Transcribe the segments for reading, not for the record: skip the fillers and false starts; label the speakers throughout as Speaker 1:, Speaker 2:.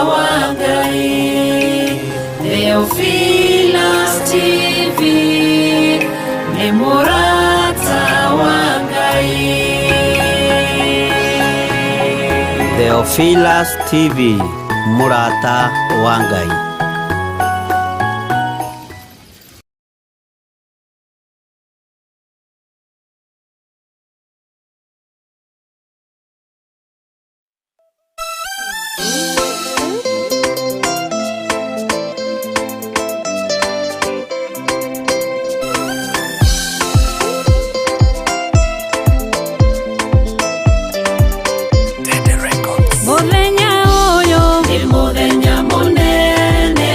Speaker 1: Wa Ngai. Theophilus TV nĩ mũrata wa Ngai.
Speaker 2: Theophilus TV, mũrata wa Ngai.
Speaker 1: Mũthenya ũyũ nĩ mũthenya mũnene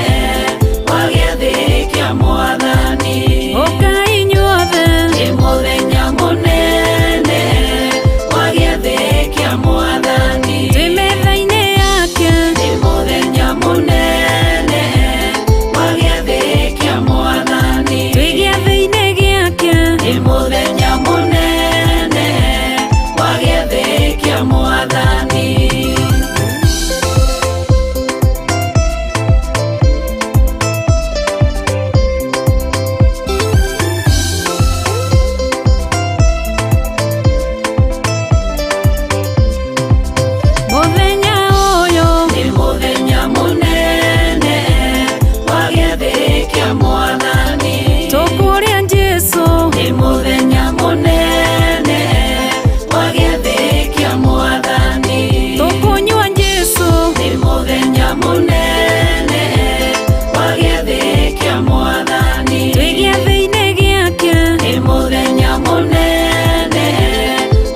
Speaker 1: wa gĩathĩ kĩa Mwathani. Ũkai inyuothe, nĩ mũthenya mũnene wa gĩathĩ kĩa Mwathani. Twĩ metha-inĩ yake, nĩ mũthenya mũnene wa gĩathĩ kĩa Mwathani. Twĩ gĩathĩ-inĩ gĩake, nĩ mũthenya mũnene wa gĩathĩ kĩa Mwathani. Mũthenya ũyũ nĩ mũthenya mũnene wa gĩathĩ kĩa Mwathani. Tũkũrĩa Jesũ, nĩ mũthenya mũnene wa gĩathĩ kĩa Mwathani. Tũkũnyua Jesũ, nĩ mũthenya mũnene wa gĩathĩ kĩa Mwathani. Twĩ gĩathĩ-inĩ gĩake, nĩ mũthenya mũnene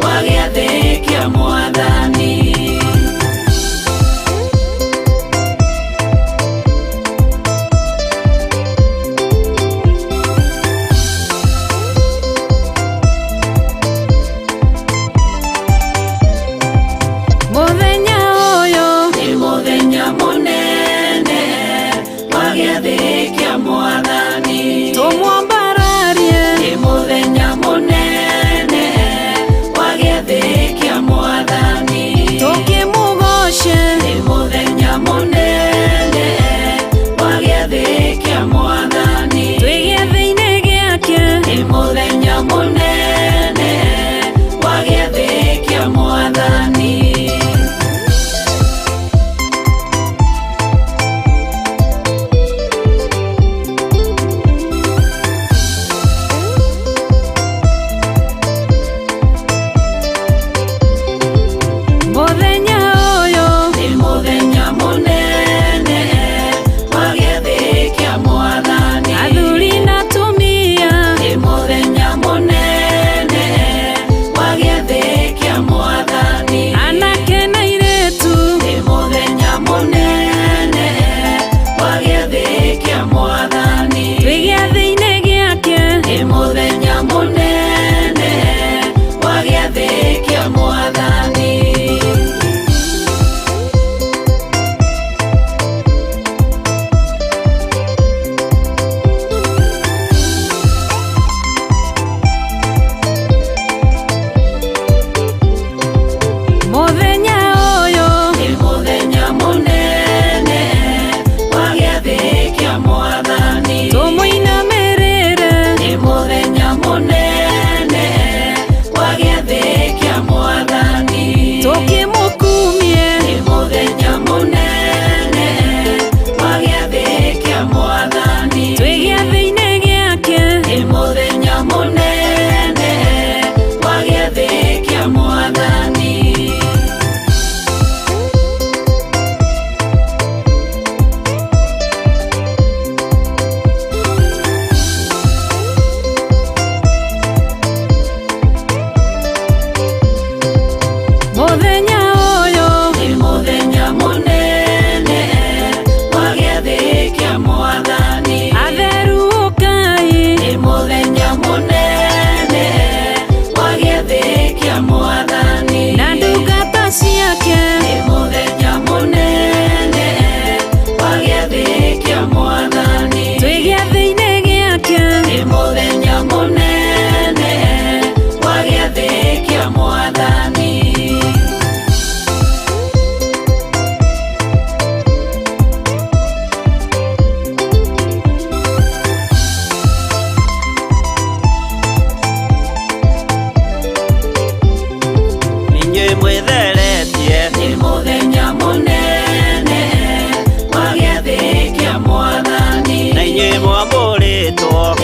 Speaker 1: wa gĩathĩ kĩa Mwathani. Mũthenya ũyũ nĩ mũthenya mũnene.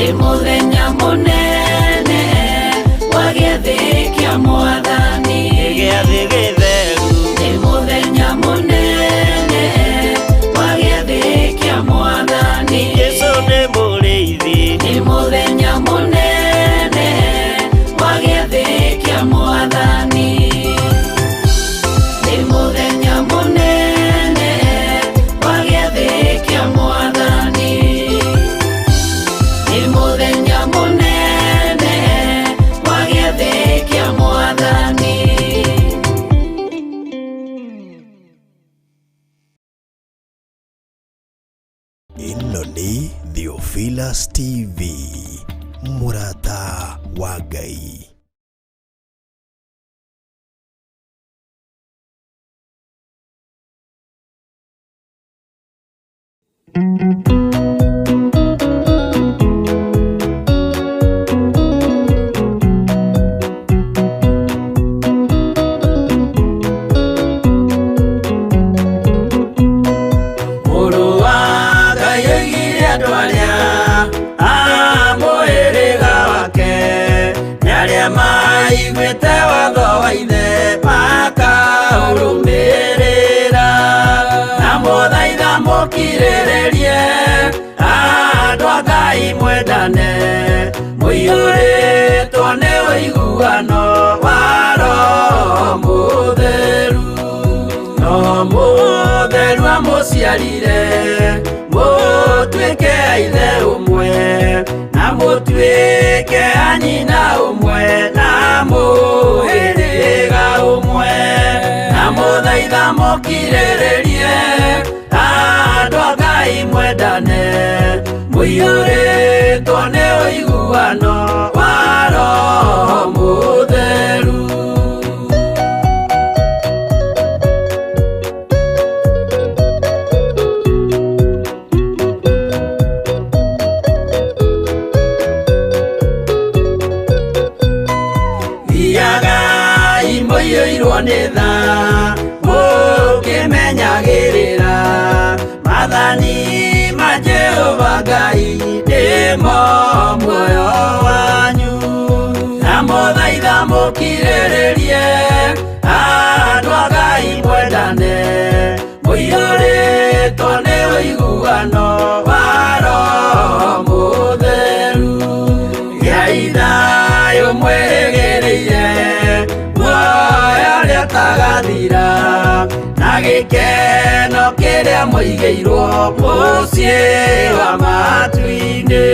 Speaker 1: Nĩ mũthenya mũnene wa gĩathĩ kĩa Mwathani.
Speaker 2: Nĩ gĩathĩ gĩtheru.
Speaker 1: Nĩ mũthenya mũnene wa gĩathĩ kĩa Mwathani.
Speaker 2: Jesũ nĩ mũrĩithi.
Speaker 1: Nĩ mũthenya mũnene wa gĩathĩ kĩa Mwathani. Nĩ mũthenya mũnene wa gĩathĩ kĩa Mwathani. Nĩ mũthenya mũnene wa gĩathĩ kĩa Mwathani.
Speaker 3: Ĩno nĩ Theophilus TV, mũrata wa Ngai.
Speaker 4: Mũrũ wa Ngai oigire andũ arĩa a mũhĩrĩga wake nĩ arĩa maiguĩte watho wa ithe makaũrũmĩrĩra. Na mũthaitha mũkirĩrĩrie andũ a Ngai mwendane, mũiyũrĩtwo nĩ ũiguano wa Roho Mũtheru. No Mũtheru amũciarire mũtuĩke a ithe ũmwe, na mũtuĩke a nyina ũmwe, na mũhĩrĩga ũmwe. Na mũthaitha mũkirĩrĩrie andũ a Ngai mwendane, mũiyũrĩtwo nĩ ũiguano wa Roho Mũtheru. Thiagai mũiyũirwo nĩ tha, mũkĩmenyagĩrĩra maathani ma Jehova Ngai nĩmo muoyo wanyu. Na mũthaitha mũkirĩrĩrie andũ a Ngai mwendane, mũiyũrĩtwo nĩ ũiguano wa Roho Mũtheru. Gĩai thayũ mwĩrĩgĩrĩire muoyo ũrĩa ũtagathira, na gĩkeno kĩrĩa mũigĩirwo mũciĩ wa matu-inĩ.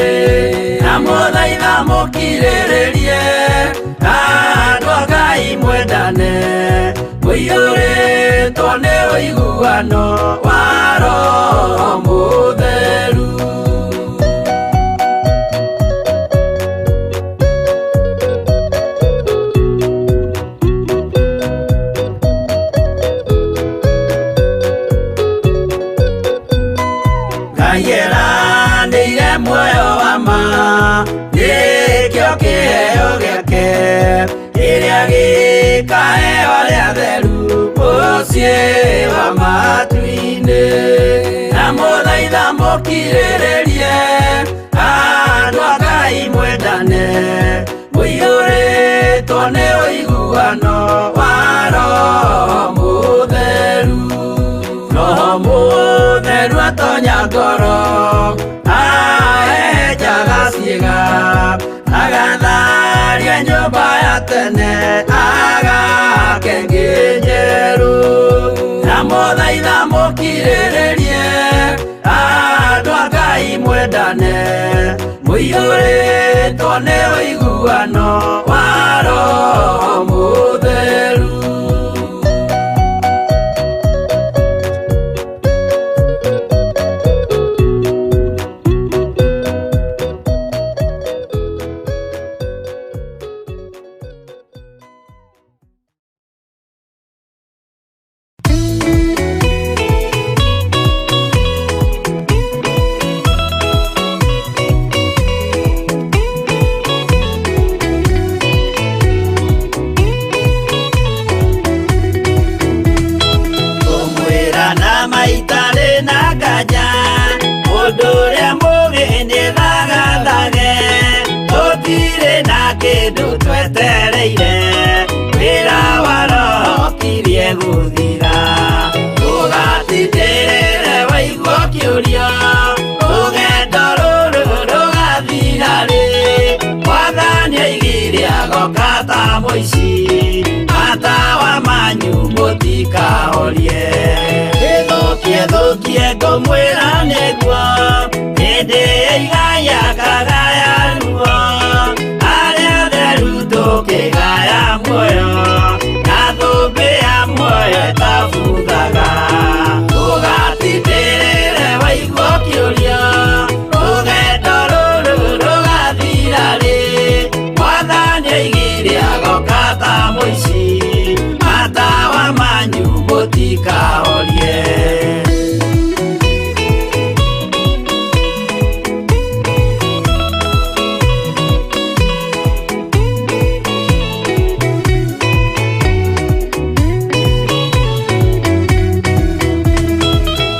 Speaker 4: Na mũthaitha mũkirĩrĩrie andũ a Ngai mwendane, mũiyũrĩtwo nĩ ũiguano wa Roho Mũtheru. Ngai eranĩire muoyo wa ma, nĩkĩo kĩheo gĩake kĩrĩa gĩkaheo arĩa atheru mũciĩ wa matu-inĩ. Na mũthaitha mũkirĩrĩrie andũ a Ngai mwendane, mũiyũrĩtwo nĩ ũiguano wa Roho Mũtheru. Roho Mũtheru atonya ngoro, ahehenjaga ciĩga, agatharia nyũmba ya tene, agake ĩngĩ njerũ. Na mũthaitha mũkirĩrĩrie andũ a Ngai mwendane, mũiyũrĩtwo nĩ ũiguano wa Roho Mũtheru. Maita rĩ na nganja, mũndũ ũrĩa mũũgĩ nĩ thagathage. kĩndũ twetereire wĩra wa roho kirie gũthira ũgatindĩrĩre waigua kĩũria rũgendo rũrũ rũgathira rĩ Mwathani aigire agoka ta mũici matawa manyu mũtikahorie ĩthũkie thũkie ngũmwĩra nĩguo hĩndĩ ĩigaya kagaya ruo arĩa atheru tũkĩgaya muoyo na thũmbĩ ya muoyo ĩtabuthaga ũgatindĩrĩre waigua kĩũria rũgendo rũrũ rũgathira rĩ Mwathani aigire agoka ta mũici matawa manyu mũtikahorie.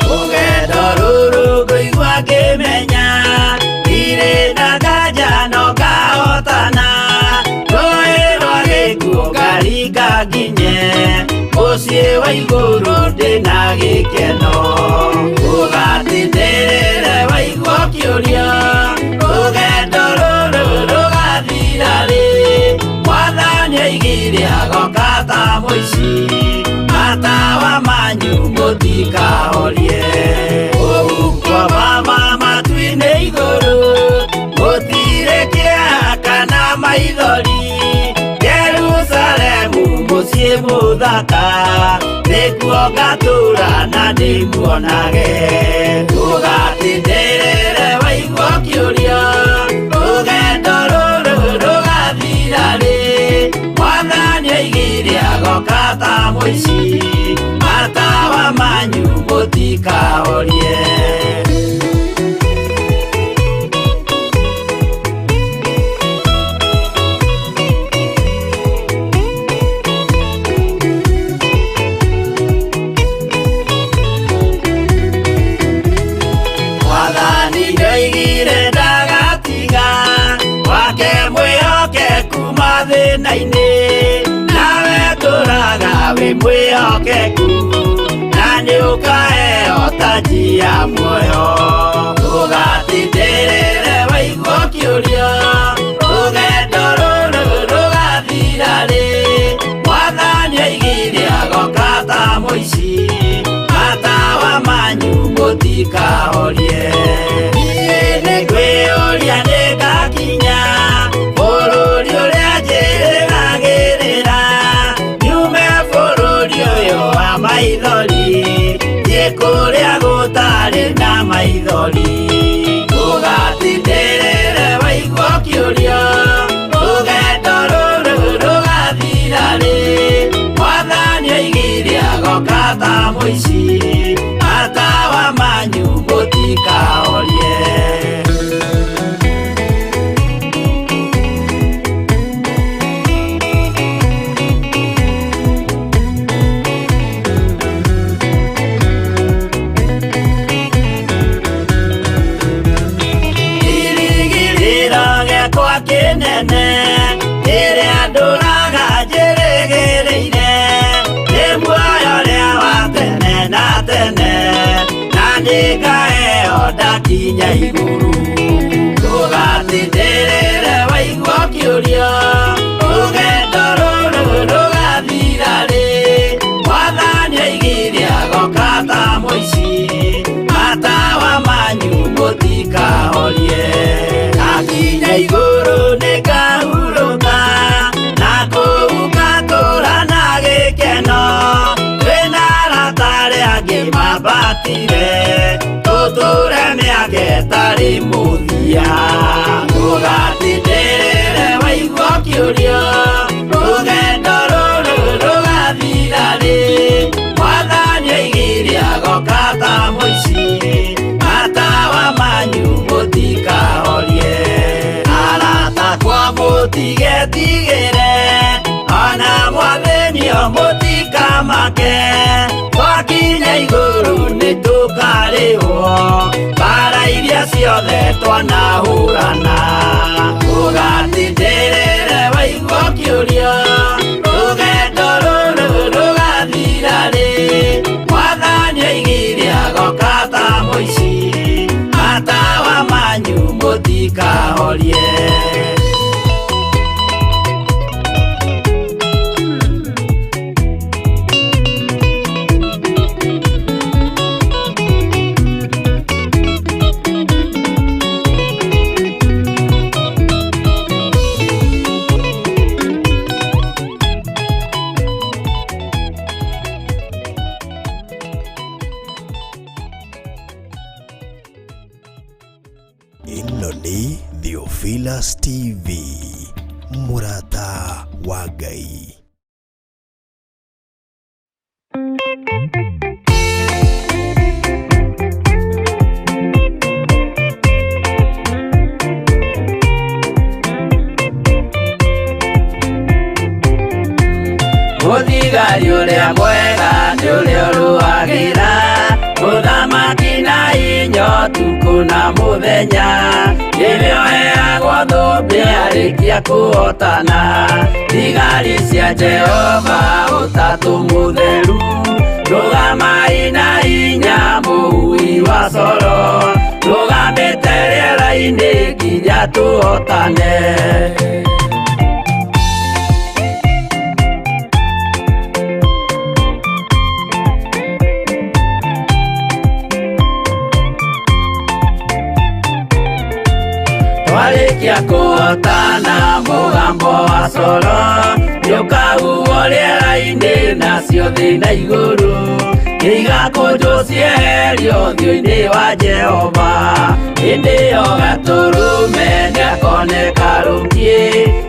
Speaker 4: Rũgendo rũrũ ngũigua ngĩmenya ndirĩ na nganja no ngahotana rũĩ rwa gĩkuũ ngaringa nginye mũciĩ wa igũrũ ndĩna gĩkeno ũgatindĩrĩre waigua kĩũria rũgendo rũrũ rũgathira rĩ Mwathani aigire agoka ta mũici matawa manyu mũtikahorie ũhuko mama matu-inĩ igũrũ gũtirĩ kĩeha kana maithori Jerusalemu mũciĩ mũthaka nĩkuo ngatũũra na ndĩmuonage ũgatindĩrĩre waigua kĩũria rũgendo rũrũ rũgathira rĩ Mwathani aigire agoka ta mũici matawa manyu mũtikahorie. Mwathani nĩoigire ndagatiga wake mwĩhokeku mathĩna-inĩ nawe tũraga wĩ mwĩhokeku na nĩũkaheo taji ya muoyo ũgatindĩrĩre waigua kĩũria rũgendo rũrũ rũgathira rĩ Mwathani aigire agoka ta mũici matawa manyu mũtikahorie niĩ nĩngwĩyũria nĩngakinya bũrũri ũrĩa njĩrĩgagĩrĩra nyume bũrũri ũyũ wa maithori thiĩ kũrĩa gũtarĩ na maithori ũgatindĩrĩre waigua kĩũria rũgendo rũrũ rũgathira rĩ Mwathani aigire agoka ta mũici matawa manyu mũtikahorie. Kĩrĩgĩrĩro gĩakwa kĩnene kĩrĩa ndũraga njĩrĩgĩrĩire nĩ muoyo ũrĩa wa tene na tene na nĩngaheo ndakinya igũrũ ũgatindĩrĩre waigua kĩũria rũgendo rũrũ rũgathira rĩ Mwathani aigire agoka ta mũici matawa manyu mũtikahorie ndakinya igũrũ nĩngahurũka na kũu ngatũũra na gĩkeno twĩna arata arĩa angĩ mambatire tũtũũre mĩaka ĩtarĩ mũthia ũgatindĩrĩre waigua kĩũria rũgendo rũrũ rũgathira rĩ Mwathani aigire agoka ta mũici matawa manyu mũtikahorie arata kwa mũtigetigĩre ona mwathĩnio mũtikamake twakinya igũrũ nĩtũkarĩhwo mbara iria ciothe twanahũrana ũgatindĩrĩre
Speaker 3: Ĩno nĩ Theophilus TV, mũrata wa Ngai.
Speaker 4: Mũthigari ũrĩa mwega nĩ ũrĩa ũrũagĩra mũthamaki na inya ũtukũ na mũthenya, nĩwe ũheagwo thũmbĩ arĩkia kũhotana. Thigari cia Jehova ũtatũ mũtheru, rũgamai na hinya mũhui wa coro, rũgamĩte rĩera-inĩ nginya tũhotane. Twarĩkia kũhotana mũgambo wa coro, nĩũkahuhwo rĩera-inĩ nacio thĩ na igũrũ, igakũnjwo cieherio ũthiũ-inĩ wa Jehova. Hĩndĩ ĩyo Gatũrũme nĩakoneka rũngiĩ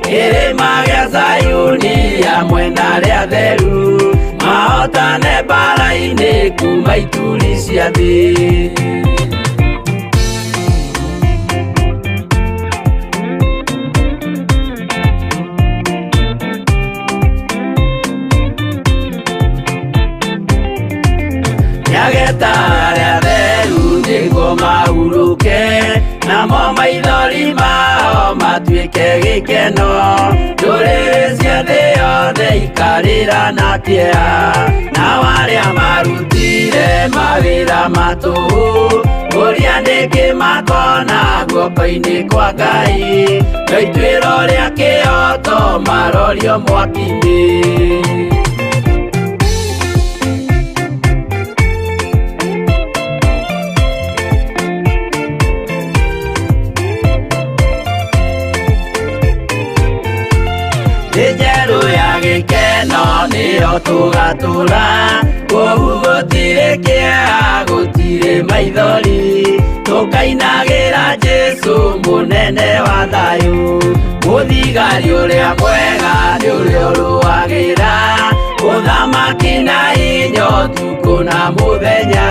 Speaker 4: kĩrĩma gĩa Zayuni hamwe na arĩa atheru, mahotane mbaara-inĩ kuma ituri cia thĩ. Nĩageta arĩa atheru nĩguo mahurũke, namo maithori mao matuĩke gĩkeno. Ndũrĩrĩ cia thĩ yothe ikarĩra na kĩeha, nao arĩa marutire mawĩra ma tũhũ, ũrĩa nĩkĩ makona guoko-inĩ kwa Ngai, no ituĩro rĩa kĩhooto marorio mwaki-inĩ. Thĩ njerũ ya gĩkeno nĩyo tũgatũra, kũu gũtirĩ kĩeha, gũtirĩ maithori, tũkainagĩra Jesũ mũnene wa thayũ. Mũthigari ũrĩa mwega nĩ ũrĩa ũrũagĩra ũthamaki na hinya ũtukũ na mũthenya,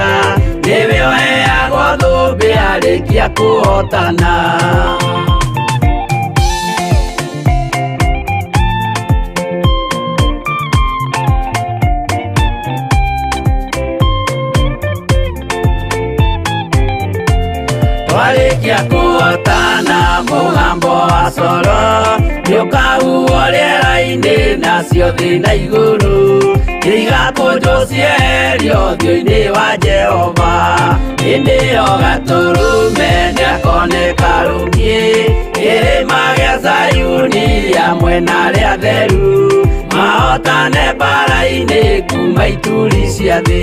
Speaker 4: nĩwe ũheagwo thũmbĩ arĩkia kũhotana. Twarĩkia kũhotana mũgambo wa coro, nĩũkahuhwo rĩera-inĩ nacio thĩ na igũrũ, igakũnjwo cieherio ũthiũ-inĩ wa Jehova. Hĩndĩ ĩyo Gatũrũme nĩakoneka rũngiĩ kĩrĩma gĩa Zayuni hamwe na arĩa atheru, mahotane mbaara-inĩ kuma ituri cia thĩ.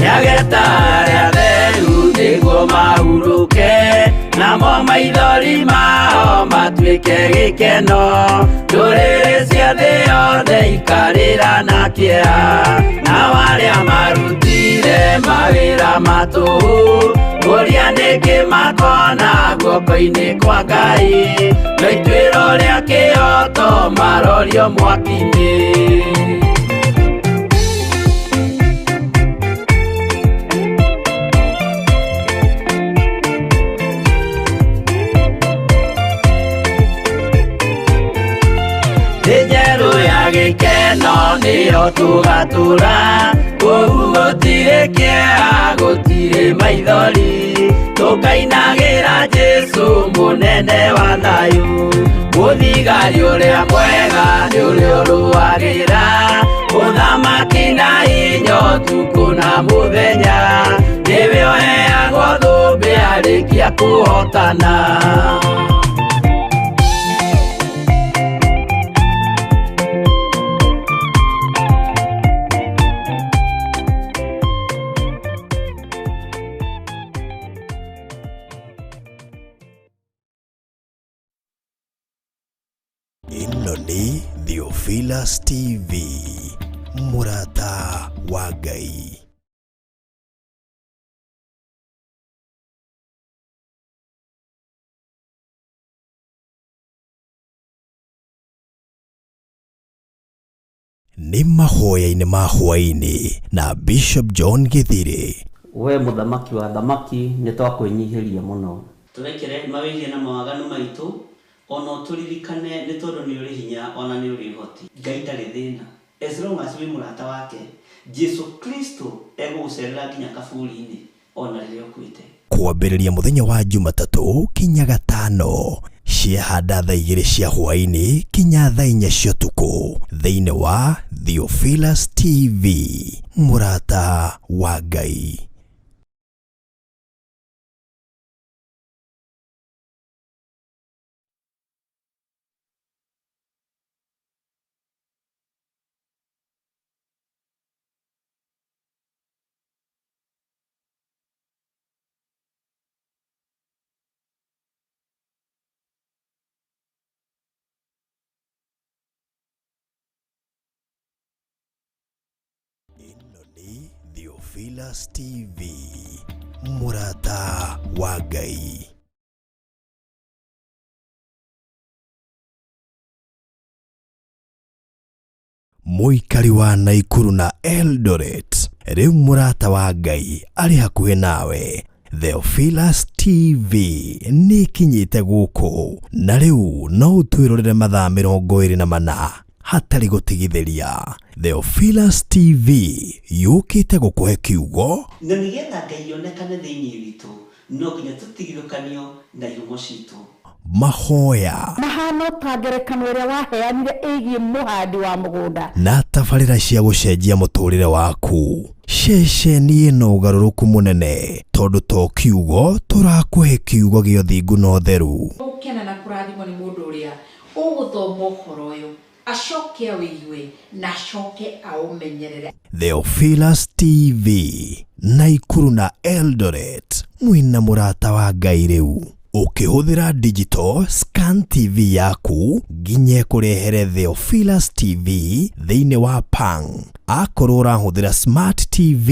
Speaker 4: Nĩageta arĩa atheru nĩguo mahurũke, namo maithori mao matuĩke gĩkeno. Ndũrĩrĩ cia thĩ yothe ikarĩra na kĩeha, nao arĩa marutire mawĩra ma tũhũ, ũrĩa nĩkĩ makona guoko-inĩ kwa Ngai, no ituĩro rĩa kĩhooto marorio mwaki-inĩ. Thĩ njerũ ya gĩkeno nĩyo tũgatũra, kũu gũtirĩ kĩeha, gũtirĩ maithori, tũkainagĩra Jesũ mũnene wa thayũ. Mũthigari ũrĩa mwega nĩ ũrĩa ũrũagĩra ũthamaki na hinya ũtukũ na mũthenya, nĩwe ũheagwo thũmbĩ arĩkia kũhotana.
Speaker 3: Ĩno nĩ Theophilus TV, mũrata wa Ngai. Nĩ mahoya-inĩ ma hwaĩ-inĩ na Bishop John Gĩthirĩ.
Speaker 2: We mũthamaki wa athamaki, nĩ twakwĩnyihĩria mũno. Tũrekere mawĩhia na mawaganu maitũ, o na ũtũririkane, nĩ tondũ nĩ ũrĩ hinya o na nĩ ũrĩ ũhoti. Ngai ndarĩ thĩna as long as wĩ mũrata wake, Jesu Kristo egũgũcerera nginya kaburi-inĩ ona rĩrĩa ũkuĩte.
Speaker 3: Kwambĩrĩria mũthenya wa Jumatatũ kinya Gatano ciahanda thaa 2 cia hwaĩ-inĩ kinya thaa 4 cia ũtukũ thĩinĩ wa Theophilus TV, mũrata wa Ngai. Ĩno nĩ Theophilus TV, mũrata wa Ngai. Mũikari wa Naikuru na Eldoret, rĩu mũrata wa Ngai arĩ hakuhĩ nawe. Theophilus TV nĩ ĩkinyĩte gũkũ na rĩu no ũtwĩrorere mathaa 24 hatarĩ gũtigithĩria. Theophilus TV yũkĩte gũkũhe kiugo
Speaker 2: Na nĩgetha Ngai onekane thĩinĩ witũ, no nginya tũtigithũkanio na ihumo citũ.
Speaker 3: Mahoya
Speaker 5: Mahana ta ngerekano ĩrĩa waheanire ĩgiĩ mũhandi wa mũgũnda.
Speaker 3: Na tabarĩra cia gũcenjia mũtũrĩre waku. Ceceni ĩno ũgarũrũku mũnene tondũ to kiugo tũrakũhe kiugo gĩa ũthingu na ũtheru.
Speaker 6: Gũkena na kũrathimwo nĩ mũndũ ũrĩa ũgũthoma ũhoro ũyũ, acoke awĩigue na acoke aũmenyerere.
Speaker 3: Theophilus TV, Naikuru na Eldoret, mwĩna mũrata wa Ngai rĩu. Ũkĩhũthĩra digital scan TV yaku nginya ĩkũrehere Theophilus TV thĩinĩ wa Pang. Akorwo ũrahũthĩra smart TV,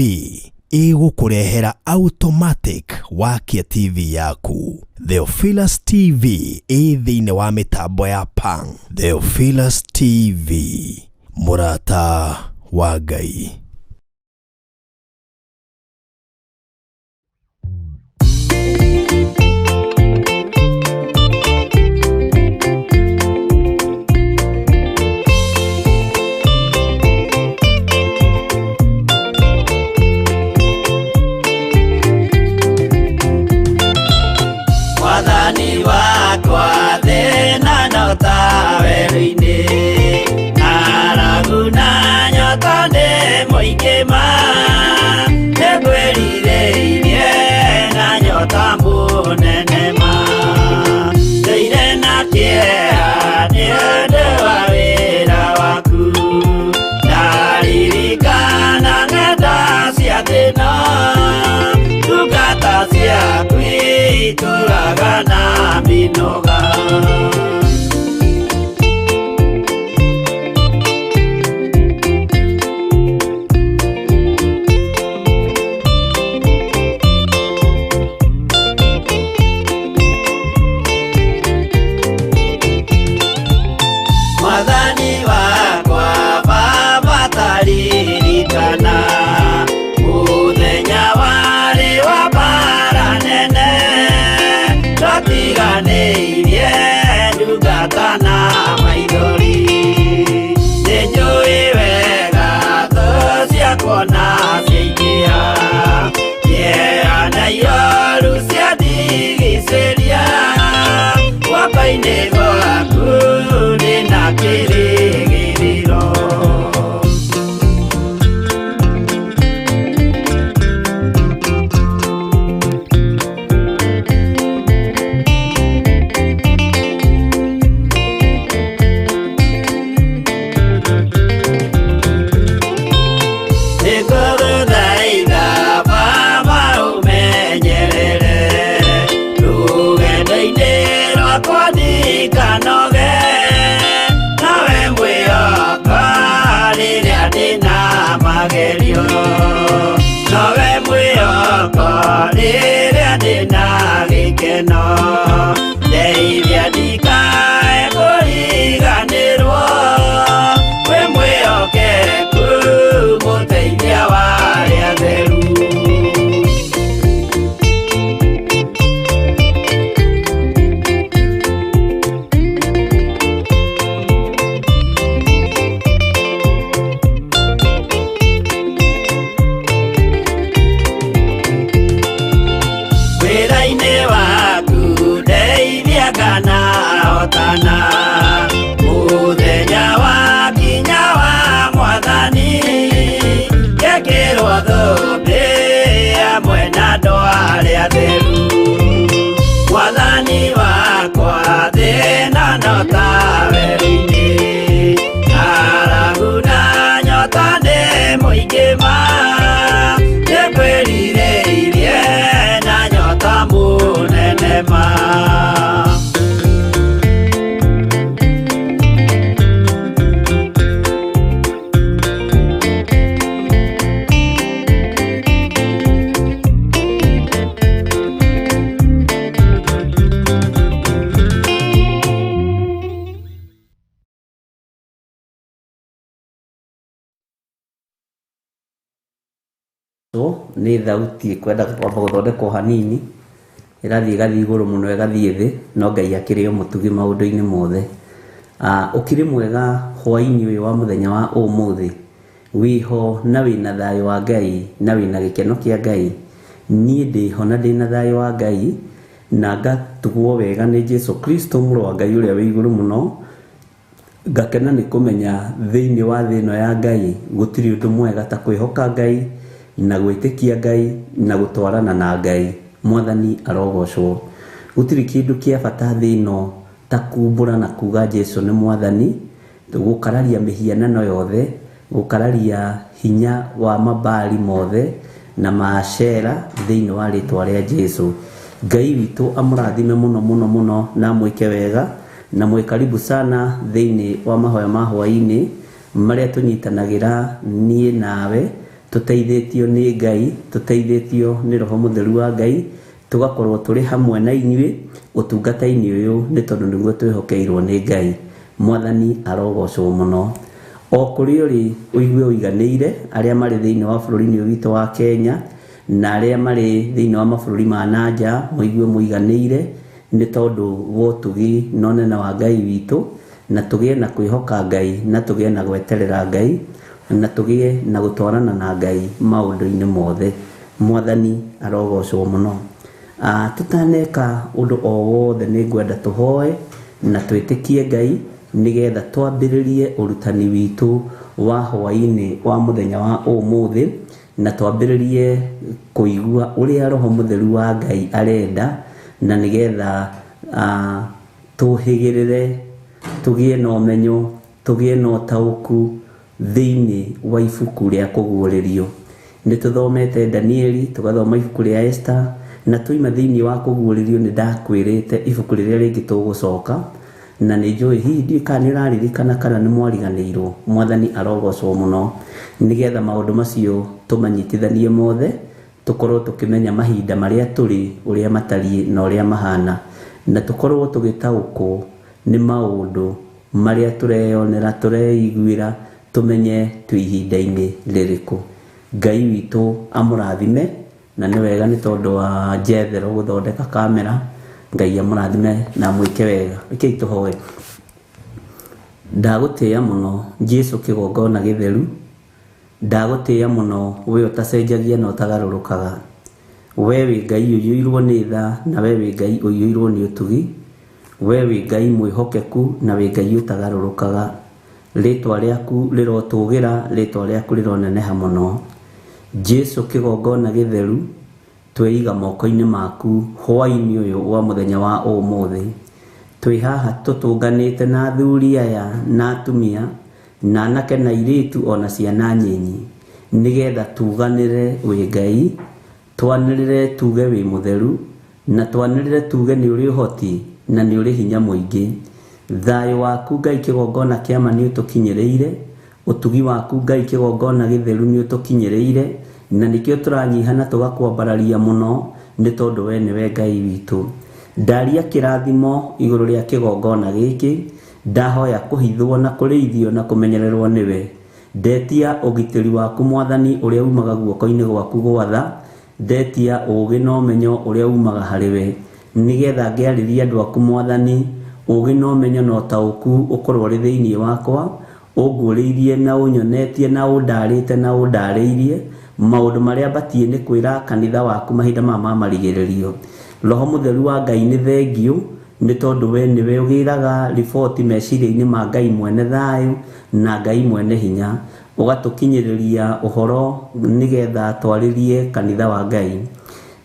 Speaker 3: ĩgũkũrehera automatic wakia TV yaku. Theophilus TV ĩ thĩinĩ wa mĩtambo ya Pang. Theophilus TV, mũrata wa Ngai.
Speaker 4: Mwathani wakwa thĩna no ta werũ-inĩ, ng'aragu na nyota nĩ mũingĩ ma, nĩngwĩrirĩirie na nyota mũnene ma, ndũire na kĩeha nĩ ũndũ wa wĩra waku, ndaririkana ng'enda cia thĩna, ndungata ciaku itũraga na mĩnoga. Mwathani wakwa Baba taririkana mũthenya warĩ wa mbara nene, twatiganĩirie ndungata na maithori, nĩnjũĩ wega thũ ciakwa na ciaingĩha, kĩeha na ioru ciandigicĩria, guoko-inĩ gwaku ndĩna kĩrĩgĩrĩro. Nĩngũgũthaitha Baba ũmenyerere rũgendo-inĩ rwakwa. gĩkeno ndeithia ndikae kũriganĩrwo wĩ mwĩhokeku mũteithia wa arĩa atheru. Wĩra-inĩ waku ndeithia kana hotana mũthenya wa kinya wa mwathani ngekĩrwo thũmbĩ hamwe na andũ arĩa atheru. Mwathani wakwa thĩna no ta werũ-inĩ ng'aragu na nyota nĩ mũingĩ ma nĩngwĩrirĩirie na nyota mũnene ma.
Speaker 2: Nĩ thauti ĩkwenda kwamba gũthondekwo hanini, ĩrathiĩ ĩgathiĩ igũrũ mũno ĩgathiĩ thĩ, no Ngai akĩrĩ o mũtugi maũndũ-inĩ mothe. Ũkĩrĩ mwega hwaĩ-inĩ ũyũ wa mũthenya wa ũmũthĩ, wĩho na wĩna thayũ wa Ngai na wĩna gĩkeno kĩa Ngai. Niĩ ndĩho na ndĩna thayũ wa Ngai na ngatugwo wega nĩ Jesu Kristo mũrũ wa Ngai ũrĩa wĩ igũrũ mũno. Ngakena nĩ kũmenya thĩinĩ wa thĩ ĩno ya Ngai gũtirĩ ũndũ mwega ta kwĩhoka Ngai na gwĩtĩkia Ngai na gũtwarana na Ngai. Mwathani arogocwo. Gũtirĩ kĩndũ kĩa bata thĩ ĩno ta kumbũra na kuga Jesu nĩ mwathani, gũkararia mĩhianano yothe, gũkararia hinya wa mabali mothe na macera thĩinĩ wa rĩtwa rĩa Jesu. Ngai witũ amũrathime mũno mũno mũno na amwĩke wega na mwĩ karibu sana thĩinĩ wa mahoya ma hwaĩ-inĩ marĩa tũnyitanagĩra niĩ nawe tũteithĩtio nĩ Ngai, tũteithĩtio nĩ Roho Mũtheru wa Ngai, tũgakorwo tũrĩ hamwe na inyuĩ ũtungata-inĩ ũyũ nĩ tondũ nĩguo twĩhokeirwo nĩ Ngai. Mwathani arogocwo mũno. O kũrĩa ũrĩ ũigue ũiganĩire, arĩa marĩ thĩinĩ wa bũrũri-inĩ ũyũ witũ wa Kenya na arĩa marĩ thĩinĩ wa mabũrũri ma na nja mũigue mũiganĩire nĩ tondũ wa ũtugi na ũnene wa Ngai witũ, na tũgĩe na kwĩhoka Ngai na tũgĩe na gweterera Ngai na tũgĩe na gũtwarana na Ngai maũndũ-inĩ mothe. Mwathani arogocwo mũno. Tũtaneka ũndũ o wothe nĩ ngwenda tũhoe na twĩtĩkie Ngai nĩgetha twambĩrĩrie ũrutani witũ wa hwaĩ-inĩ wa mũthenya wa ũmũthĩ, na twambĩrĩrie kũigua ũrĩa Roho Mũtheru wa Ngai arenda, na nĩgetha tũhĩgĩrĩre, tũgĩe na ũmenyo, tũgĩe na ũtaũku thĩinĩ wa ibuku rĩa kũguũrĩrio. Nĩ tũthomete Danieli, tũgathoma ibuku rĩa Esther, na twaima thĩinĩ wa kũguũrĩrio nĩ ndakwĩrĩte ibuku rĩrĩa rĩngĩ tũgũcoka, na nĩ njũĩ hihi ndiũĩ kana nĩ ũraririkana kana nĩ mwariganĩirwo. Mwathani arogocwo mũno, nĩgetha maũndũ macio tũmanyitithanie mothe, tũkorwo tũkĩmenya mahinda marĩa tũrĩ, ũrĩa matariĩ na ũrĩa mahana, na tũkorwo tũgĩtaũkwo nĩ maũndũ marĩa tũreyonera, tũreiguĩra, tũmenye twĩ ihinda-inĩ rĩrĩkũ. Ngai witũ amũrathime, na nĩ wega nĩ tondũ wa Jethero gũthondeka kamera. Ngai amũrathime na amwĩke wega. Rekei tũhoe. Ndagũtĩĩa mũno Jesu kĩgongona gĩtheru, ndagũtĩĩa mũno we ũtacenjagia na ũtagarũrũkaga. We wĩ Ngai ũiyũirwo nĩ tha, na we wĩ Ngai ũiyũirwo nĩ ũtugi, we wĩ Ngai mwĩhokeku na wĩ Ngai ũtagarũrũkaga. Rĩtwa rĩaku rĩrotũgĩra, rĩtwa rĩaku rĩroneneha mũno. Jesu kĩgongona gĩtheru, tweiga moko-inĩ maku hwaĩ-inĩ ũyũ wa mũthenya wa ũmũthĩ. Twĩ haha tũtũnganĩte na athuri aya na atumia na anake na airĩtu ona ciana nyinyi, nĩgetha tuganĩre wĩ Ngai, twanĩrĩre tuge wĩ mũtheru, na twanĩrĩre tuge nĩ ũrĩ ũhoti na nĩ ũrĩ hinya mũingĩ. Thayũ waku Ngai kĩgongona kĩa ma nĩ ũtũkinyĩrĩire, ũtugi waku Ngai kĩgongona gĩtheru nĩ ũtũkinyĩrĩire, na nĩkĩo tũranyiha na tũgakwambararia mũno, Nĩ tondũ we nĩwe Ngai witũ. Ndaria kĩrathimo igũrũ rĩa kĩgongona gĩkĩ, ndahoya kũhithwo na kũrĩithio na kũmenyererwo nĩwe. Ndetia ũgitĩri waku Mwathani ũrĩa umaga guoko-inĩ gwaku gwatha, ndetia ũũgĩ na ũmenyo ũrĩa umaga harĩ we, nĩgetha ngĩarĩria andũ aku Mwathani, ũũgĩ na ũmenyo na ũtaũku ũkorwo ũrĩ thĩinĩ wakwa, ũnguũrĩirie na ũnyonetie na ũndarĩte na ũndarĩirie maũndũ marĩa batiĩ nĩ kwĩra kanitha waku mahinda maya ma marigĩrĩrio. Roho Mũtheru wa Ngai nĩ thengiũ, nĩ tondũ we nĩwe ũgĩraga riboti meciria-inĩ ma Ngai mwene thayũ na Ngai mwene hinya, ũgatũkinyĩrĩria ũhoro nĩgetha twarĩrie kanitha wa Ngai.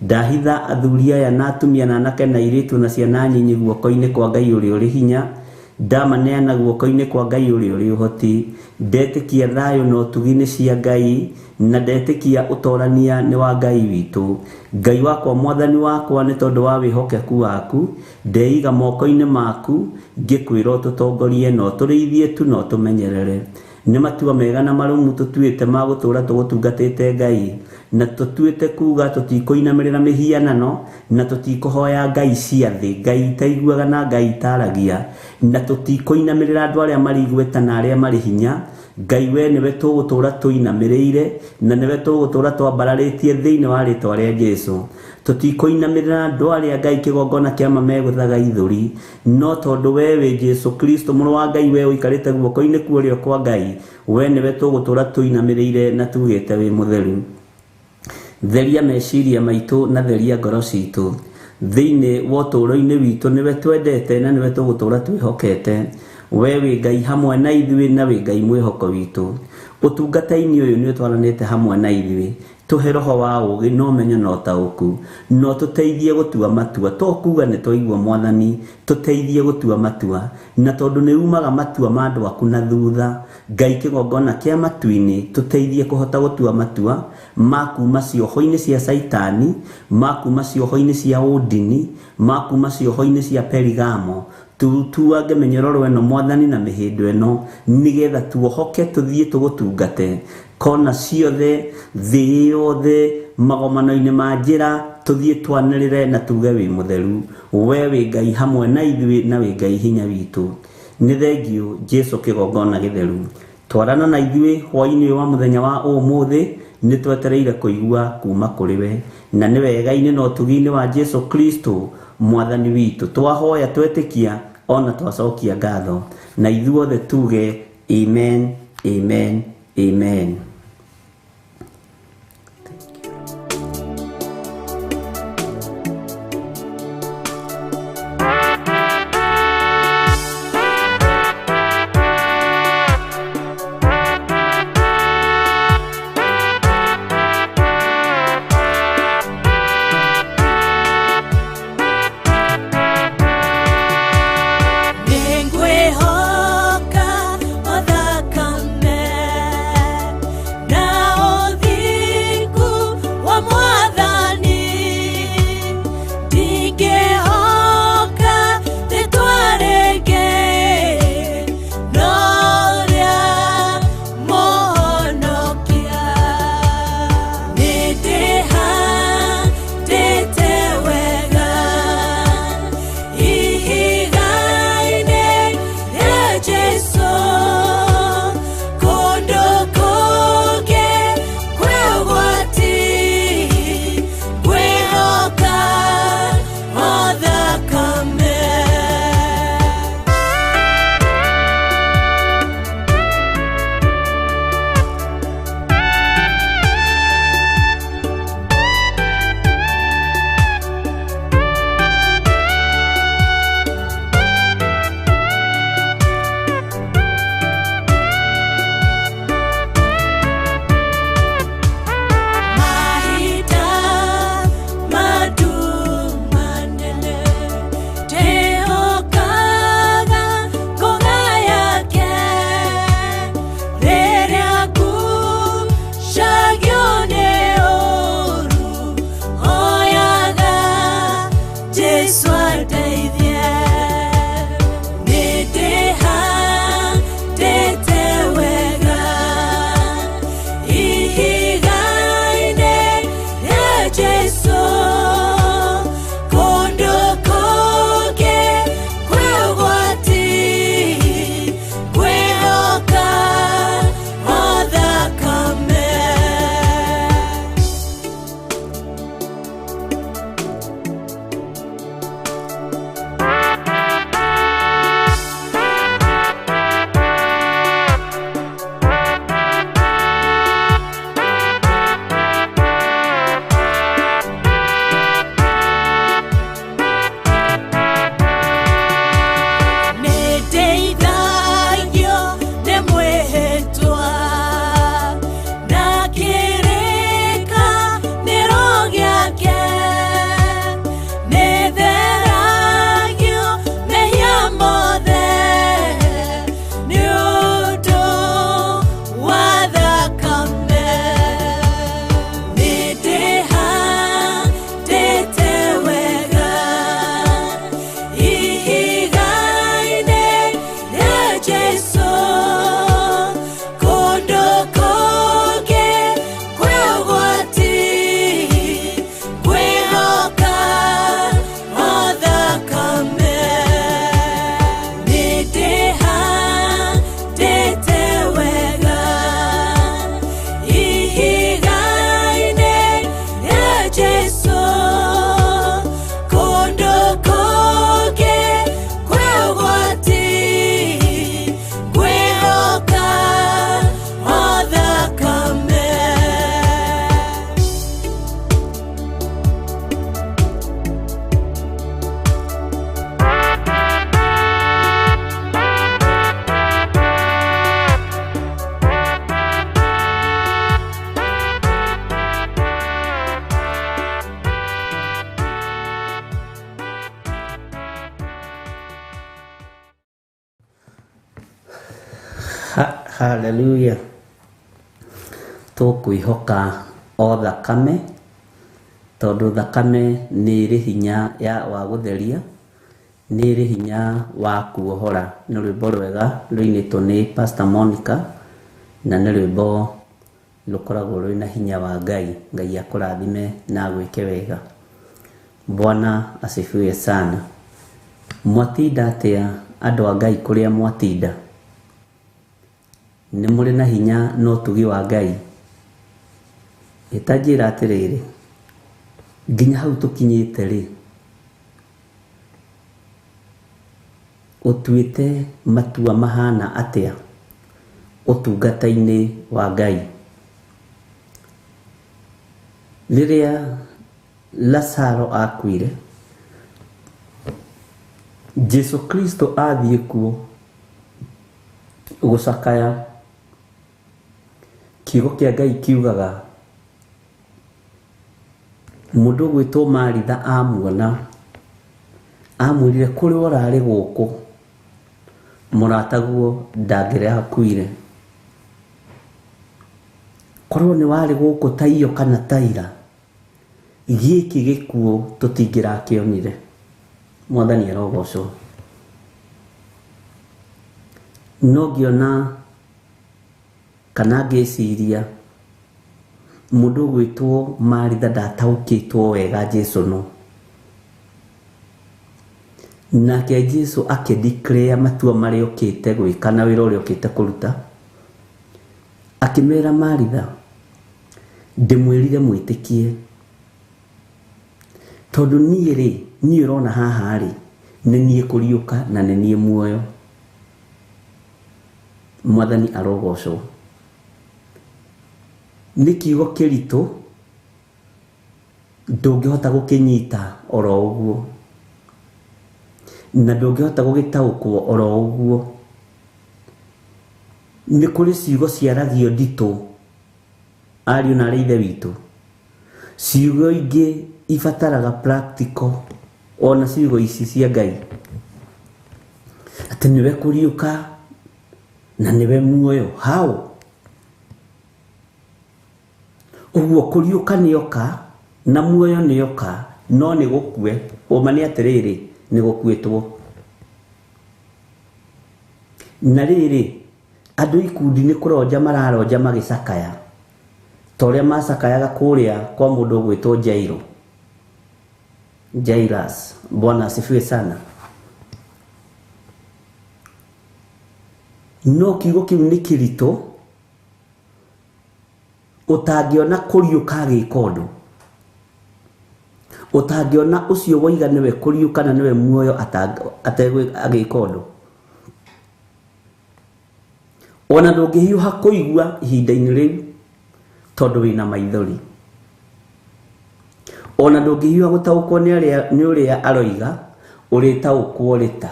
Speaker 2: Ndahitha athuri aya na atumia na anake na airĩtu na ciana nyinyi guoko-inĩ kwa Ngai ũrĩa ũrĩ hinya, ndamaneana guoko-inĩ kwa Ngai ũrĩa ũrĩ ũhoti, ndetĩkia thayũ na ũtugi nĩ cia Ngai, na ndetĩkia ũtorania nĩ wa Ngai witũ. Ngai wakwa Mwathani wakwa, nĩ tondũ wa wĩhokeku waku, ndeiga moko-inĩ maku, ngĩkwĩra ũtũtongorie na ũtũrĩithie tu na ũtũmenyerere. Nĩ matua mega na marũmu tũtuĩte ma gũtũũra tũgũtungatĩte Ngai, na tũtuĩte kuga tũtikũinamĩrĩra mĩhianano, na tũtikũhoya ngai cia thĩ, ngai itaiguaga na ngai itaragia, na tũtikũinamĩrĩra andũ arĩa marĩ igweta na arĩa marĩ hinya. Ngai we nĩwe tũgũtũũra tũinamĩrĩire, na nĩwe tũgũtũũra twambararĩtie thĩinĩ wa rĩtwa rĩa Jesũ. Tũtikũinamĩrĩra andũ arĩa Ngai kĩgongona kĩa ma megũthaga ithũri, no tondũ we wĩ Jesũ Kristo mũrũ wa Ngai, we ũikarĩte guoko-inĩ kwa ũrĩo kwa Ngai, we nĩwe tũgũtũũra tũinamĩrĩire na tugĩte wĩ mũtheru. Theria meciria maitũ na theria ngoro citũ thĩinĩ wa ũtũũro-inĩ witũ, nĩwe twendete na nĩwe tũgũtũũra twĩhokete. We wĩ Ngai hamwe na ithuĩ na wĩ Ngai mwĩhoko witũ. Ũtungata-inĩ ũyũ nĩ ũtwaranĩte hamwe na ithuĩ. Tũhe roho wa ũũgĩ na ũmenyo na ũtaũku, na ũtũteithie gũtua matua. To kuga nĩ twaigua Mwathani, tũteithie gũtua matua, na tondũ nĩ umaga matua ma andũ aku na thutha, Ngai kĩgongona kĩa matu-inĩ, tũteithie kũhota gũtua matua ma kuma cioho-inĩ cia Caitani, ma kuma cioho-inĩ cia ũndini, ma kuma cioho-inĩ cia Perigamo. Tutuange mĩnyororo ĩno Mwathani na mĩhĩndo ĩno, nĩgetha tuohoke tũthiĩ tũgũtungate kona ciothe, thĩ yothe, magomano-inĩ ma njĩra, tũthiĩ twanĩrĩre na tuge wĩ mũtheru. We wĩ Ngai hamwe na ithuĩ na wĩ Ngai hinya witũ. Nĩ thengiũ Jesũ kĩgongona gĩtheru. Twarana na ithuĩ hwaĩ-inĩ wa mũthenya wa ũmũthĩ, nĩ twetereire kũigua kuma kũrĩ we, na nĩ wega-inĩ na ũtugi-inĩ wa Jesũ Kristo Mwathani witũ. Twahoya twetĩkia ona twacokia ngatho, na ithuothe tuge amen, amen, amen.
Speaker 1: Nĩngwĩhoka o thakame
Speaker 2: Hallelujah. Tũkwĩhoka o thakame, tondũ thakame nĩ ĩrĩ hinya ya wa gũtheria, nĩ ĩrĩ hinya wa kuohora. Nĩ rwĩmbo rwega rũinĩtwo nĩ Pastor Monica, na nĩ rwĩmbo rũkoragwo rwĩna hinya wa Ngai. Ngai akũrathime na agwĩke wega. Bwana asifiwe sana. Mwatinda atĩa andũ a Ngai kũrĩa mwatinda? Nĩ mũrĩ na hinya na ũtugi wa Ngai? Ĩta njĩra atĩrĩrĩ, nginya hau tũkinyĩte rĩ, ũtuĩte matua mahana atĩa ũtungata-inĩ wa Ngai? Rĩrĩa Lazaro akuire, Jesu Kristo athiĩ kuo gũcakaya. Kiugo kĩa Ngai kiugaga mũndũ ũgwĩtwo Maritha amuona amwĩrire kũrĩa ũrarĩ gũkũ mũrataguo ndangĩrakuire. Korwo nĩ warĩ gũkũ ta iyo kana ta ira, gĩkĩ gĩkuũ tũtingĩrakĩonire. Mwathani arogocwo. No ngĩona kana ngĩciria mũndũ ũgwĩtwo Maritha ndataũkĩtwo wega Jesu no. Nake Jesu akĩdeclare matua marĩa okĩte gwĩka na wĩra ũrĩa okĩte kũruta. Akĩmera Maritha, ndĩmwĩrire mwĩtĩkie, tondũ niĩ rĩ, niĩ ũrona haha rĩ, nĩ niĩ kũriũka na nĩ niĩ muoyo. Mwathani arogocwo. Nĩ kiugo kĩritũ ndũngĩhota gũkĩnyita oro ũguo, na ndũngĩhota gũgĩtaũkwo oro ũguo. Nĩ kũrĩ ciugo ciaragio nditũ, ariũ na arĩ ithe witũ. Ciugo ingĩ ibataraga practical, ona ciugo ici cia Ngai, atĩ nĩwe kũriũka na nĩwe muoyo. How? Ũguo kũriũka nĩoka na muoyo nĩoka, no nĩ gũkue. Ũma nĩ atĩrĩrĩ, nĩ gũkuĩtwo. Na rĩrĩ, andũ ikundi nĩ kũronja mararonja magĩcakaya, ta ũrĩa macakayaga kũrĩa kwa mũndũ ũgwĩtwo Jairo. Jairus. Bwana asifiwe sana. No kiugo kĩu nĩ kĩritũ, ũtangĩona kũriũka agĩka ũndũ, ũtangĩona ũcio woiga nĩwe kũriũka na nĩwe muoyo agĩka ũndũ. Ona ndũngĩhiũha kũigua ihinda-inĩ rĩu tondũ wĩna maithori. Ona ndũngĩhiũha gũtaũkwo nĩ ũrĩa aroiga, ũrĩtaũkwo rĩta.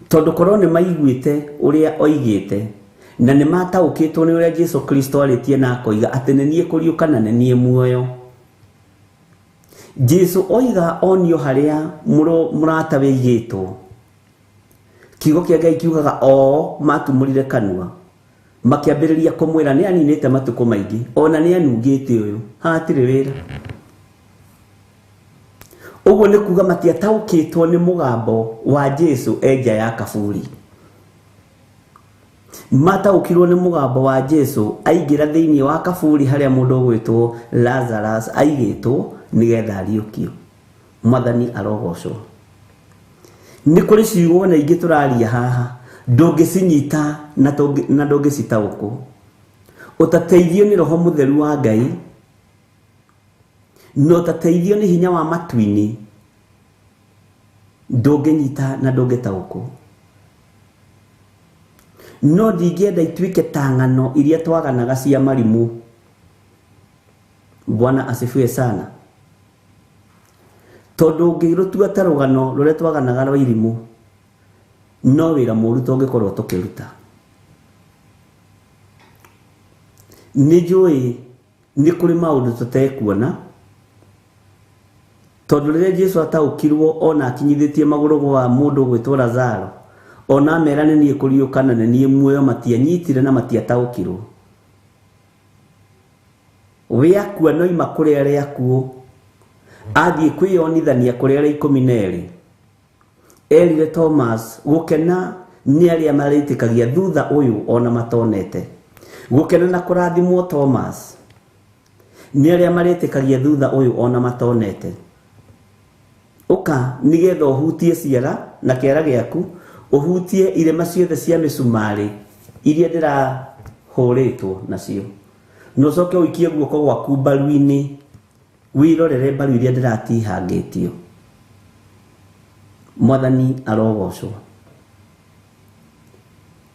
Speaker 2: Tondũ korwo nĩ maiguĩte ũrĩa oigĩte na nĩ mataũkĩtwo nĩ ũrĩa Jesu Kristo arĩtie na akoiga atĩ nĩ niĩ kũriũka na nĩ niĩ muoyo. Jesu oiga onio harĩa mũrata wĩigĩtwo. Kiugo kĩa Ngai kiugaga o matumũrire kanua makĩambĩrĩria kũmwĩra nĩ aninĩte matukũ maingĩ, ona nĩ anungĩte ũyũ, hatirĩ wĩra. Ũguo nĩ kuga matiataũkĩtwo nĩ mũgambo wa Jesu enja ya kaburi. Mataũkirwo nĩ mũgambo wa Jesu aingĩra thĩinĩ wa kaburi harĩa mũndũ ũgwĩtwo Lazarus aigĩtwo nĩgetha ariũkio. Mwathani arogocwo. Nĩ kũrĩ ciugo na ingĩ tũraria haha ndũngĩcinyita na ndũngĩcitaũkwo. Ũtateithio nĩ Roho Mũtheru wa Ngai, na ũtateithio nĩ hinya wa matu-inĩ, ndũngĩnyita na ndũngĩtaũkwo. No ndingĩenda ituĩke ta ng'ano iria twaganaga cia marimũ. Bwana asifiwe sana. Tondũ ũngĩrũtua ta rũgano rũrĩa twaganaga rwa irimũ, no wĩra mũru tũngĩkorwo tũkĩruta. Nĩ njũĩ nĩ kũrĩ maũndũ tũtekuona, tondũ rĩrĩa Jesu ataũkirwo ona akinyithĩtie magũrũ gwa mũndũ ũgwĩtwo Lazaro, Ona mera nĩ niĩ kũriũka na nĩ niĩ muoyo, matianyitire na matiataũkirwo. Wĩakua no ima kũrĩ arĩa akuũ, athiĩ kwĩyonithania kũrĩ arĩa 12. Erire Thomas gũkena nĩ arĩa marĩtĩkagia thutha ũyũ ona matonete. Gũkena na kũrathimwo Thomas nĩ arĩa marĩtĩkagia thutha ũyũ ona matonete. Ũka nĩgetha ũhutie ciara na kĩara gĩaku, ũhutie irema ciothe cia mĩcumarĩ iria ndĩrahũrĩtwo nacio, na ũcoke ũikie guoko gwaku mbaru-inĩ, wĩrorere mbaru iria ndĩratihangĩtio. Mwathani arogocwo.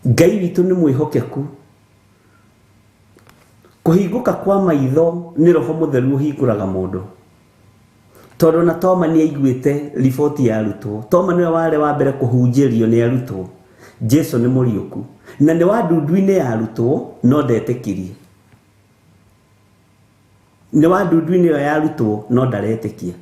Speaker 2: Ngai witũ nĩ mwĩhokeku. Kũhingũka kwa maitho nĩ Roho Mũtheru ũhingũraga mũndũ. Tondũ na Toma nĩ aiguĩte riboti ya arutwo. Toma nĩwe warĩ wa mbere kũhunjĩrio nĩ arutwo Jesu nĩ mũriũku, na nĩ wa ndundu-inĩ ya arutwo no ndetĩkirie. Nĩ wa ndundu-inĩ ĩyo ya arutwo no ndaretĩkia.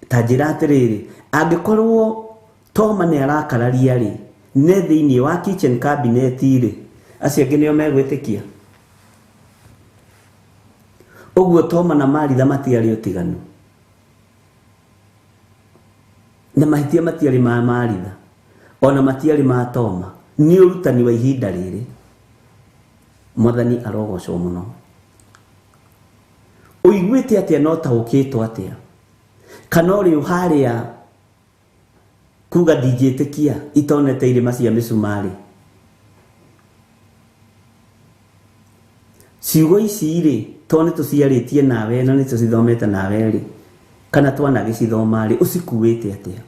Speaker 2: Ta njĩra atĩrĩrĩ, angĩkorwo Toma nĩ arakararia rĩ, ne thĩinĩ wa kitchen cabinet rĩ, acio angĩ nĩo megwĩtĩkia. Ũguo Toma na Maritha matiarĩ ũtiganu, na mahĩtia matiarĩ ma Maritha ona matiarĩ ma Toma. Nĩ ũrutani wa ihinda rĩrĩ. Mwathani arogocwo mũno. Ũiguĩte atĩa na ũtaũkĩtwo atĩa? Kana ũrĩ harĩa kuga ndingĩtĩkia itonete irĩma cia mĩcumarĩ? Ciugo ici rĩ, to nĩ tũciarĩtie nawe na nĩ tũcithomete nawe rĩ, kana twanagĩcithoma rĩ, ũcikuĩte atĩa?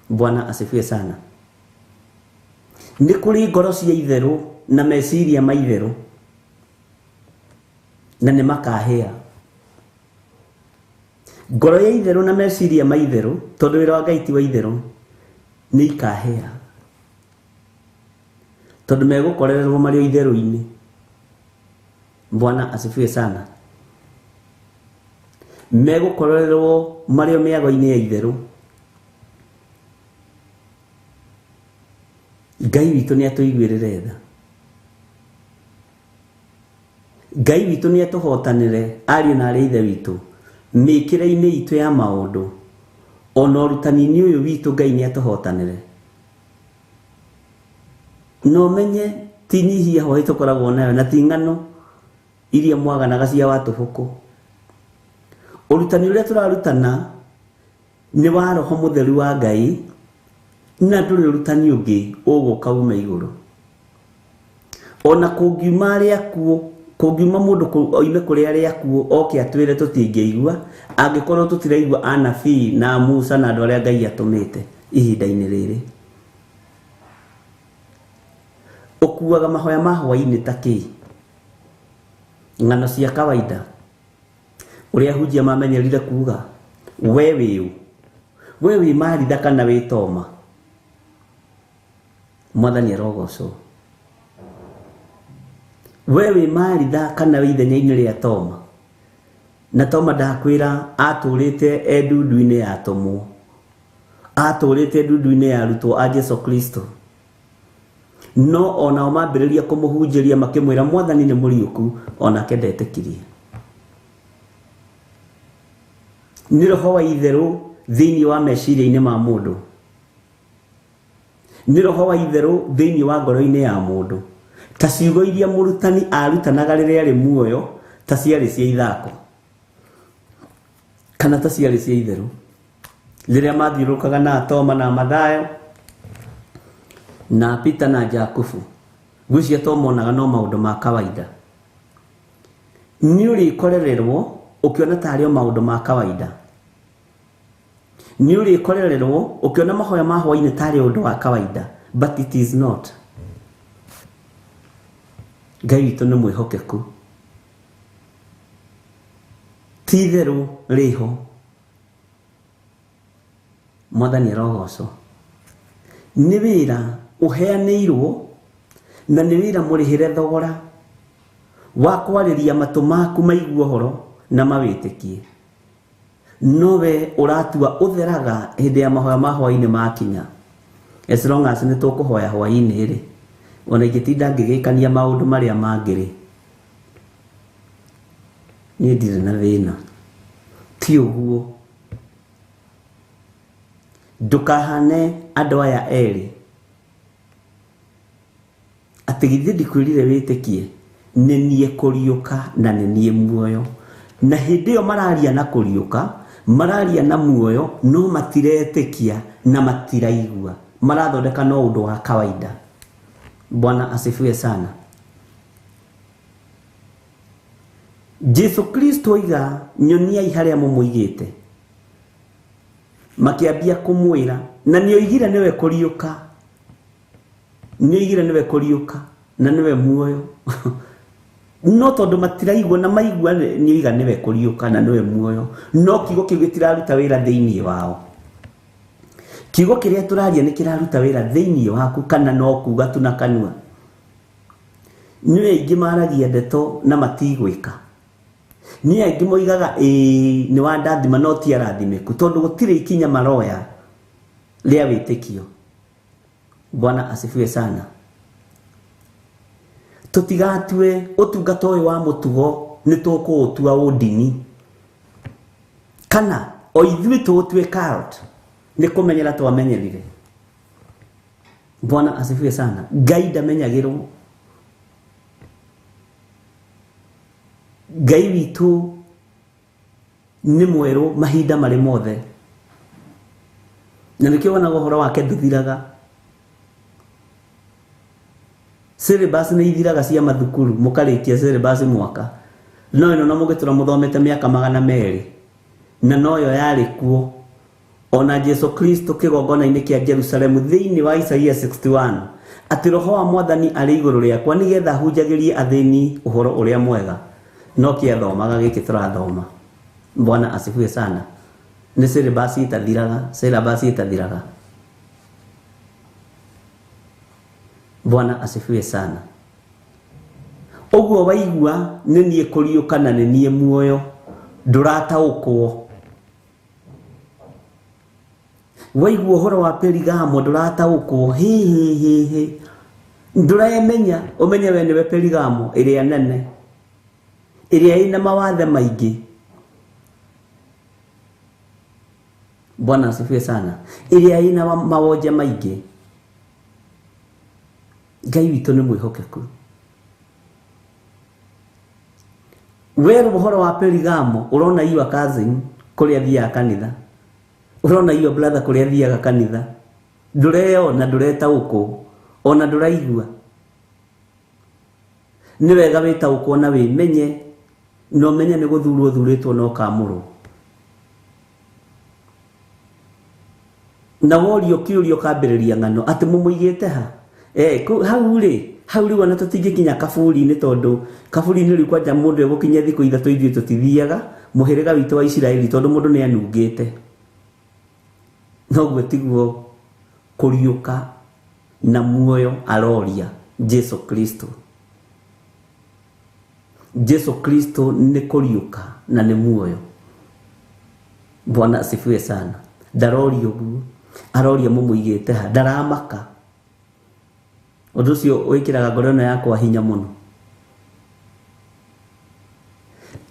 Speaker 2: Bwana asifiwe sana. Nĩ kũrĩ ngoro cia itherũ na meciria ma itherũ, na nĩ makahĩa. Ngoro ya itherũ na meciria ma itherũ, tondũ wĩra wa Ngai ti wa itherũ, nĩ ikahĩa, tondũ megũkorererwo marĩ o itherũ-inĩ. Bwana asifiwe sana. Megũkorererwo marĩ o mĩago-inĩ ya itherũ. Ngai witũ nĩ atũiguĩrĩre tha. Ngai witũ nĩ atũhotanĩre ariũ na arĩ ithe witũ mĩkĩre-inĩ itũ ya maũndũ, ona ũrutani-inĩ ũyũ witũ. Ngai nĩ atũhotanĩre. Na ũmenye ti nyihia hwaĩ tũkoragwo nayo, na ti ng'ano iria mwaganaga cia watũbũkũ. Ũrutani ũrĩa tũrarutana nĩ wa Roho Mũtheru wa Ngai, na ndũrĩ ũrutani ũngĩ ũgũka ume igũrũ. Ona kũngiuma arĩa akuũ, kũngiuma mũndũ oime kũrĩ arĩa akuũ oke atwĩre, tũtingĩigua angĩkorwo tũtiraigua anabii na Musa na andũ arĩa Ngai atũmĩte ihinda-inĩ rĩrĩ. Ũkuaga mahoya ma hwaĩ-inĩ ta kĩ? Ng'ano cia kawaida ũrĩa hunjia mamenyerire kuga, we wĩũ, we wĩ Maritha kana wĩ Toma? Mwathani arogocwo. We wĩ Maritha kana wĩ ithenya-inĩ rĩa Toma? Na Toma ndakwĩra atũrĩte e ndundu-inĩ ya atũmwo, atũrĩte ndundu-inĩ ya arutwo a Jesu Kristo, no onao mambĩrĩria kũmũhunjĩria makĩmwĩra Mwathani nĩ mũriũku, onake ndetĩkirie. Nĩ roho wa itherũ thĩinĩ wa meciria-inĩ ma mũndũ, nĩ roho wa itherũ thĩinĩ wa ngoro-inĩ ya mũndũ. Ta ciugo iria mũrutani arutanaga rĩrĩa arĩ muoyo ta ciarĩ cia ithako kana ta ciarĩ cia itherũ, rĩrĩa mathiũrũrũkaga na Toma na Mathayo na Peter na Jakubu, ngwĩciria to monaga no maũndũ ma kawaida. Nĩ ũrĩkorererwo ũkĩona tarĩ o maũndũ ma kawaida. Nĩ ũrĩkorererwo ũkĩona mahoya ma hwaĩ-inĩ tarĩ ũndũ wa kawaida, but it is not. Ngai witũ nĩ mwĩhokeku. Ti itherũ rĩho. Mwathani arogocwo. Nĩ wĩra ũheanĩirwo na nĩ wĩra mũrĩhĩre thogora wa kwarĩria matũ maku maigue ũhoro na mawĩtĩkie. No we ũratua ũtheraga hĩndĩ ya mahoya ma hwaĩ-inĩ makinya. As long as nĩ tũkũhoya hwaĩ-inĩ rĩ, ona ingĩtinda ngĩgĩkania maũndũ marĩa mangĩ rĩ, niĩ ndirĩ na thĩna. Ti ũguo. Ndũkahane andũ aya erĩ atĩ githĩ ndikwĩrire wĩtĩkie nĩ niĩ kũriũka na nĩ niĩ muoyo. Na hĩndĩ ĩyo mararia na kũriũka, mararia na muoyo, no matiretĩkia na matiraigua, marathondeka no ũndũ wa kawaida. Bwana asifiwe sana. Jesu Kristo oiga nyoniai harĩa mũmũigĩte. Makĩambia kũmwĩra, na nĩ oigire nĩwe kũriũka, nĩ oigire nĩwe kũriũka na nĩwe muoyo. No tondũ matiraigua na maigua nĩ oiga nĩwe kũriũka na nĩwe muoyo, no kiugo kĩu gĩtiraruta wĩra thĩinĩ wao. Kiugo kĩrĩa tũraria nĩ kĩraruta wĩra thĩinĩ waku kana no kuga tu na kanua? Nĩ aingĩ maragia ndeto na matigwĩka. Nĩ aingĩ moigaga ĩĩ nĩ wandathima no ti arathimĩku, tondũ gũtirĩ ikinya maroya rĩa wĩtĩkio. Bwana asifiwe sana. Tũtigatue ũtungata ũyũ wa mũtugo nĩ tũkũũtua ũndini, kana o ithuĩ tũũtue cult nĩ kũmenyera twamenyerire. Bwana asifiwe sana. Ngai ndamenyagĩrwo. Ngai witũ nĩ mwerũ mahinda marĩ mothe, na nĩkĩo wonaga ũhoro wake ndũthiraga. Syllabus nĩ ithiraga cia mathukuru, mũkarĩkia syllabus mwaka, no ĩno no mũgĩtũra mũthomete mĩaka 200, na noyo yarĩ kuo. Ona Jesu Kristo kĩgongona-inĩ kĩa Jerusalemu thĩinĩ wa Isaia 61 atĩ roho wa mwathani arĩ igũrũ rĩakwa nĩgetha hunjagĩrie athĩni ũhoro ũrĩa mwega, no kĩathomaga gĩkĩ tũrathoma. Bwana asifiwe sana. Nĩ syllabus ĩtathiraga, syllabus ĩtathiraga. Bwana asifiwe sana. Ũguo waigua nĩ niĩ kũriũka na nĩ niĩ muoyo, ndũrataũkwo. Waigua ũhoro wa Perigamo ndũrataũkwo, hĩ hĩ hĩ hĩ, ndũremenya. Ũmenye we nĩwe Perigamo ĩrĩa nene, ĩrĩa ĩna mawathe maingĩ. Bwana asifiwe sana. Ĩrĩa ĩna mawonje maingĩ. Ngai witũ nĩ mwĩhokeku. Werwo ũhoro wa Perigamo ũrona your cousin kũrĩa athiaga kanitha, ũrona your brother kũrĩa athiaga kanitha, ndũreyona, ndũretaũkwo, ona ndũraigua. Nĩ wega wĩtaũkwo na wĩmenye, na ũmenye nĩ gũthurwo ũthurĩtwo na ũkamũrwo. Na worio kĩũria ũkambĩrĩria ng'ano atĩ mũmũigĩte ha? Hau rĩ, hau rĩu ona tũtingĩkinya kaburi-inĩ, tondũ kaburi-inĩ rĩu kwanja mũndũ egũkinya thikũ 3 ithuĩ tũtithiaga mũhĩrĩga witũ wa Isiraeli, tondũ mũndũ nĩ anungĩte. Noguo tiguo kũriũka na muoyo aroria Jesu Kristo. Jesu Kristo nĩ kũriũka na nĩ muoyo. Bwana asifiwe sana. Ndaroria ũguo, aroria mũmũigĩte ha, ndaramaka. Ũndũ ũcio wĩkĩraga ngoro ĩno yakwa hinya mũno.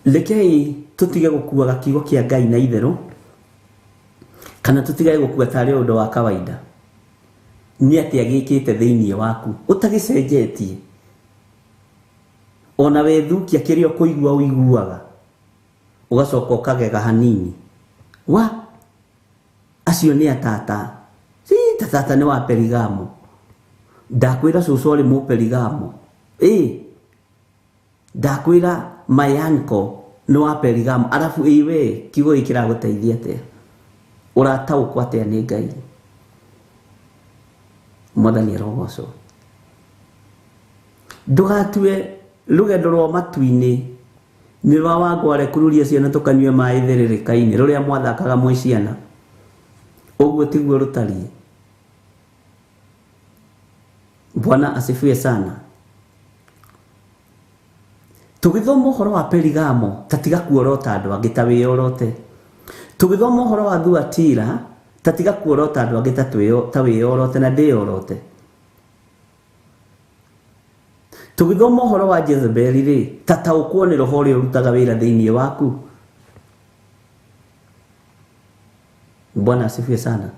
Speaker 2: Rekei tũtige gũkuaga kiugo kĩa Ngai na itherũ, kana tũtige gũkua tarĩ ũndũ wa kawaida. Nĩ atĩa gĩkĩte thĩinĩ waku ũtagĩcenjetie? Ona wethukia kĩrĩa ũkũigua ũiguaga, ũgacoka ũkagega hanini. Wa acio nĩ atata, si tata nĩ wa Perigamo. Ndakwĩra cũcũ arĩ mũperigamo, ĩ ndakwĩra my uncle nĩ wa Perigamo. Arabu ĩ we kiugo gĩkĩ kĩragũteithia atĩa? Ũrataũkwo atĩa nĩ Ngai? Mwathani arogocwo. Ndũgatue rũgendo rwa matu-inĩ nĩ rwa wangware kururia ciana tũkanyue maĩ thĩrĩrĩka-inĩ rũrĩa mwathakaga mwĩ ciana. Ũguo tiguo rũtariĩ. Bwana asifiwe sana. Tũgĩthoma ũhoro wa Perigamo, ta tiga kuorota andũ angĩ, ta wĩyorote. Tũgĩthoma ũhoro wa Thuatira, Ta tiga kuorota andũ angĩ ta wĩyorote na ndĩyorote. Tũgĩthoma ũhoro wa Jezebeli rĩ, ta taũkwo nĩ roho ũrĩa ũrutaga wĩra thĩinĩ waku. Bwana asifiwe sana.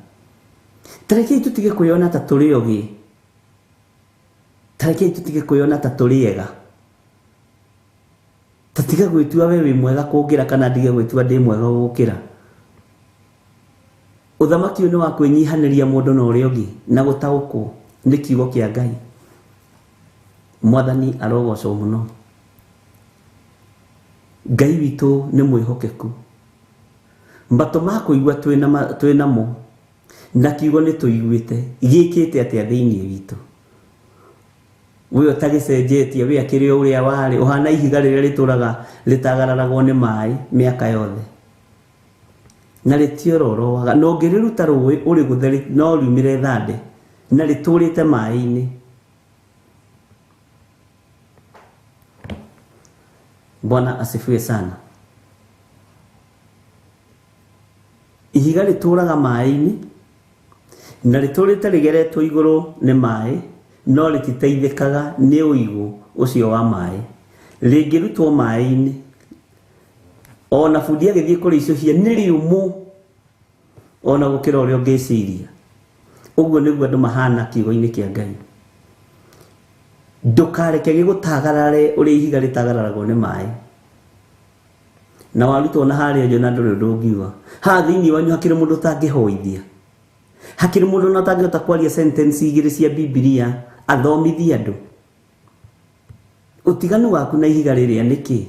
Speaker 2: Tarekei tũtige kwĩyona ta tũrĩ ogĩ. Tarekei tũtige kwĩyona ta tũrĩ ega. Ta tiga gwĩtua we wĩ mwega kũngĩra kana ndige gwĩtua ndĩ mwega gũgũkĩra. Ũthamaki ũyũ nĩ wa kwĩnyihanĩria mũndũ na ũrĩa ũngĩ na gũtaũkwo nĩ kiugo kĩa Ngai. Mwathani arogocwo mũno. Ngai witũ nĩ mwĩhokeku. Matũ ma kũigua twĩ namo na kiugo nĩ tũiguĩte gĩkĩte atĩa thĩinĩ witũ. We ũtagĩcenjetie, we akĩrĩ o ũrĩa warĩ, ũhana ihiga rĩrĩa rĩtũraga rĩtagararagwo nĩ maĩ mĩaka yothe na rĩtiororoaga, na ũngĩrĩruta rũĩ ũrĩgũthe no riumĩre thande na rĩtũrĩte maĩ-inĩ. Bwana asifiwe sana. Ihiga rĩtũraga maĩ-inĩ na rĩtũrĩte rĩgeretwo igũrũ nĩ maĩ, no rĩtiteithĩkaga nĩ ũigũ ũcio wa maĩ. Rĩngĩrutwo maĩ-inĩ, ona bundi agĩthiĩ kũrĩicũhia nĩ rĩũmũ ona gũkĩra ũrĩa ũngĩciria. Ũguo nĩguo andũ mahana kiugo-inĩ kĩa Ngai. Ndũkareke gĩgũtagarare ũrĩa ihiga rĩtagararagwo nĩ maĩ. Na warutwo na harĩa nja na ndũrĩ ũndũ ũngiuga. Haha thĩinĩ wanyu hakĩrĩ mũndũ ũtangĩhoithia. Hakĩrĩ mũndũ ona ũtangĩhota kwaria sentence igĩrĩ cia Bibilia athomithie andũ. Ũtiganu waku na ihiga rĩrĩa nĩ kĩ?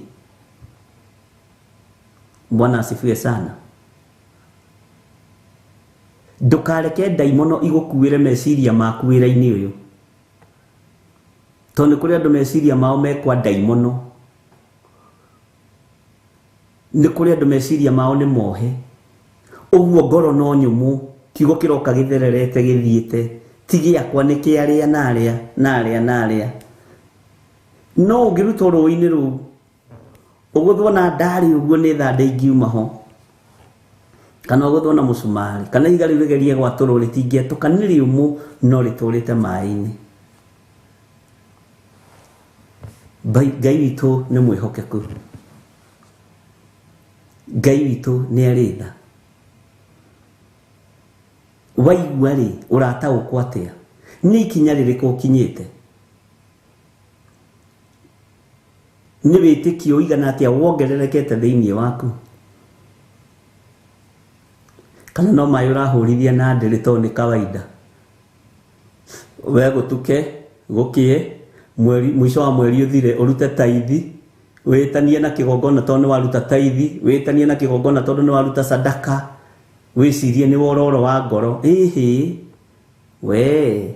Speaker 2: Bwana asifiwe sana. Ndũkareke ndaimono igũkuĩre meciria maku wĩra-inĩ ũyũ. Tondũ nĩ kũrĩ andũ meciria mao mekwa ndaimono. Nĩ kũrĩ andũ meciria mao nĩ mohe. Ũguo ngoro no nyũmũ, kiugo kĩroka gĩthererete gĩthiĩte, ti gĩakwa nĩ kĩa arĩa na arĩa na arĩa na arĩa. No ũngĩrutwo rũĩ-inĩ rũu, ũgũthwo na ndarĩ ũguo nĩ thanda ingiuma ho, kana ũgũthwo na mũcumarĩ, kana ihiga rĩu rĩgerie gwatũrwo rĩtingĩatũka, nĩ rĩũmũ no rĩtũrĩte maĩ-inĩ. Ngai witũ nĩ mwĩhokeku. Ngai witũ nĩ arĩ tha. Waigua rĩ, ũrataũkwo atĩa? Nĩ ikinya rĩrĩkũ ũkinyĩte? Nĩ wĩtĩkio ũigana atĩa wongererekete thĩinĩ waku? Kana no maĩ ũrahũrithia na ndĩrĩ tondũ nĩ kawaida? We gũtuke, gũkĩe, mũico wa mweri ũthire ũrute taithi, wĩtanie na kĩgongona tondũ nĩ waruta taithi, wĩtanie na kĩgongona tondũ nĩ waruta sadaka, wĩcirie nĩ wororo wa ngoro. Ĩhĩ, we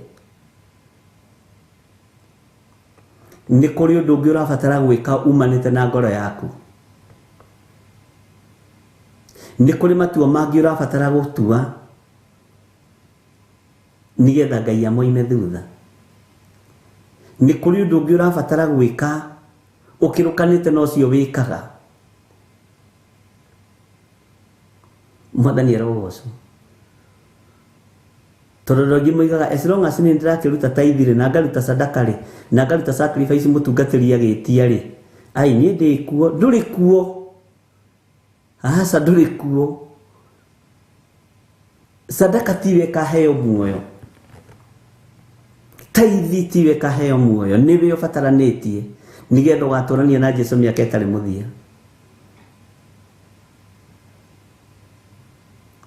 Speaker 2: nĩ kũrĩ ũndũ ũngĩ ũrabatara gwĩka umanĩte na ngoro yaku. Nĩ kũrĩ matua mangĩ ũrabatara gũtua nĩgetha Ngai amoime thutha. Nĩ kũrĩ ũndũ ũngĩ ũrabatara gwĩka ũkĩrũkanĩte na ũcio wĩkaga. Mwathani arogocwo. Tondũ andũ aingĩ moigaga as long as nĩ ndĩrakĩruta taithi rĩ, na ngaruta sadaka rĩ, na ngaruta sacrifice mũtungatĩri agĩtia rĩ, ai niĩ ndĩ kuo. Ndũrĩ kuo. Aca ndũrĩ kuo. Sadaka tiwe ĩkaheo muoyo. Taithi tiwe ĩkaheo muoyo. Nĩwe ũbataranĩtie nĩgetha ũgatũrania na Jesũ mĩaka ĩtarĩ mũthia.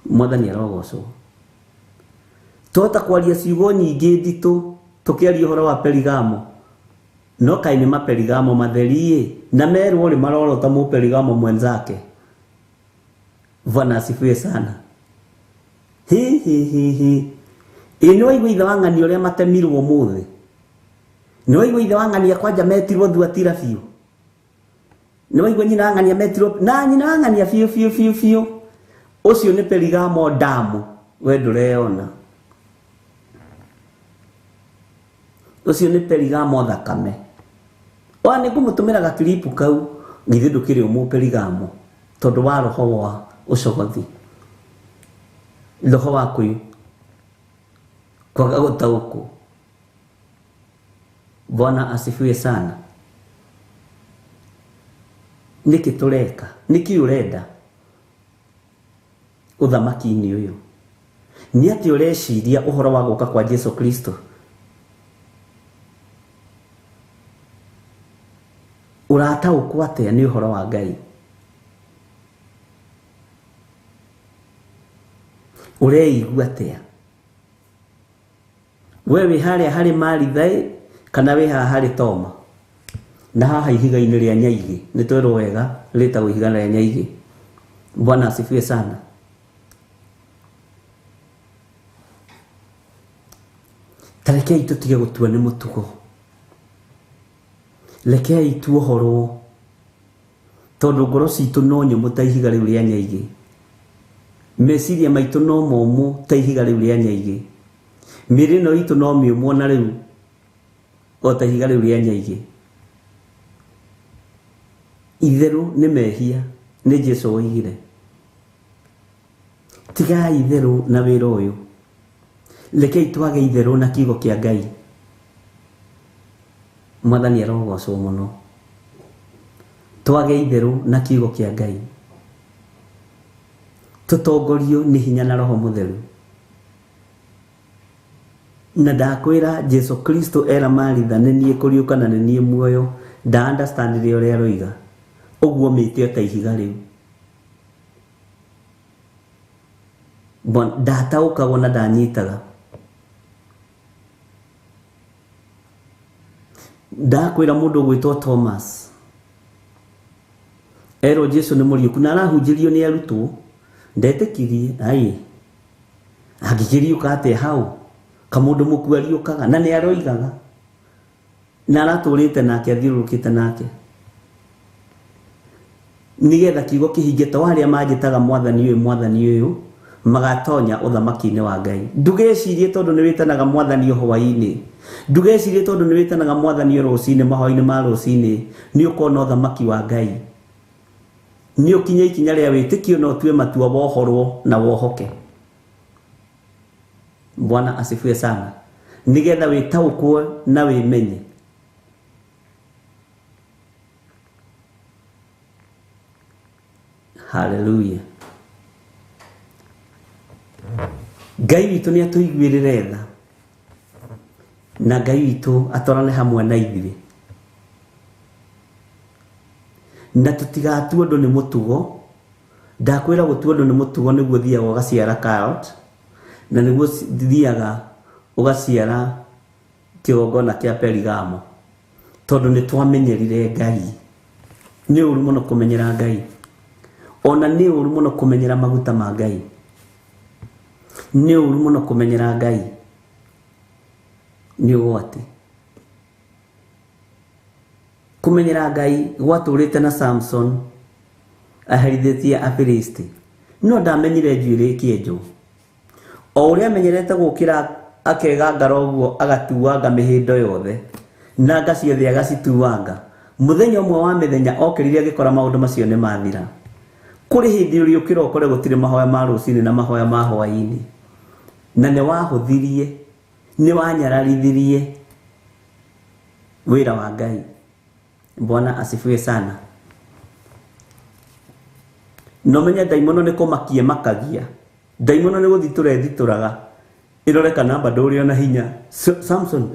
Speaker 2: Mwathani arogocwo. Twahota kwaria ciugo nyingĩ nditũ tũkĩaria ũhoro wa Perigamo, no kaĩ nĩ maperigamo matheri-ĩ, na merwo rĩ marorota mũperigamo mwenzake. Bwana asifiwe sana. Hi hi hi hi. Ĩ nĩ waigua ithe wa ng'ania ũrĩa matemirwo ũmũthĩ? Nĩ waigua ithe wa ng'ania kwanja metirwo Thuatira biũ? Nĩ waigua nyina wa ng'ania metirwo na nyina wa ng'ania biũ biũ biũ biũ? Ũcio nĩ Perigamo ndamu, we ndũreyona. Ũcio nĩ Perigamo thakame. Wa nĩ ngũmũtũmĩra gakiripu kau, githĩ ndũkĩrĩ ũmũ Perigamo tondũ wa roho wa ũcogothi. Roho wa kwaga gũtaũkwo. Bwana asifiwe sana. Nĩkĩ tũreka? Nĩkĩ ũrenda ũthamaki-inĩ ũyũ? Nĩ atĩ ũreciria ũhoro wa gũka kwa Jesu Kristo? Ũrataũkwo atĩa nĩ ũhoro wa Ngai? Ũreigua atĩa? We wĩ harĩa harĩ Maritha kana wĩ haha harĩ Toma? Na haha ihiga-inĩ rĩa Nyaigĩ nĩ twerwo wega rĩtagwo ihiga rĩa Nyaigĩ. Bwana asifiwe sana. Ta rekei tũtige gũtua nĩ mũtugo. Rekei tuohorwo tondũ ngoro citũ no nyũmũ ta ihiga rĩu rĩa Nyaigĩ. Meciria maitũ no momũ ta ihiga rĩu rĩa Nyaigĩ. Mĩĩrĩ ĩno itũ no mĩũmũ ona rĩu o ta ihiga rĩu rĩa Nyaigĩ. Itherũ nĩ mehia, nĩ Jesu oigire. Tigai itherũ na wĩra ũyũ. Rekei twage itherũ na kiugo kĩa Ngai. Mwathani arogocwo mũno. Twage itherũ na kiugo kĩa Ngai. Tũtongorio nĩ hinya na Roho Mũtheru. Na ndakwĩra Jesu Kristo era Maritha nĩ niĩ kũriũka na nĩ niĩ muoyo. Nda understand ũrĩa aroiga. Ũguo mĩte ta ihiga rĩu. Ndataũkagwo na ndanyitaga. Ndakwĩra mũndũ ũgwĩtwo Thomas erwo Jesu nĩ mũriũku na arahunjĩrio nĩ arutwo, ndetĩkirie. Ai, angĩkĩriũka atĩa hau? Kamũndũ mũkuũ ariũkaga na nĩ aroigaga na aratũrĩte nake athiũrũrũkĩte nake nĩgetha kiugo kĩhinge to arĩa manjĩtaga mwathani ũyũ mwathani ũyũ magatonya ũthamaki-inĩ wa Ngai. Ndũgecirie tondũ nĩ wĩtanaga mwathani hwaĩ-inĩ, ndũgecirie tondũ nĩ wĩtanaga mwathani rũcinĩ, mahoya-inĩ ma rũcinĩ, nĩ ũkona ũthamaki wa Ngai. Nĩ ũkinye ikinya rĩa wĩtĩkio na ũtue matua wohorwo na wohoke. Bwana asifiwe sana. Nĩgetha wĩtaũkwo na wĩmenye. Hallelujah. Ngai witũ nĩ atũiguĩrĩre tha na Ngai witũ atwarane hamwe na ithuĩ na tũtigatue ũndũ nĩ mũtugo. Ndakwĩra gũtua ũndũ nĩ mũtugo nĩguo thiaga ũgaciara carrot na nĩguo thiaga ũgaciara kĩgongona kĩa Perigamo tondũ nĩ twamenyerire Ngai. Nĩ ũru mũno kũmenyera Ngai, ona nĩ ũru mũno kũmenyera maguta ma Ngai. Nĩ ũru mũno kũmenyera Ngai, nĩ ũgwati. Kũmenyera Ngai gwatũrĩte na Samson aherithĩtie Afilisti, no ndamenyire njuĩrĩ ĩkĩenjwo. O ũrĩa amenyerete gũkĩra akegangara ũguo agatuanga mĩhĩndo yothe na nga ciothe agacituanga, mũthenya ũmwe wa mĩthenya okĩrire agĩkora maũndũ macio nĩ mathira. Kũrĩ hĩndĩ ũrĩũkĩra ũkore gũtirĩ mahoya ma rũcinĩ na mahoya ma hwaĩ-inĩ, na nĩ wahũthirie, nĩ wanyararithirie wĩra wa Ngai. Bwana asifiwe sana. No menye ndaimono nĩ kũmakia makagia, ndaimono nĩ gũthitũra ĩthitũraga ĩrore kana bado ũrĩ ona hinya. Samson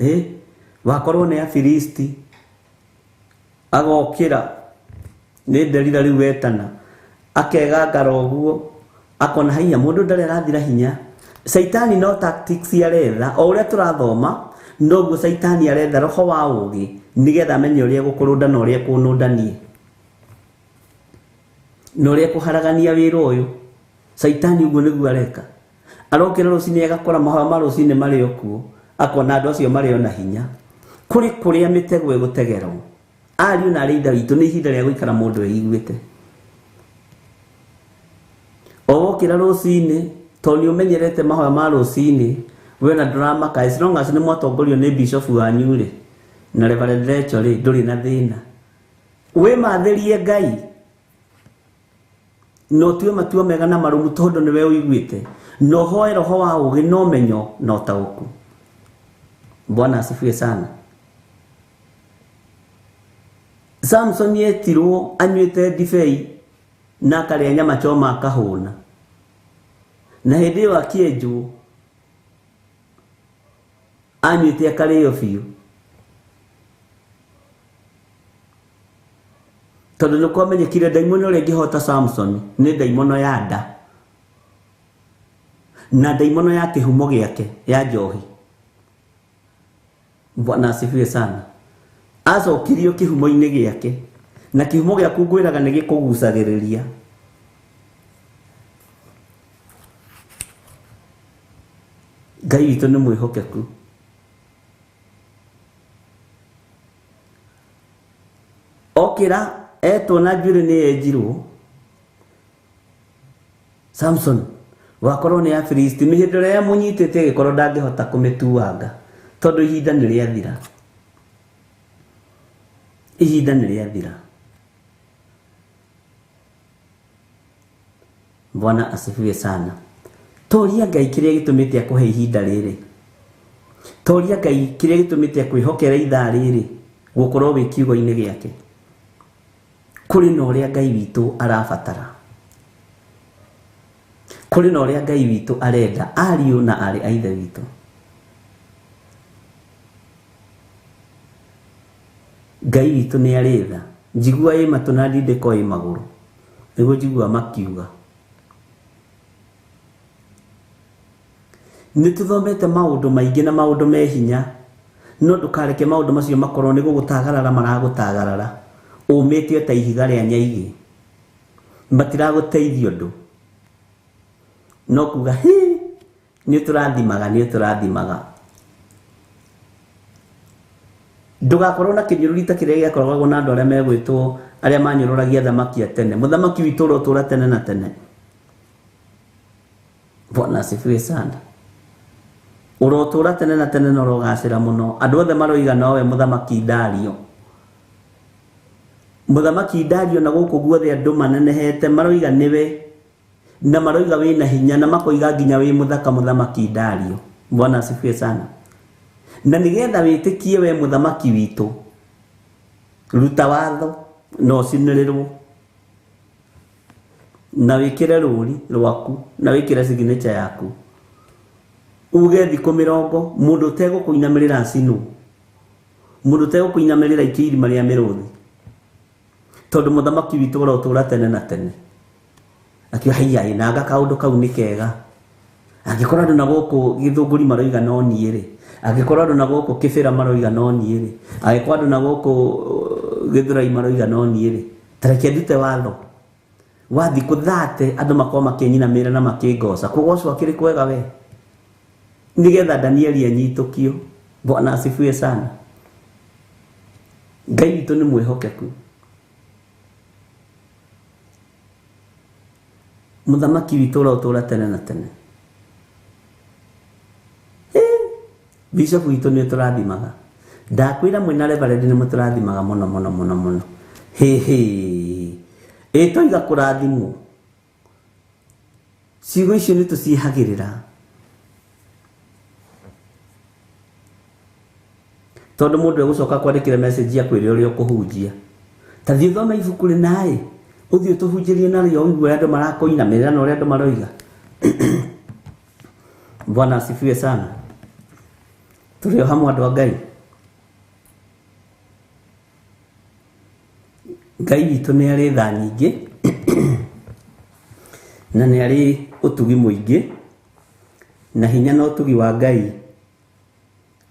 Speaker 2: wakorwo nĩ Afilisti agokĩra nĩ Delila rĩu wetana akegangara ũguo akona hinya mũndũ ndarĩ arathira hinya. Caitani no tactics aretha, o ũrĩa tũrathoma noguo caitani aretha roho wa ũũgĩ nĩgetha amenye ũrĩa gũkũrũnda na ũrĩa kũnũndanie na ũrĩa kũharagania wĩra ũyũ. Caitani ũguo nĩguo areka. Arokĩra rũcinĩ agakora mahoya ma rũcinĩ marĩ o kuo, akona andũ acio marĩ ona hinya. Kũrĩ kũrĩa mĩtego ĩgũtegerwo. Ariũ na arĩ ithe witũ, nĩ ihinda rĩa gũikara mũndũ eiguĩte. O wokĩra rũcinĩ tondũ nĩ ũmenyerete mahoya ma rũcinĩ, we na ndũramaka, as long as nĩ mwatongorio nĩ bishop wanyu rĩ na Reverend Rachel rĩ, ndũrĩ na thĩna. Wĩmathĩrie Ngai na ũtue matua mega na marũmu tondũ nĩwe ũiguĩte. Na ũhoe roho wa ũũgĩ na ũmenyo na ũtaũku. Bwana asifiwe sana. Samson etirwo anyuĩte ndibei na akarĩa nyama choma akahũna. Na hĩndĩ ĩyo akĩenjwo anyuĩte akarĩo biũ. Tondũ nĩ kwamenyekire ndaimono ĩrĩa ĩngĩhota Samson nĩ ndaimono ya nda na ndaimono ya kĩhumo gĩake ya njohi. Bwana asifiwe sana. Acokirio kĩhumo-inĩ gĩake na kĩhumo gĩaku ngwĩraga nĩ gĩkũgucagĩrĩria. Ngai witũ nĩ mwĩhokeku. Okĩra etwo na njuĩrĩ nĩ yenjirwo. Samson wakorwo nĩ Afilisti mĩhĩndo ĩrĩa yamũnyitĩte ĩgĩkorwo ndangĩhota kũmĩtuanga tondũ ihinda nĩ rĩathira. Ihinda nĩ rĩathira. Bwana asifiwe sana. Toria Ngai kĩrĩa gĩtũmĩte akũhe ihinda rĩrĩ. Toria Ngai kĩrĩa gĩtũmĩte akwĩhokere ithaa rĩrĩ gũkorwo wĩ kiugo-inĩ gĩake. Kũrĩ na ũrĩa Ngai witũ arabatara. Kũrĩ na ũrĩa Ngai witũ arenda ariũ na aarĩ a Ithe witũ. Ngai witũ nĩ arĩ tha. Njigua ĩ matũ na ndindĩko ĩ magũrũ. Nĩguo njigua makiuga. Nĩ tũthomete maũndũ maingĩ na maũndũ me hinya, no ndũkareke maũndũ macio makorwo nĩ gũgũtagarara maragũtagarara. Ũmĩte ta ihiga rĩa nyaigĩ. Matiragũteithia ũndũ. No kuga hi nĩ tũrathimaga nĩ tũrathimaga. Ndũgakorwo na kĩnyũrũri ta kĩrĩa gĩakoragwo na andũ arĩa megwĩtwo arĩa manyũrũragia athamaki a tene. Mũthamaki witũ ũrotũũra tene na tene. Bwana asifiwe sana. Ũrotũũra tene na tene na ũrogacĩra mũno. Andũ othe maroiga nowe mũthamaki Dario. Mũthamaki Dario na gũkũ guothe andũ manenehete maroiga nĩwe na maroiga wĩna hinya na makoiga nginya wĩ mũthaka mũthamaki Dario. Bwana asifiwe sana. Na nĩgetha wĩtĩkie we mũthamaki witũ, ruta watho na ũcinĩrĩrwo na wĩkĩre rũri rwaku na wĩkĩre signature yaku. Uge thikũ mĩrongo mũndũ ũtegũkũinamĩrĩra acinwo, mũndũ ũtegũkũinamĩrĩra aikio irima rĩa mĩrũthi, tondũ mũthamaki witũ ũrotũũra tene na tene. Akiuga haiya ĩ nanga kaũndũ kau nĩ kega. Angĩkorwo andũ na gũkũ Gĩthũngũri maroiga no niĩ rĩ, angĩkorwo andũ na gũkũ Kĩbĩra maroiga no niĩ rĩ, angĩkorwo andũ na gũkũ Gĩthũrai maroiga no niĩ rĩ, ta reke ndute watho wa thikũ 30 andũ makorwo makĩnyinamĩrĩra na makĩngoca. Kũgocwo akĩrĩ kwega we, nĩgetha Danieli anyitũkio. Bwana asifiwe sana. Ngai witũ nĩ mwĩhokeku. Mũthamaki witũ ũrotũũra tene na tene. Bishop witũ nĩ tũrathimaga. Ndakwĩra mwĩna Reverend nĩ mũtũrathimaga mũno mũno mũno mũno. Hĩhĩ. Ĩ toiga kũrathimwo. Ciugo icio nĩ tũciĩhagĩrĩra. Tondũ mũndũ egũcoka kwandĩkĩra message akwĩre ũrĩa ũkũhunjia. Ta thiĩ ũthome ibuku rĩna ĩ, ũthiĩ ũtũhunjĩrie narĩo ũigue ũrĩa andũ marakũinamĩrĩra na ũrĩa andũ maroiga. Bwana asifiwe sana. Tũrĩ o hamwe andũ a Ngai. Ngai witũ nĩ arĩ tha nyingĩ na nĩ arĩ ũtugi mũingĩ, na hinya na ũtugi wa Ngai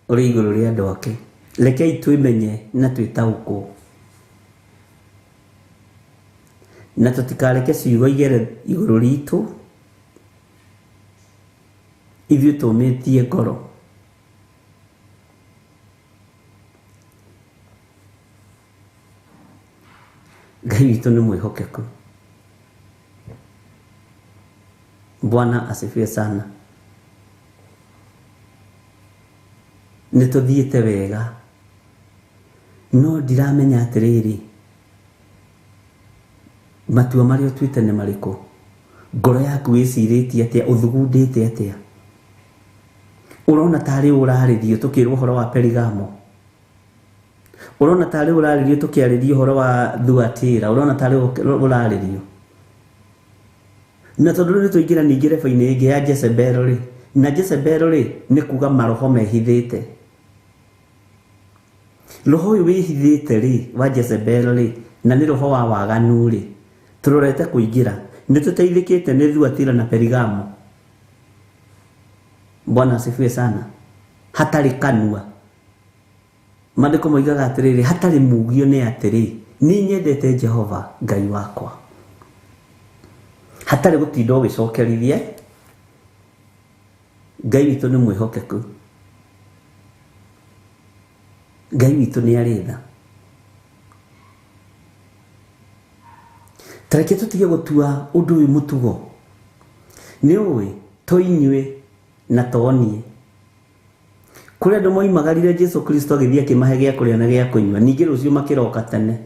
Speaker 2: ũrĩ igũrũ rĩa andũ ake. Rekei twĩmenye na twĩtaũkwo na tũtikareke ciugo igere igũrũ ritũ ithuĩ tũmĩtie ngoro. Ngai witũ nĩ mwĩhokeku. Bwana asifiwe sana. Nĩ tũthiĩte wega no ndiramenya atĩrĩrĩ matua marĩa ũtuĩte nĩ marĩkũ. Ngoro yaku wĩcirĩtie atĩa, ũthugundĩte atĩa? Ũrona tarĩ ũrarĩrio tũkĩrwo ũhoro wa Perigamo, ũrona tarĩ ũrarĩrio tũkĩarĩrio ũhoro wa Thuatira, ũrona tarĩ ũrarĩrio. Na tondũ rĩu nĩtwaingĩra ningĩ reba-inĩ ĩngĩ ya Jezebel rĩ, na Jezebel rĩ nĩ kuga maroho mehithĩte. Roho ũyũ wĩhithĩte rĩ wa Jezebel rĩ, na nĩ roho wa waganu rĩ, tũrorete kũingĩra. Nĩtũteithĩkĩte nĩ Thuatira na Perigamo. Bwana asifiwe sana. Hatarĩ kanua. Maandĩko moigaga atĩrĩrĩ, hatarĩ mugio nĩ atĩrĩ, niĩ nyendete Jehova Ngai wakwa. Hatarĩ gũtinda ũgĩcokerithia, Ngai witũ nĩ mwĩhokeku. Ngai witũ nĩ arĩ tha. Tareke tũtige gũtua ũndũ ũyũ mũtugo. Nĩ ũĩ to inyuĩ na to niĩ. Kũrĩ andũ moimagarire Jesu Kristo agĩthiĩ akĩmahe gĩa kũrĩa na gĩa kũnyua, ningĩ rũciũ makĩroka tene.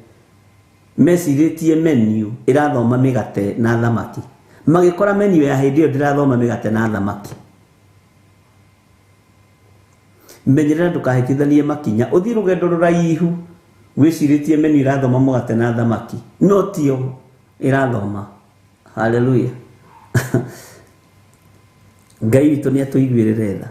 Speaker 2: Mecirĩtie menu ĩrathoma mĩgate na thamaki. Magĩkora menu ya hĩndĩ ĩyo ndĩrathoma mĩgate na thamaki. Menyerera ndũkahĩtithanie makinya, ũthiĩ rũgendo rũraihu wĩcirĩtie menu ĩrathoma mũgate na thamaki, no tio ĩrathoma. Hallelujah. Ngai witũ nĩ atũiguĩrĩre tha.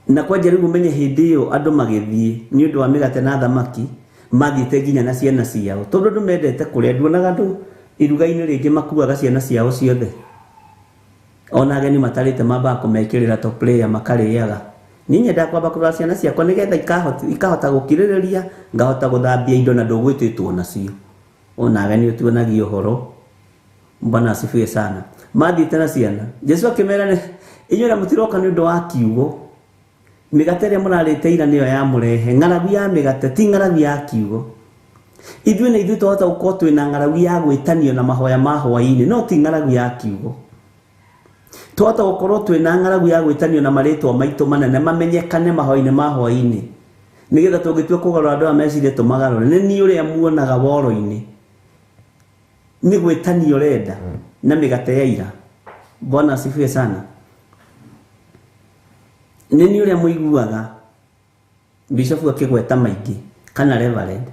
Speaker 2: Na kwanja rĩu ũmenye hĩndĩ ĩyo andũ magĩthiĩ nĩ ũndũ wa mĩgate na thamaki, mathiĩte nginya na ciana ciao, tondũ andũ mendete kũrĩa. Nduonaga andũ iruga-inĩ rĩngĩ makuaga ciana ciao ciothe, ona ageni matarĩte mambaga kũmekĩrĩra top layer makarĩaga. Niĩ nyendaga kwamba kũrora ciana ciakwa nĩgetha ikahota gũkirĩrĩria, ngahota gũthambia indo na ndũgwĩtĩtwo nacio. Ona ageni ũtuonagia ũhoro. Bwana asifiwe sana. Mathiĩte na ciana, Jesu akĩmera inyuĩ na mũtiroka nĩ ũndũ wa kiugo, mĩgate ĩrĩa mũrarĩte ira nĩyo yamũrehe. Ng'aragu ya mĩgate ti ng'aragu ya kiugo. Ithuĩ na ithuĩ twahota gũkorwo twĩna ng'aragu ya gwĩtanio na mahoya ma hwaĩ-inĩ, no ti ng'aragu ya kiugo. Twahota gũkorwo twĩna ng'aragu ya gwĩtanio na marĩtwa maitũ manene mamenyekane mahoya-inĩ ma hwaĩ-inĩ, nĩgetha tũngĩtua kũgarũra andũ aya mecirie tũmagarũre. Nĩ niĩ ũrĩa muonaga woro-inĩ nĩ gwĩtanio ũrenda na mĩgate ya ira. Bwana asifiwe sana. Nĩ niĩ ũrĩa mũiguaga bishofu akĩgweta maingĩ kana reverend,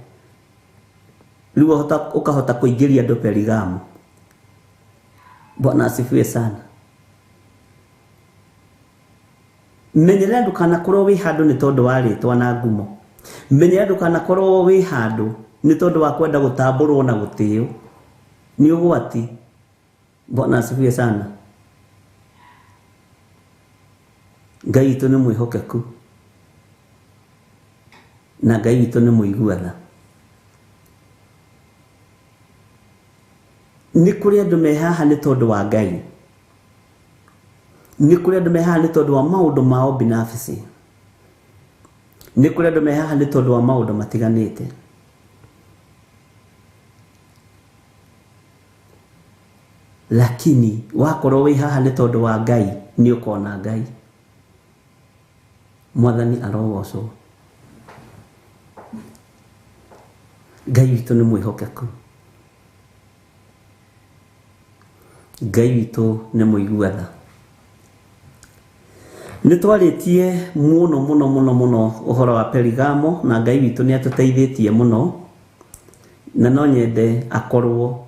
Speaker 2: rĩu ũkahota kũingĩria andũ Perigamo. Bwana asifiwe sana. Menyerera ndũkanakorwo wĩ handũ nĩ tondũ wa rĩtwa na ngumo. Menyerera ndũkanakorwo wĩ handũ nĩ tondũ wa kwenda gũtambũrwo na gũtĩo. Nĩ ũgwati. Bwana asifiwe sana. Ngai witũ nĩ mwĩhokeku na Ngai witũ nĩ mũigua tha. Nĩ kũrĩ andũ me haha nĩ tondũ wa Ngai, nĩ kũrĩ andũ me haha nĩ tondũ wa maũndũ mao binafsi, nĩ kũrĩ andũ me haha nĩ tondũ wa maũndũ matiganĩte. Lakini wakorwo wĩ haha nĩ tondũ wa Ngai, nĩ ũkona Ngai. Mwathani arogocwo. Ngai witũ nĩ mwĩhokeku. Ngai witũ nĩ mũigua tha. Nĩ twarĩtie mũno mũno mũno mũno ũhoro wa Perigamo, na Ngai witũ nĩ atũteithĩtie mũno, na no nyende akorwo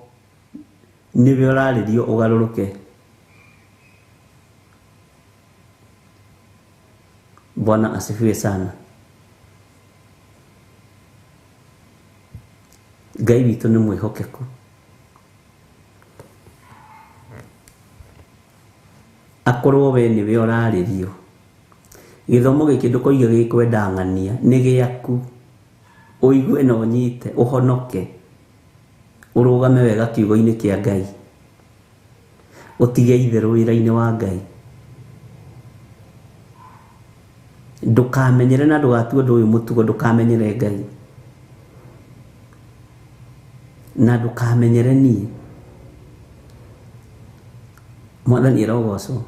Speaker 2: nĩwe ũrarĩrio ũgarũrũke. Bwana asifiwe sana. Ngai witũ nĩ mwĩhokeku. Akorwo we nĩwe ũrarĩrio, gĩthomo gĩkĩ ndũkoige gĩkwenda ng'ania, nĩ gĩaku. Ũigue na ũnyite, ũhonoke, ũrũgame wega kiugo-inĩ kĩa Ngai, ũtige itherũ wĩra-inĩ wa Ngai. Ndũkamenyere na ndũgatue ũndũ ũyũ mũtugo, ndũkamenyere Ngai na ndũkamenyere niĩ. Mwathani arogocwo.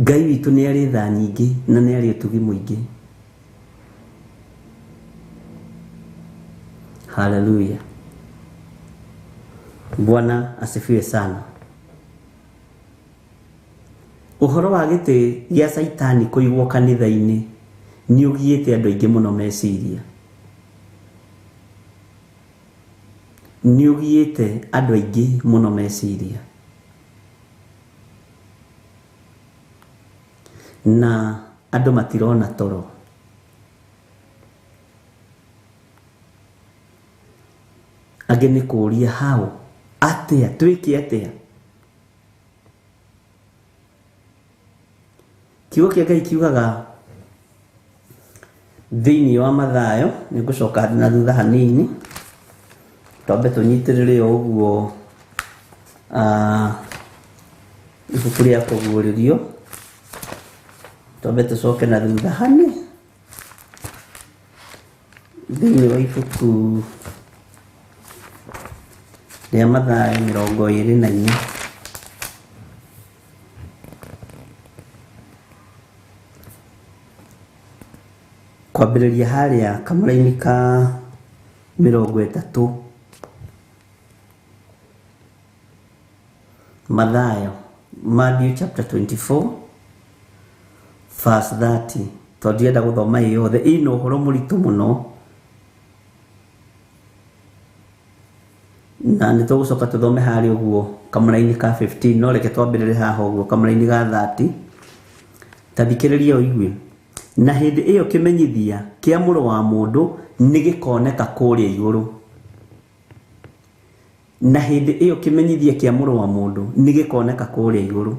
Speaker 2: Ngai witũ nĩ arĩ tha nyingĩ na nĩ arĩ ũtugi mũingĩ. Hallelujah. Bwana asifiwe sana. Ũhoro wa gĩtĩ gĩa Caitani kũigwo kanitha-inĩ nĩ ũgiĩte andũ aingĩ mũno meciria. Nĩ ũgiĩte andũ aingĩ mũno meciria. Na andũ matirona toro. Angĩ nĩ kũũria hau atĩa twĩke atĩa. Kiugo kĩa Ngai kiugaga thĩinĩ wa Mathayo, nĩ ngũcoka na thutha hanini twambe tũnyitĩrĩre o ũguo ibuku rĩa kũguũrĩrio, twambe tũcoke na thutha hani thĩinĩ wa ibuku rĩa Mathayo 24. Kwambĩrĩria harĩa kamũraini ka 30. Mathayo, Matthew chapter 24 verse 30. Tondũ ndienda gũthoma ĩ yothe, ĩna ũhoro mũritũ mũno na nĩ tũgũcoka tũthome harĩa ũguo kamũraini ka 15, no reke twambĩrĩre haha ũguo kamũraini ga 30. Ta thikĩrĩria ũigue. Na hĩndĩ ĩyo kĩmenyithia kĩa mũrũ wa mũndũ nĩ gĩkoneka kũrĩa igũrũ. Na hĩndĩ ĩyo kĩmenyithia kĩa mũrũ wa mũndũ nĩ gĩkoneka kũrĩa igũrũ.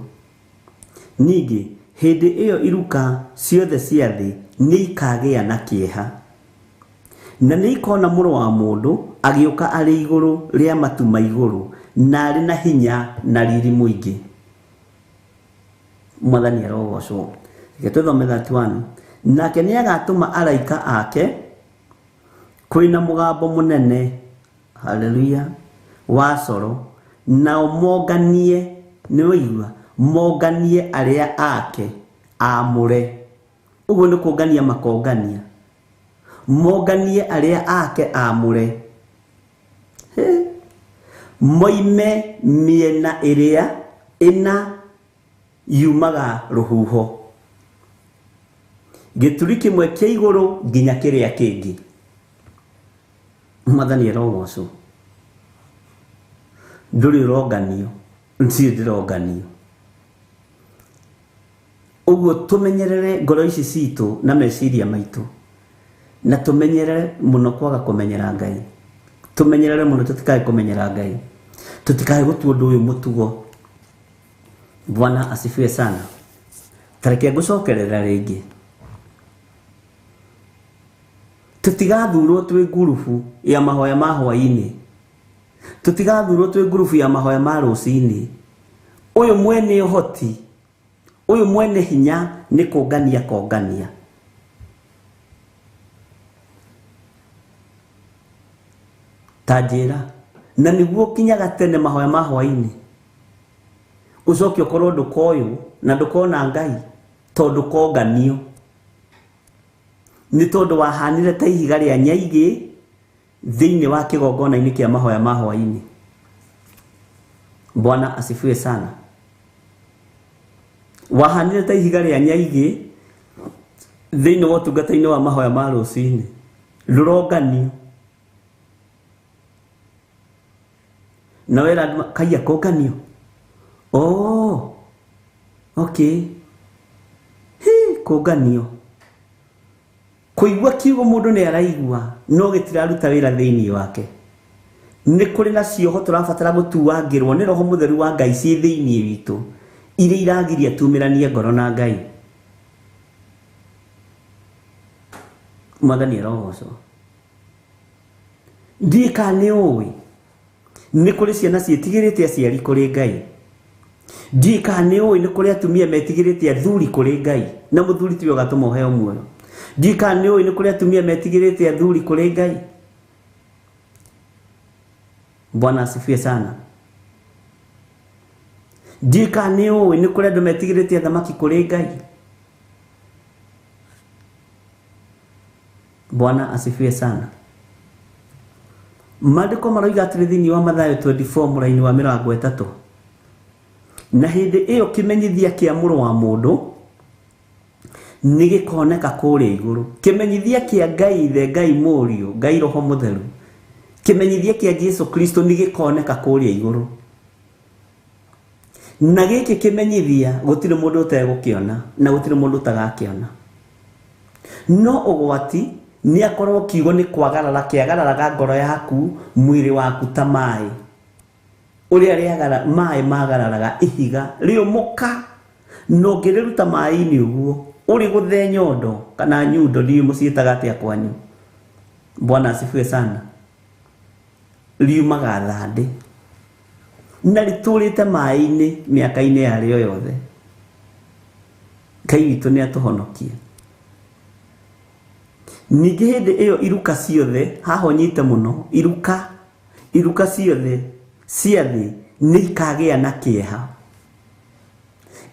Speaker 2: Ningĩ hĩndĩ ĩyo iruka ciothe cia thĩ nĩ ikagĩa na kĩeha. Na nĩ ikona mũrũ wa mũndũ agĩũka arĩ igũrũ rĩa matu ma igũrũ na arĩ na hinya na riri mũingĩ. Mwathani arogocwo. Reke tũthome 31. Nake nĩ agatũma araika ake kwĩna mũgambo mũnene, haleluya, wa coro, nao monganie, nĩ waigua, monganie arĩa ake amũre. Ũguo nĩ kũngania makongania. Monganie arĩa ake amũre. Moime mĩena ĩrĩa ĩna yumaga rũhuho, gĩturi kĩmwe kĩa igũrũ nginya kĩrĩa kĩngĩ. Mwathani arogocwo. Ndũrĩ ũronganio, ndirĩ ndĩronganio. Ũguo tũmenyerere ngoro ici citũ na meciria maitũ, na tũmenyerere mũno kwaga kũmenyera Ngai. Tũmenyerere mũno tũtikae kũmenyera Ngai, tũtikae gũtua ũndũ ũyũ mũtugo. Bwana asifiwe sana. Tareke ngũcokerera rĩngĩ. Tũtigathurwo twĩ ngurubu ya mahoya ma hwaĩ-inĩ, tũtigathurwo twĩ ngurubu ya mahoya ma rũcinĩ. Ũyũ mwene ũhoti, ũyũ mwene hinya nĩ kũngania kongania. Ta njĩra, na nĩguo kinyaga tene mahoya ma hwaĩ-inĩ, ũcoke ũkorwo ndũkoywo na ndũkona Ngai tondũ konganio. Nĩ tondũ wahanire ta ihiga rĩa nyaigĩ thĩinĩ wa kĩgongona-inĩ kĩa mahoya ma hwaĩ-inĩ. Bwana asifiwe sana. Wahanire ta ihiga rĩa nyaigĩ thĩinĩ wa ũtungata-inĩ wa mahoya ma rũcinĩ, rũronganio. Na wera kaiya konganio. Oh, okay. Hi, konganio. Kũigua kiugo mũndũ nĩ araigua no gĩtiraruta wĩra thĩinĩ wake. Nĩ kũrĩ na cioho tũrabatara gũtuangĩrwo nĩ Roho Mũtheru wa Ngai ciĩ thĩinĩ witũ, iria iragiria tumĩranie ngoro na Ngai. Mwathani arogocwo. Ndiĩ kana nĩ ũĩ nĩ kũrĩ ciana ciĩtigĩrĩte aciari kũrĩ Ngai. Ndiĩ kana nĩ ũĩ nĩ kũrĩ atumia metigĩrĩte athuri kũrĩ Ngai, na mũthuri tiwe ũgatũma ũheo muoyo. Ndiĩ kana nĩ ũĩ nĩ kũrĩ atumia metigĩrĩte athuri kũrĩ Ngai. Bwana asifiwe sana. Ndiĩ kana nĩ ũĩ nĩ kũrĩ andũ metigĩrĩte athamaki kũrĩ Ngai. Bwana asifiwe sana. Maandĩko maroiga atĩrĩ thĩinĩ wa Mathayo 24 mũraini wa 30, na hĩndĩ ĩyo kĩmenyithia kĩa mũrũ wa mũndũ nĩ gĩkoneka kũrĩa igũrũ. Kĩmenyithia kĩa Ngai Ithe, Ngai Mũriũ, Ngai Roho Mũtheru, kĩmenyithia kĩa Jesu Kristo nĩ gĩkoneka kũrĩa igũrũ. Na gĩkĩ kĩmenyithia gũtirĩ mũndũ ũtegũkĩona na gũtirĩ mũndũ ũtagakĩona. No ũgwati nĩ akorwo kiugo nĩ kwagarara kĩagararaga ngoro yaku, mwĩrĩ waku ta maĩ ũrĩa rĩagara maĩ magararaga ihiga rĩũmũka, na ũngĩrĩruta maĩ-inĩ ũguo ũrĩ gũthee nyondo kana nyundo, ndiũĩ mũciĩtaga atĩa kwanyu. Bwana asifiwe sana. Riumaga thandĩ na rĩtũrĩte maĩ-inĩ mĩaka-inĩ yarĩo yothe. Ngai witũ nĩ atũhonokie. Ningĩ hĩndĩ ĩyo iruka ciothe, haha ũnyite mũno, iruka ciothe cia thĩ nĩ ikagĩa na kĩeha.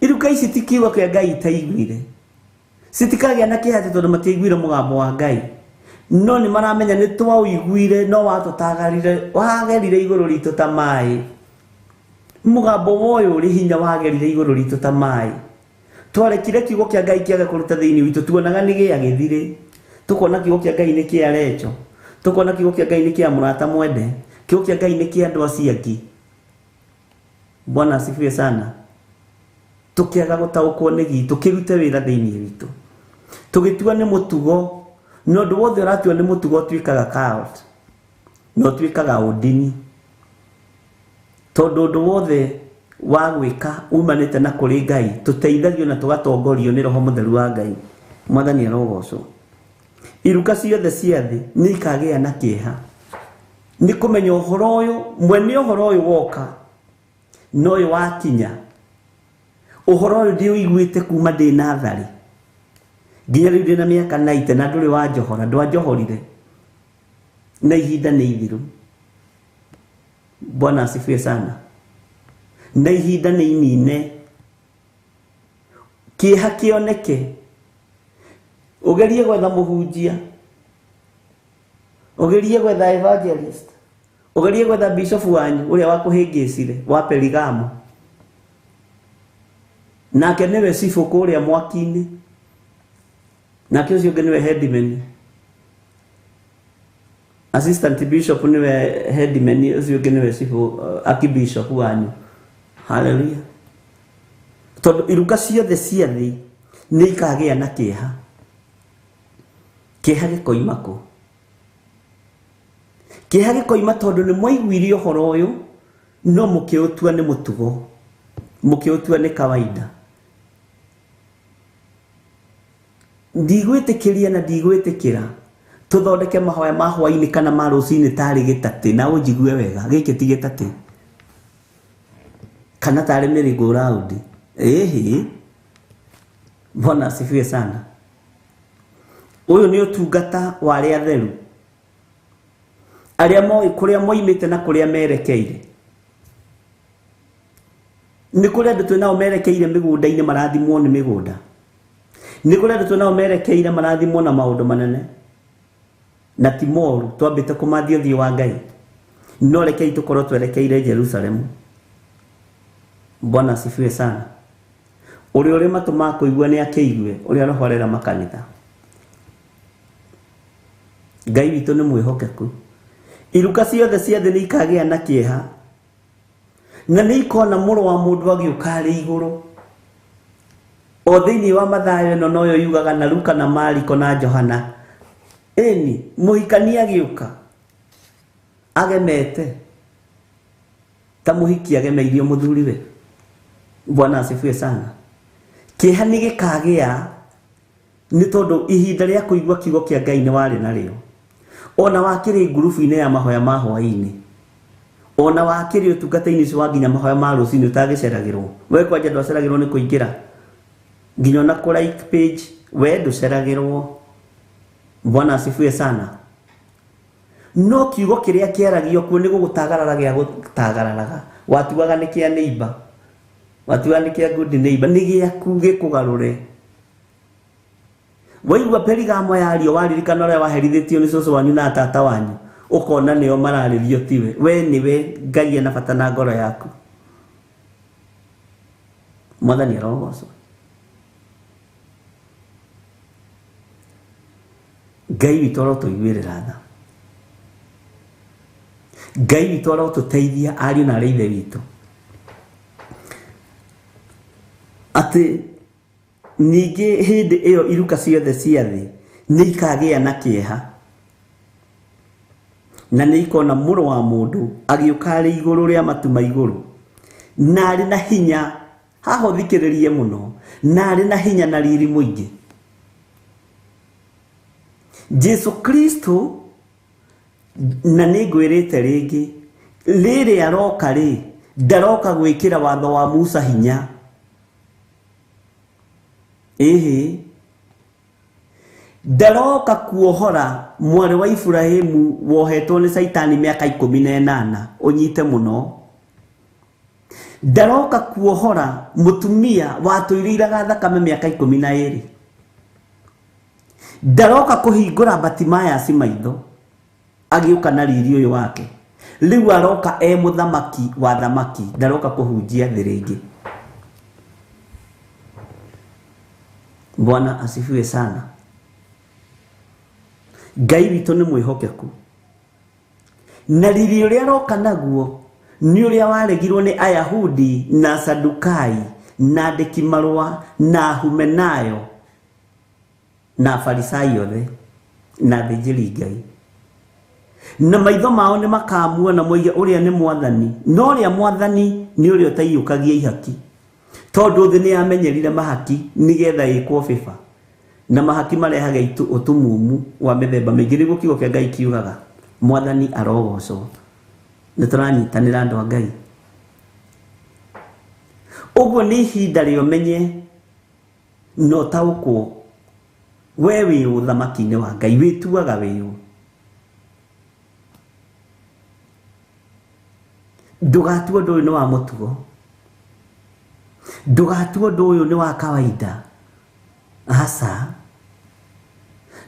Speaker 2: Iruka ici ti kiugo kĩa Ngai itaiguire, citikagĩa na kĩeha tondũ matiaiguire mũgambo wa Ngai, no nĩ maramenya nĩ twaũiguire, no watũtagarire, wagerire igũrũ ritũ ta maĩ. Mũgambo ũyũ ũrĩ hinya wagerire igũrũ ritũ ta maĩ. Twarekire kiugo kĩa Ngai kĩage kũruta thĩinĩ witũ, tuonaga nĩ gĩa gĩthirĩ, tukona kiugo kĩa Ngai nĩ kĩa Recho, tukona kiugo kĩa Ngai nĩ kĩa mũrata mwende, kiugo kĩa Ngai nĩ kĩa andũ acio angĩ. Bwana asifiwe sana. Tukiaga gũtaũkwo nĩ gitũ, kĩrute wĩra thĩinĩ witũ, tũgĩtua nĩ mũtugo, na ũndũ wothe ũratua nĩ mũtugo ũtuĩkaga cult na ũtuĩkaga ũndini, tondũ ũndũ wothe wa gwĩka umanĩte na kũrĩ Ngai, tũteithagio na tũgatongorio nĩ Roho Mũtheru wa Ngai. Mwathani arogocwo. Iruka ciothe cia thĩ nĩ ikagĩa na kĩeha nĩ kũmenya ũhoro ũyũ, mwene ũhoro ũyũ woka na ũyũ wakinya. Ũhoro ũyũ ndĩũiguĩte kuma ndĩ natharĩ nginya rĩu ndĩna mĩaka 90 na ndũrĩ wanjohora, ndwanjohorire na ihinda nĩ ithiru. Bwana asifiwe sana. Na ihinda nĩ inine, kĩeha kĩoneke, ũgerie gwetha mũhunjia, ũgerie gwetha evangelist, ũgerie gwetha bishop wanyu ũrĩa wakũhĩngĩcire wa Perigamo, nake nĩwe cibũ kũrĩa mwaki-inĩ, nake ũcio ũngĩ nĩwe headman, assistant bishop nĩwe headman, ũcio ũngĩ nĩwe cibũ, archbishop wanyu. Hallelujah. Tondũ iruka ciothe cia thĩ nĩ ikagĩa na kĩeha. Kĩeha gĩkoima kũ? Kĩeha gĩkoima tondũ nĩ mwaiguire ũhoro ũyũ, no mũkĩũtua nĩ mũtugo, mũkĩũtua nĩ kawaida. Ndigwĩtĩkĩria na ndigwĩtĩkĩra tũthondeke mahoya ma hwaĩ-inĩ kana ma rũcinĩ tarĩ gĩtatĩ, na ũnjigue wega, gĩkĩ ti gĩtatĩ kana tarĩ merry-go round. Ĩhĩ, Bwana asifiwe sana. Ũyũ nĩ ũtungata wa arĩa atheru, arĩa moĩ kũrĩa moimĩte na kũrĩa merekeire. Nĩ kũrĩ andũ twĩ nao merekeire mĩgũnda-inĩ marathimwo nĩ mĩgũnda, nĩ kũrĩ andũ twĩ nao merekeire marathimwo na maũndũ manene na ti moru, twambĩte kũmathia ũthiũ wa Ngai. No rekei tũkorwo twerekeire Jerusalemu. Bwana asifiwe sana. Ũrĩa ũrĩ matũ ma kũigua nĩ akĩigue ũrĩa Roho arera makanitha. Ngai witũ nĩ mwĩhokeku. Iruka ciothe cia thĩ nĩ ikagĩa na kĩeha, na nĩ ikona mũrũ wa mũndũ agĩũka arĩ igũrũ. O thĩinĩ wa Mathayo ĩno noyo yugaga na Luka na Mariko na Johana, ĩni mũhikania agĩũka agemete ta mũhiki agemeirio mũthuriwe. Bwana asifiwe sana. Kĩeha nĩ gĩkagĩa nĩ tondũ ihinda rĩa kũigua kiugo kĩa Ngai nĩ warĩ narĩo, ona wakĩrĩ ngurubu-inĩ ya mahoya ma hwaĩ-inĩ, ona wakĩrĩ ũtungata-inĩ ũcio wa nginya mahoya ma rũcinĩ ũtagĩceragĩrwo. We kwanja ndwaceragĩrwo nĩ kũingĩra nginya ona kũ like page, we ndũceragĩrwo. Bwana asifiwe sana. No kiugo kĩrĩa kĩaragio kuo nĩ gũgũtagarara gĩa gũtagararaga, watuaga nĩ kĩa neighbor, watuaga nĩ kĩa good neighbor, nĩ gĩaku gĩkũgarũre. Waigua Perigamo yario waririkana ũrĩa waherithĩtio nĩ cũcũ wanyu na tata wanyu, Ũkona nĩo mararĩrio tiwe. We nĩwe Ngai ena bata na ngoro yaku. Mwathani arogocwo. Ngai witũ arotũiguĩrĩra tha. Ngai witũ arotũteithia ariũ na arĩ ithe witũ. Atĩ ningĩ hĩndĩ ĩyo iruka ciothe cia thĩ nĩ ikagĩa na kĩeha. Na nĩ ikona mũrũ wa mũndũ agĩũka arĩ igũrũ rĩa matu ma igũrũ. Na arĩ na hinya, haha ũthikĩrĩrie mũno, na arĩ na hinya na riri mũingĩ. Jesu Kristo na nĩ ngwĩrĩte rĩngĩ, rĩrĩ aroka rĩ, ndaroka gwĩkĩra watho wa Musa hinya. Ĩhĩ. Ndaroka kuohora mwarĩ wa Ibrahimu wohetwo nĩ Caitani mĩaka 18, ũnyite mũno. Ndaroka kuohora mũtumia watũirĩiraga thakame mĩaka 12. Ndaroka kũhingũra Bartimaeus maitho agĩũka na riri ũyũ wake. Rĩu aroka e mũthamaki wa thamaki, ndaroka kũhunjia thĩ rĩngĩ. Bwana asifiwe sana. Ngai witũ nĩ mwĩhokeku. Na riri ũrĩa aroka naguo nĩ ũrĩa waregirwo nĩ Ayahudi na Sadukai na andĩki marũa na Humenayo na Farisai othe na athĩnjĩri Ngai. Na maitho mao nĩ makamuona moige ũrĩa nĩ mwathani, no ũrĩa mwathani nĩ ũrĩa ũtaiyũkagia ihaki. Tondũ thĩ nĩ yamenyerire mahaki nĩgetha ĩkwo bĩba. Na mahaki marehaga ũtumumu wa mĩthemba mĩingĩ, nĩguo kiugo kĩa Ngai kiugaga. Mwathani arogocwo. Nĩ tũranyitanĩra andũ a Ngai. Ũguo nĩ ihinda rĩa ũmenye na ũtaũkwo we wĩ ũthamaki-inĩ wa Ngai, wĩtuaga wĩ ũ. Ndũgatue ũndũ ũyũ nĩ wa mũtugo. Ndũgatue ũndũ ũyũ nĩ wa kawaida. Aca.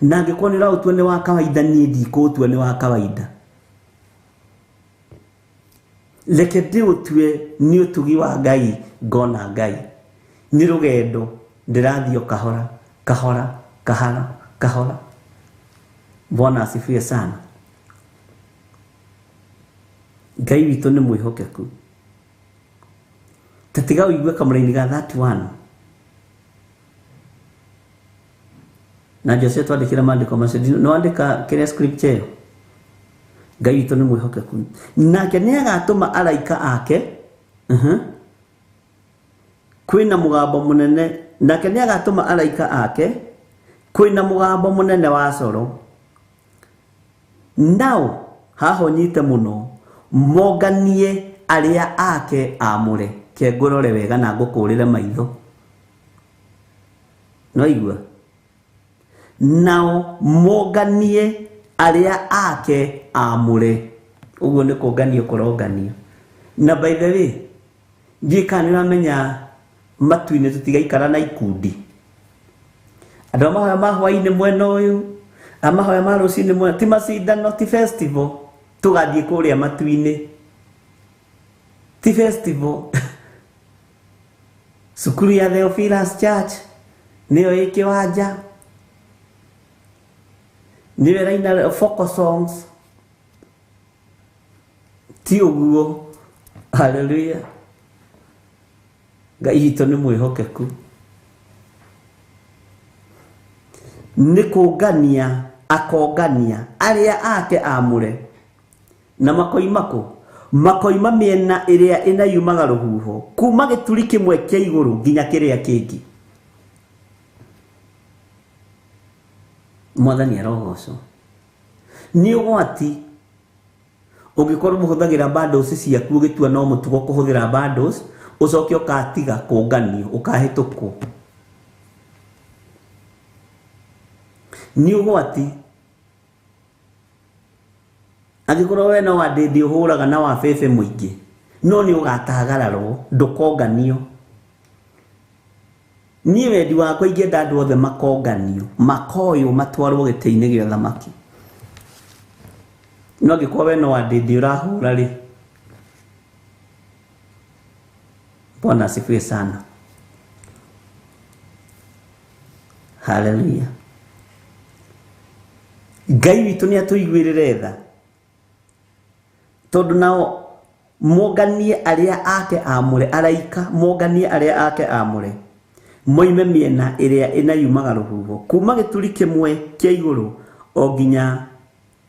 Speaker 2: Na angĩkorwo nĩ ũraũtua nĩ wa kawaida, niĩ ndikũũtua nĩ wa kawaida. Reke ndĩũtue nĩ ũtugi wa Ngai, ngona Ngai. Nĩ rũgendo ndĩrathiĩ o kahora, kahora, kahara, kahora. Bwana asifiwe sana. Ngai witũ nĩ mwĩhokeku. Ta tiga ũigue kamũraini ga 31. Na Jose twandĩkĩra maandĩko macio, nĩ wandĩka kĩrĩa scripture ĩyo? Ngai witũ nĩ mwĩhokeku. Nake nĩ agatũma araika ake, kwĩna mũgambo mũnene, nake nĩ agatũma araika ake kwĩna mũgambo mũnene wa coro. Nao haha ũnyite mũno, monganie arĩa ake amũre. Ke ngũrore wega na ngũkũrĩre maitho. No igua? Nao monganie arĩa ake amũre. Ũguo nĩ kũnganio kũronganio. Na by the way, ndiũĩ kana nĩ ũramenya matu-inĩ tũtigaikara na ikundi. Andũ a mahoya ma hwaĩ-inĩ mwena ũyũ, a mahoya ma rũcinĩ mwena, ti macindano, ti festival, tũgathiĩ kũrĩa matu-inĩ. Ti festival. Cukuru ya Theophilus Church nĩyo ĩ kĩwanja, nĩyo ĩraina vocal songs. Ti ũguo. Hallelujah. Ngai witũ nĩ mwĩhokeku. Nĩ kũngania akongania arĩa ake amũre. Na makoima kũ? Makoima mĩena ĩrĩa ĩnayumaga rũhuho, kuma gĩturi kĩmwe kĩa igũrũ nginya kĩrĩa kĩngĩ. Mwathani arogocwo. Nĩ ũgwati ũngĩkorwo mũhũthagĩra bundles ciaku ũgĩtua no mũtugo kũhũthĩra bundles, ũcoke ũkatiga kũnganio, ũkahĩtũkwo. Nĩ ũgwati angĩkorwo we no wandĩndĩ ũhũraga na wa bebe mũingĩ, no nĩ ũgatagararwo, ndũkonganio. Niĩ wendi wakwa ingĩenda andũ othe makonganio, makoywo matwarwo gĩtĩ-inĩ gĩa ũthamaki. No angĩkorwo we no wandĩndĩ ũrahũra rĩ, Bwana asifiwe sana. Haleluya. Ngai witũ nĩ atũiguĩrĩre tha, tondũ nao monganie arĩa ake amũre, araika monganie arĩa ake amũre moime mĩena ĩrĩa ĩna yumaga rũhuho, kuma gĩturi kĩmwe kĩa igũrũ o nginya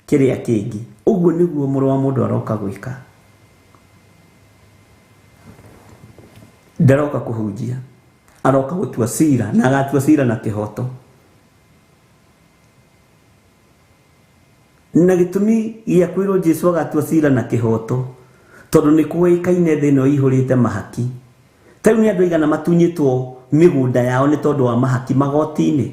Speaker 2: kĩrĩa kĩngĩ. Ũguo nĩguo mũrũ wa mũndũ aroka gwĩka. Ndaroka kũhunjia, aroka gũtua cira, na agatua cira na kĩhoto. Na gĩtũmi gĩa kwĩrwo Jesũ agatua cira na kĩhoto, tondũ nĩ kũĩkaine thĩ ĩno ĩihũrĩte mahaki. Ta rĩu nĩ andũ aigana matunyĩtwo mĩgũnda yao nĩ tondũ wa mahaki magoti-inĩ.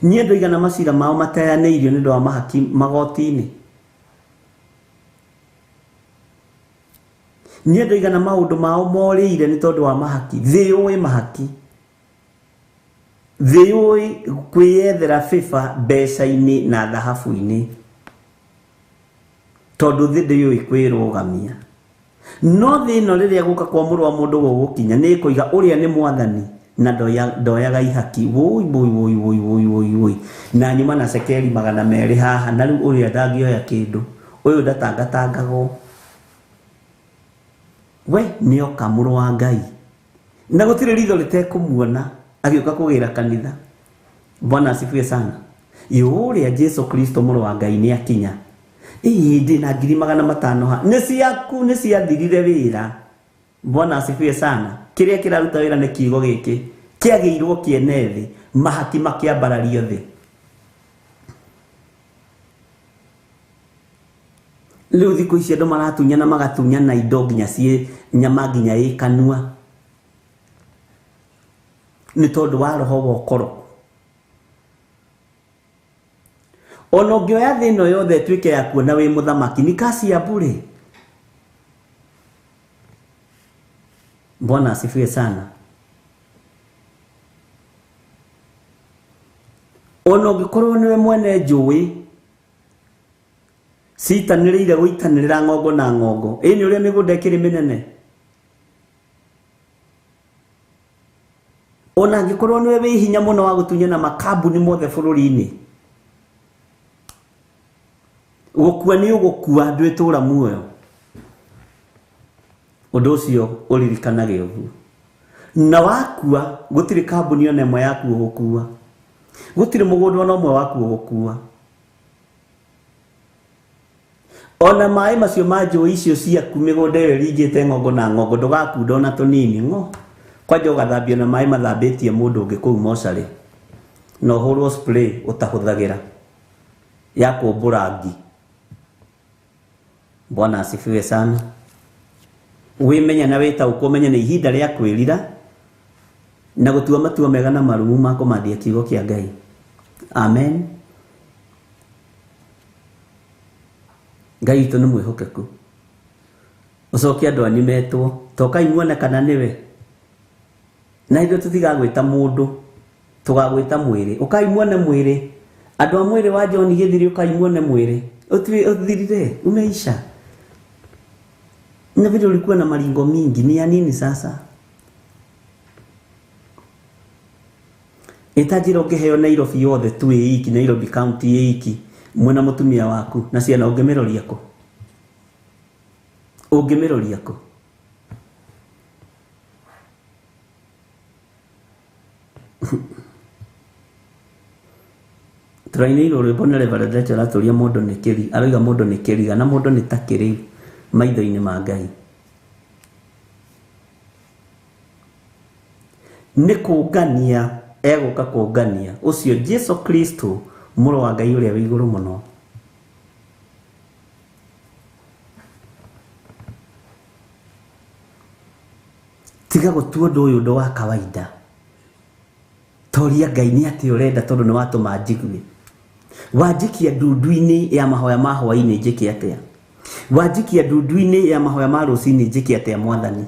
Speaker 2: Nĩ andũ aigana macira mao mateanĩirio nĩ ũndũ wa mahaki magoti-inĩ. Nĩ andũ aigana maũndũ mao morĩire nĩ tondũ wa mahaki. Thĩ yũĩ mahaki, thĩ yũĩ kwĩyethera bĩba mbeca-inĩ na thahabu-inĩ, tondũ thĩ ndĩyũĩ kwĩrũgamia. No thĩ ĩno rĩrĩa gũka kwa mũrũ wa mũndũ gũgũkinya, nĩ ĩkũiga ũrĩa nĩ mwathani na ndoyaga ihaki. Woi woi woi woi woi woi woi, na nyuma na cekeri 200 haha, na rĩu ũrĩa ndangĩoya kĩndũ, ũyũ ndatangatangagwo. We nĩoka mũrũ wa Ngai, na gũtirĩ ritho rĩtekũmuona agĩũka kũgĩra kanitha. Bwana asifiwe sana. Yũrĩa Jesu Kristo mũrũ wa Ngai nĩ akinya. Ĩĩ ndĩ na 500,000 ha, nĩ ciaku, nĩ ciathirire wĩra. Bwana asifiwe sana. Kĩrĩa kĩraruta wĩra nĩ kiugo gĩkĩ kĩagĩirwo kĩene thĩ, mahaki makĩambarario thĩ. Rĩu thikũ ici andũ maratunyana magatunyana indo nginya ciĩ nyama nginya ĩ kanua, nĩ tondũ wa roho wa ũkoroku. Ona ũngĩoya thĩ ĩno yothe ĩtuĩke ya kuona wĩ mũthamaki, ni kasi ya bure. Bwana asifiwe sana. Ona ũngĩkorwo nĩwe mwene njũĩ citanĩrĩire gũitanĩrĩra ng'ongo na ng'ongo, ĩ nĩ ũrĩa mĩgũnda ĩkĩrĩ mĩnene. Ona angĩkorwo nĩwe wĩ hinya mũno wa gũtunyana makambuni mothe bũrũri-inĩ, gũkua nĩ ũgũkua, ndwĩtũra muoyo. Ũndũ ũcio ũririkanage ũguo. Na wakua gũtirĩ kambuni ona ĩmwe yaku ũgũkua, gũtirĩ mũgũnda ona ũmwe waku ũgũkua. Ona maĩ macio ma njũĩ icio ciaku mĩgũnda ĩyo ĩringĩte ng'ongo na ng'ongo, ndũgakunda ona tũnini ng'o. Kwanja ũgathambio na maĩ mathambĩtie mũndũ ũngĩ kũu mocarĩ, na ũhũrwo spray ũtahũthagĩra ya kũmbũra ngi. Bwana asifiwe sana. Wĩmenye na wĩtaũkwo, ũmenye nĩ ihinda rĩa kwĩrira na gũtua matua mega na marumu ma kũmathia kiugo kĩa Ngai. Amen. Ngai witũ nĩ mwĩhokeku. Ũcoke andũ anyu metwo, tokai muone kana nĩwe. Na ithuĩ tũtigagwĩta mũndũ, tũgagwĩta mwĩrĩ. Ũkai muone mwĩrĩ. Andũ a mwĩrĩ wa John Gĩthiri, ũkai muone mwĩrĩ. Ũthirire, umeisha. Na vile ulikuwa na maringo mingi, ni ya nini sasa? Ĩta njĩra ũngĩheo Nairobi yothe tu ĩ iki, Nairobi county ĩ iki, mwĩna mũtumia waku na ciana, ũngĩmĩroria kũ? Ũngĩmĩroria kũ? Tũrainĩirwo rwĩmbo nĩ Reverend Rachel aratũria mũndũ nĩ kĩriga, aroiga mũndũ nĩ kĩriga na mũndũ nĩ ta kĩrĩu maitho-inĩ ma Ngai. Nĩ kũngania egũka kũngania ũcio Jesu Kristo mũrũ wa Ngai ũrĩa wĩ igũrũ mũno. Tiga gũtua ũndũ ũyũ ũndũ wa kawaida. Toria Ngai nĩ atĩ ũrenda, tondũ nĩ watũma njigue. Wanjikia ndundu-inĩ ya mahoya ma hwaĩ-inĩ njĩke atĩa? Wanjikia ndundu-inĩ ya mahoya ma rũcinĩ njĩke atĩa mwathani?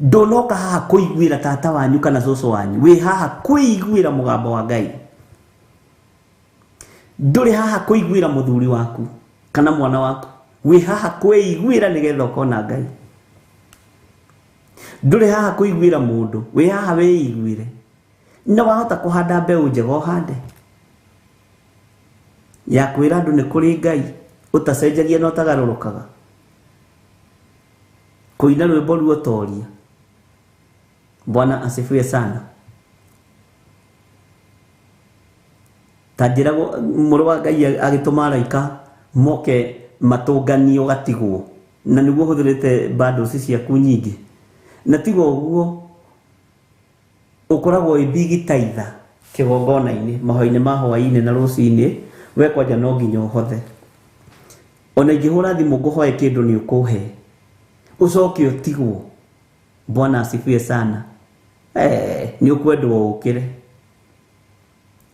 Speaker 2: Ndũnoka haha kũiguĩra tata wanyu kana cũcũ wanyu, wĩ haha kũiguĩra mũgambo wa Ngai. Ndũrĩ haha kũiguĩra mũthuri waku kana mwana waku, wĩ haha kwĩiguĩra nĩgetha ũkona Ngai. Ndũrĩ haha kũiguĩra mũndũ, wĩ haha wĩiguĩre. Na wahota kũhanda mbeũ njega ũhande ya kwĩra andũ nĩ kũrĩ Ngai ũtacenjagia na ũtagarũrũkaga, kũina rwĩmbo ruotoria. Bwana asifiwe sana. Ta njĩra mũrũ wa Ngai agĩtũma araika moke matũnganio ũgatigwo, na nĩguo ũhũthĩrĩte bundles ciaku nyingĩ, na tiga ũguo ũkoragwo wĩ big taitha kĩgongona-inĩ mahoya-inĩ ma hwaĩ-inĩ na rũcinĩ, we kwanja no nginya ũhothe. Ona ingĩhũra thimũ ngũhoe kĩndũ nĩ ũkũhe, ũcoke ũtigwo. Bwana asifiwe sana. Nĩ ũkwendwo ũkĩre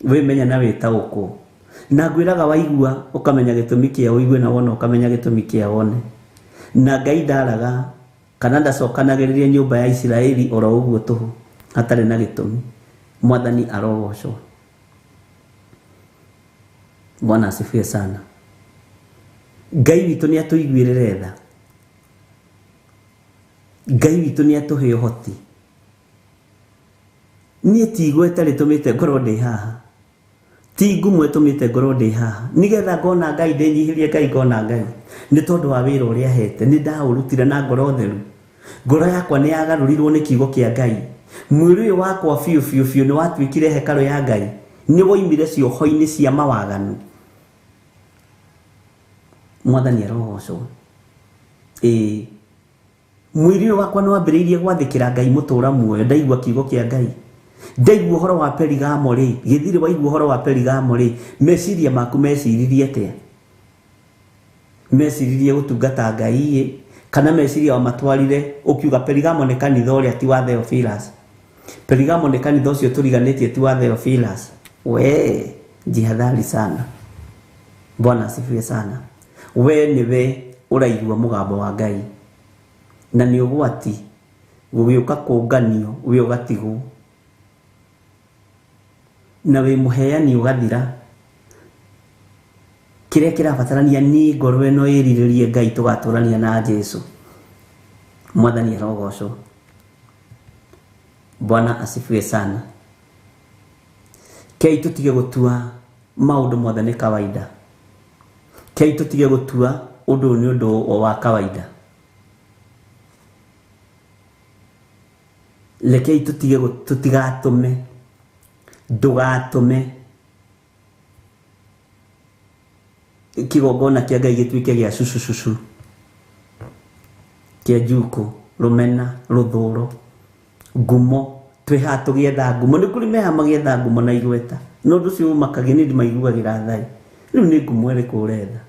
Speaker 2: wĩmenya na wĩtaũkwo, na ngwĩraga waigua ũkamenya gĩtũmi kĩa ũigue, na wona ũkamenya gĩtũmi kĩa wone. Na Ngai ndaraga kana ndacokanagĩrĩria nyũmba ya Isiraeli oro ũguo tũhũ hatarĩ na gĩtũmi. Mwathani arogocwo. Bwana asifiwe sana. Ngai witũ nĩ atũiguĩrĩre tha, Ngai witũ nĩ atũhe ũhoti. Niĩ ti igweta rĩtũmĩte ngorwo ndĩ haha, ti ngumo ĩtũmĩte ngorwo ndĩ haha, nĩgetha ngona Ngai, ndĩnyihĩrie Ngai ngona Ngai, nĩ tondũ wa wĩra ũrĩa ahete. Nĩ ndaũrutire na ngoro theru, ngoro yakwa nĩ yagarũrirwo nĩ kiugo kĩa Ngai. Mwĩrĩ ũyũ wakwa biũ biũ biũ nĩ watuĩkire hekarũ ya Ngai, nĩ woimire cioho-inĩ cia mawaganu. Mwathani arogocwo. Ĩĩ, mwĩrĩ ũyũ wakwa nĩ wambĩrĩirie gwathĩkĩra Ngai mũtũra muoyo, ndaigua kiugo kĩa Ngai, ndaigua ũhoro wa Perigamo rĩ, gĩthirĩ waigua ũhoro wa Perigamo rĩ, meciria maku meciririe atĩa? Meciririe gũtungata Ngai ĩ, kana meciria wamatwarire ũkiuga Perigamo nĩ kanitha ũrĩa ti wa Theophilus, Perigamo nĩ kanitha ũcio tũriganĩtie ti wa Theophilus. We jihadhari sana. Bwana asifiwe sana. We nĩwe ũraigua mũgambo wa Ngai, na nĩ ũgwati gũgĩũka kũnganio we ũgatigwo, na wĩ mũheani ũgathira. Kĩrĩa kĩrabatarania nĩ ngoro ĩno ĩrirĩrie Ngai tũgatũrania na Jesu. Mwathani arogocwo. Bwana asifiwe sana. Kei tũtige gũtua maũndũ mothe nĩ kawaida. Kei tũtige gũtua ũndũ ũyũ nĩ ũndũ wa kawaida. Rekei tũtige tũtigatũme, ndũgatũme kĩgongona kĩa Ngai gĩtuĩke gĩa cucucucu, kĩa njukũ, rũmena, rũthũro, ngumo. Twĩ haha tũgĩetha ngumo, nĩ kũrĩ meha magĩetha ngumo na igweta, no ũndũ ũcio ũmakagia nĩ ndĩmaiguagĩra thai. Rĩu nĩ ngumo ĩrĩkũ ũretha?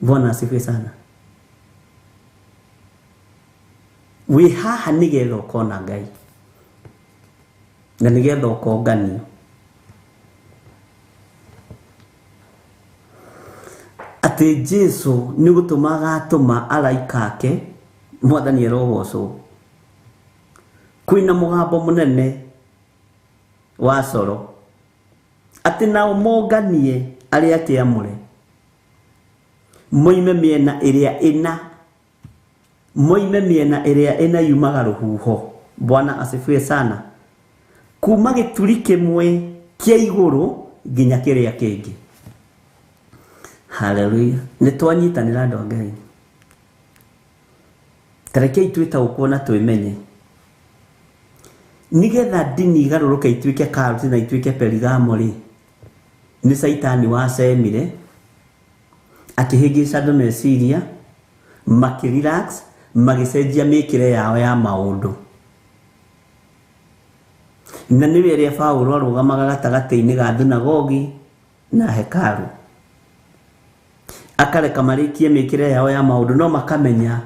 Speaker 2: Bwana asifiwe sana. Wĩ haha nĩgetha ũkona Ngai, na nĩgetha ũkonganio. Atĩ Jesu nĩ gũtũma agatũma araika ake, Mwathani arogocwo, kwĩna mũgambo mũnene wa coro, atĩ nao monganie arĩa akĩamũre moime mĩena ĩrĩa ĩna, moime mĩena ĩrĩa ĩna yumaga rũhuho. Bwana asifiwe sana. Kuma gĩturi kĩmwe kĩa igũrũ nginya kĩrĩa kĩngĩ. Haleluya. Nĩ twanyitanĩra andũ a Ngai. Tarekei twĩtaũkwo na twĩmenye, nĩgetha ndini igarũrũke ituĩke cult na ituĩke Perigamo rĩ, nĩ Caitani wacemire akĩhĩngĩca andũ meciria, makĩrelax, magĩcenjia mĩkĩre yao ya maũndũ. Na nĩwe ĩrĩa Paũlũ arũgamaga gatagatĩ-inĩ ga thunagogi na hekaru, akareka marĩkie mĩkĩre yao ya maũndũ, no makamenya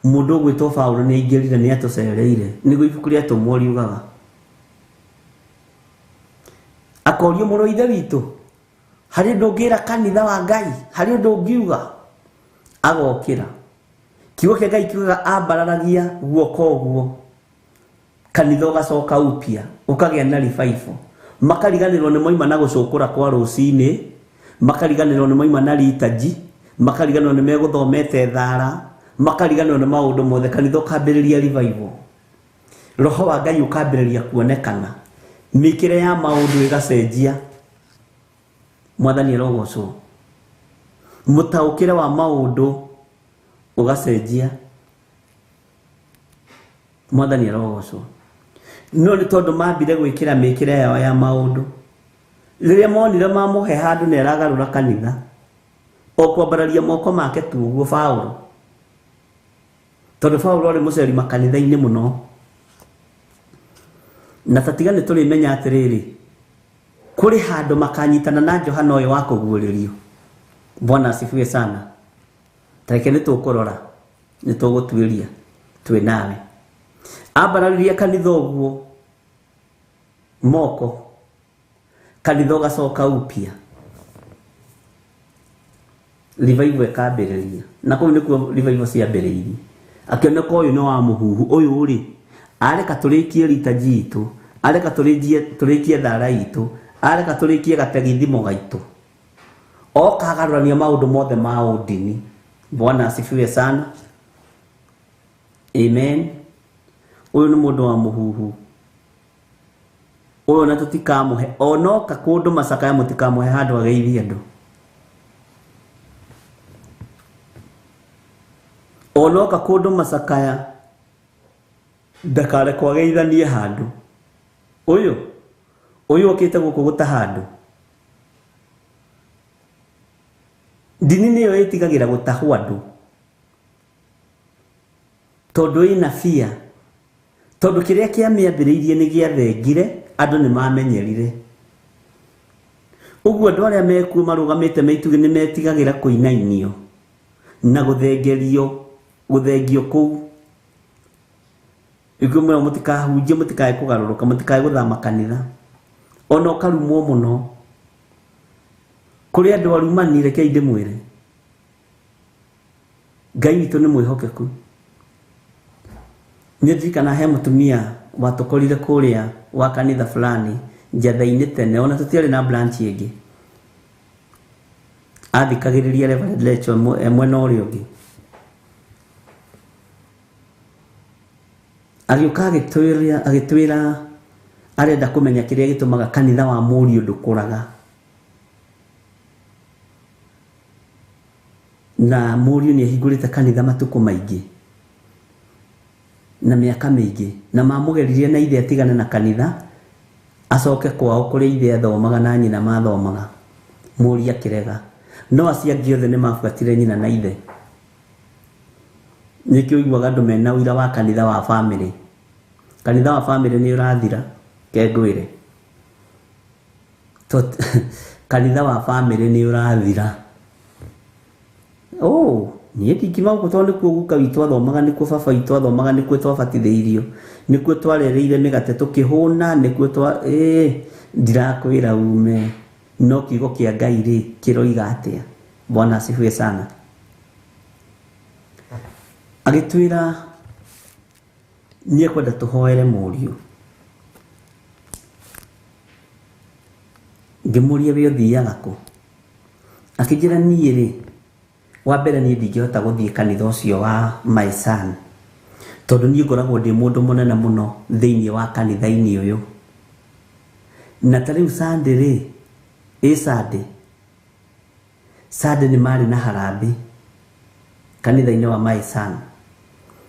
Speaker 2: mũndũ ũgwĩtwo Paũlũ nĩ aingĩrire, nĩ atũcereire. Nĩguo ibuku rĩa Atũmwo riugaga. Akorio mũrũ ithe witũ, harĩ ũndũ ũngĩra kanitha wa Ngai, harĩ ũndũ ũngiuga? Agokĩra. Kiugo kĩa Ngai kiugaga ambararagia guoko ũguo, kanitha ũgacoka upya, ũkagĩa na revival. Makariganĩrwo nĩ moima na gũcũkũra kwa rũcinĩ, makariganĩrwo nĩ moima na ritaji, makariganĩrwo nĩ megũthomete thara, makariganĩrwo nĩ maũndũ mothe. Kanitha ũkambĩrĩria revival, roho wa Ngai ũkambĩrĩria kuonekana, mĩkĩre ya maũndũ ĩgacenjia. Mwathani arogocwo. Mũtaũkĩre wa maũndũ ũgacenjia. Mwathani arogocwo. No nĩ tondũ mambire gwĩkĩra mĩkĩre yao ya maũndũ. Rĩrĩa monire mamũhe handũ nĩ aragarũra kanitha, o kwambararia moko make tu ũguo Paũlũ, tondũ Paũlũ arĩ mũceri makanitha-inĩ mũno. Na tatiga nĩ tũrĩmenya atĩrĩrĩ, kũrĩ handũ makanyitana na Johana ũyũ wa kũguũrĩrio. Bwana asifiwe sana. Tareke nĩ tũkũrora, nĩ tũgũtuĩria, twĩ nawe. Ambararirie kanitha ũguo moko, kanitha ũgacoka upya, revival ĩkambĩrĩria. Na kũu nĩkuo revival ciambĩrĩirie. Akĩoneka ũyũ nĩ wa mũhuhu, ũyũ rĩ areka tũrĩkie ritaji itũ, areka tũrĩkie thara itũ, areka tũrĩkie gategithimo gaitũ, oka agarũrania maũndũ mothe ma ũndini. Bwana asifiwe sana. Amen. Ũyũ nĩ mũndũ wa mũhuhu, ũyũ na tũtikamũhe onoka kũndũ macakaya, mũtikamũhe handũ ageithie andũ. Onoka kũndũ macakaya ndakarekwo ageithanie handũ. Ũyũ ũkĩte gũkũ gũtaha andũ. Ndini nĩyo ĩtigagĩra gũtahwo andũ, tondũ ĩna bia, tondũ kĩrĩa kĩamĩambĩrĩirie nĩ gĩathengire, andũ nĩ mamenyerire. Ũguo andũ arĩa mekuo marũgamĩte me itugĩ nĩ metigagĩra kũinainio na gũthengerio, gũthengio kũu. Nĩkĩo mwĩrwo mũtikahunjie, mũtikae kũgarũrũka, mũtikae gũthama kanitha, ona ũkarumwo mũno. Kũrĩ andũ arumani, rekei ndĩmwĩre, Ngai witũ nĩ mwĩhokeku. Nĩ ndirikana he mũtumia watũkorire kũrĩa wa kanitha fulani njatha-inĩ tene, ona tũtiarĩ na branch ĩngĩ. Athikagĩrĩria Reverend Lecho e mwena ũrĩa ũngĩ. Agĩũka agĩtwĩra arenda kũmenya kĩrĩa gĩtũmaga kanitha wa mũriũ ndũkũraga. Na mũriũ nĩ ahingũrĩte kanitha matukũ maingĩ na mĩaka mĩingĩ, na mamũgeririe na ithe atigane na kanitha acoke kwao kũrĩa ithe athomaga na nyina mathomaga. Mũriũ akĩrega. No acio angĩ othe nĩ mabuatire nyina na ithe. Nĩkĩo ũiguaga andũ mena ũira wa kanitha wa bamĩrĩ. Kanitha wa bamĩrĩ nĩ ũrathira, ke ngwĩre. Kanitha wa bamĩrĩ nĩ ũrathira. Oh, niĩ ndingiuma gũkũ tondũ nĩkuo guka witũ athomaga, nĩkuo baba witũ athomaga, nĩkuo twabatithĩirio, nĩkuo twarereire mĩgate tũkĩhũna, nĩkuo twa ndirakwĩra ume. No kiugo kĩa Ngai rĩ kĩroiga atĩa? Bwana asifiwe sana. Agĩtwĩra niĩ kwenda tũhoere mũriũ. Ngĩmũria we ũthiaga kũ? Akĩnjĩra niĩ rĩ, wa mbere niĩ ndingĩhota gũthiĩ kanitha ũcio wa my son, tondũ niĩ ngoragwo ndĩ mũndũ mũnene mũno thĩinĩ wa kanitha-inĩ ũyũ. Na ta rĩu Sunday rĩ, ĩ Sunday, Sunday nĩ marĩ na harambee kanitha-inĩ wa my son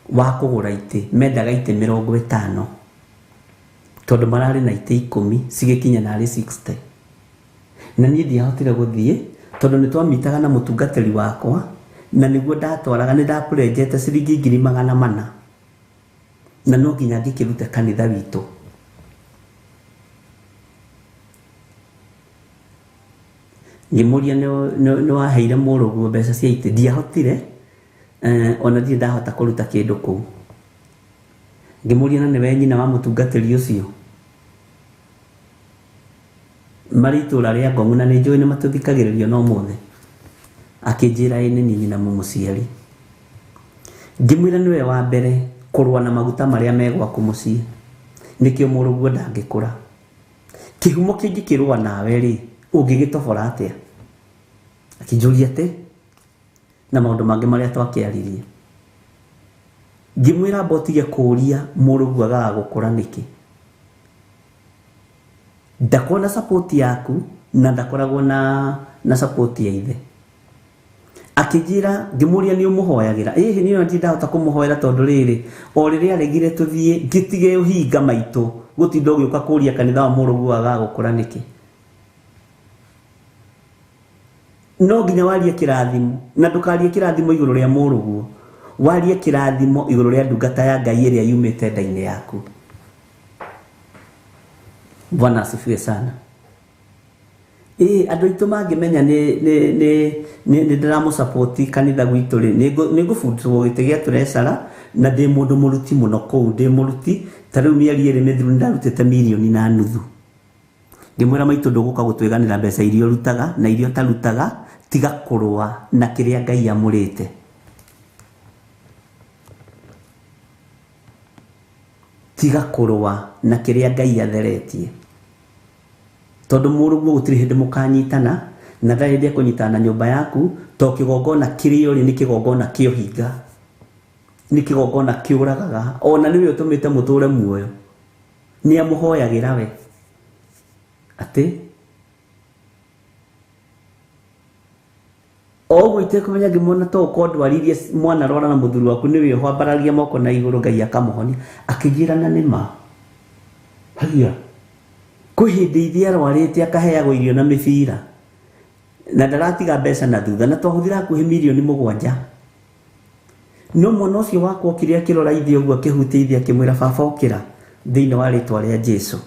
Speaker 2: wa kũgũra itĩ, mendaga itĩ 50, tondũ mararĩ na itĩ 10 cigĩkinya narĩ 60. Na niĩ ndiahotire gũthiĩ tondũ nĩ twamitaga na mũtungatĩri wakwa, na nĩguo ndatwaraga, nĩ ndapũrenjete ciringi 400,000, na no nginya ngĩkĩrute kanitha witũ. Ngĩmũria nĩ waheire mũrũguo mbeca cia itĩ, ndiahotire, ona ndirĩ ndahota kũruta kĩndũ kũu. Ngĩmũria na nĩwe nyina wa mũtungatĩri ũcio, marĩ itũra rĩa Ngong'u, na nĩ njũĩ nĩ matũthikagĩrĩria no mothe. Akĩnjĩra ĩ nĩ niĩ nyina mũmũciari. Ngĩmwĩra nĩwe wa mbere kũrũa na maguta marĩa me gwaku mũciĩ, nĩkĩo mũrũguo ndangĩkũra. Kĩhumo kĩngĩkĩrũa nawe rĩ, ũngĩgĩtobora atĩa? Akĩnjũria atĩ na maũndũ mangĩ marĩa twakĩaririe. Ngĩmwĩra amba ũtige kũũria mũrũguo agaga gũkũra nĩkĩ. Ndakoragwo na support yaku na ndakoragwo na support ya ithe. Akĩnjĩra, ngĩmũria nĩ ũmũhoyagĩra? Ĩhĩ, niĩ ona ndirĩ ndahota kũmũhoera tondũ rĩrĩ, o rĩrĩa aregire tũthiĩ, ngĩtige ũhinga maitũ, gũtinda ũgĩũka kũria kanitha wa mũrũguo agaga gũkũra nĩkĩ. No nginya warie kĩrathimo, na ndũkarie kĩrathimo igũrũ rĩa mũrũguo, warie kĩrathimo igũrũ rĩa ndungata ya Ngai ĩrĩa yumĩte nda-inĩ yaku. Bwana asifiwe sana. Ĩĩ, andũ aitũ mangĩmenya nĩ ndĩramũsupport kanitha gwitũ rĩ, nĩ ngũbundwo gĩtĩ gĩa treasurer, na ndĩ mũndũ mũruti mũno kũu, ndĩ mũruti ta rĩu mĩeri ĩrĩ mĩthiru nĩ ndarutĩte 1.5 million. Ngĩmwĩra maitũ ndũgũka gũtwĩganĩra mbeca iria ũrutaga na iria ũtarutaga, tiga kũrũa na kĩrĩa Ngai amũrĩte. Tiga kũrũa na kĩrĩa Ngai atheretie. Tondũ mũrũguo gũtirĩ hĩndĩ mũkanyitana, na ndarĩ hĩndĩ ekũnyitana na nyũmba yaku, to kĩgongona kĩrĩa ũrĩ nĩ kĩgongona kĩa ũhinga, nĩ kĩgongona kĩũragaga, ona nĩwe ũtũmĩte mũtũre muoyo. Nĩ amũhoyagĩra we. Atĩ o ũguo itekũmenya ngĩmuona to ũkorwo ndwaririe mwana rwara na mũthuri waku nĩwe ũhambaragia moko na igũrũ Ngai akamũhonia. Akĩnjĩra na nĩ ma. Haiya. Kwĩ hĩndĩ ithe arwarĩte akaheagwo irio na mĩbira na ndaratiga mbeca na thutha, na twahũthĩra hakuhĩ 7 million. No mwana ũcio wakwa okire akĩrora ithe ũguo, akĩhutia ithe, akĩmwĩra baba ũkĩra thĩinĩ wa rĩtwa rĩa Jesu.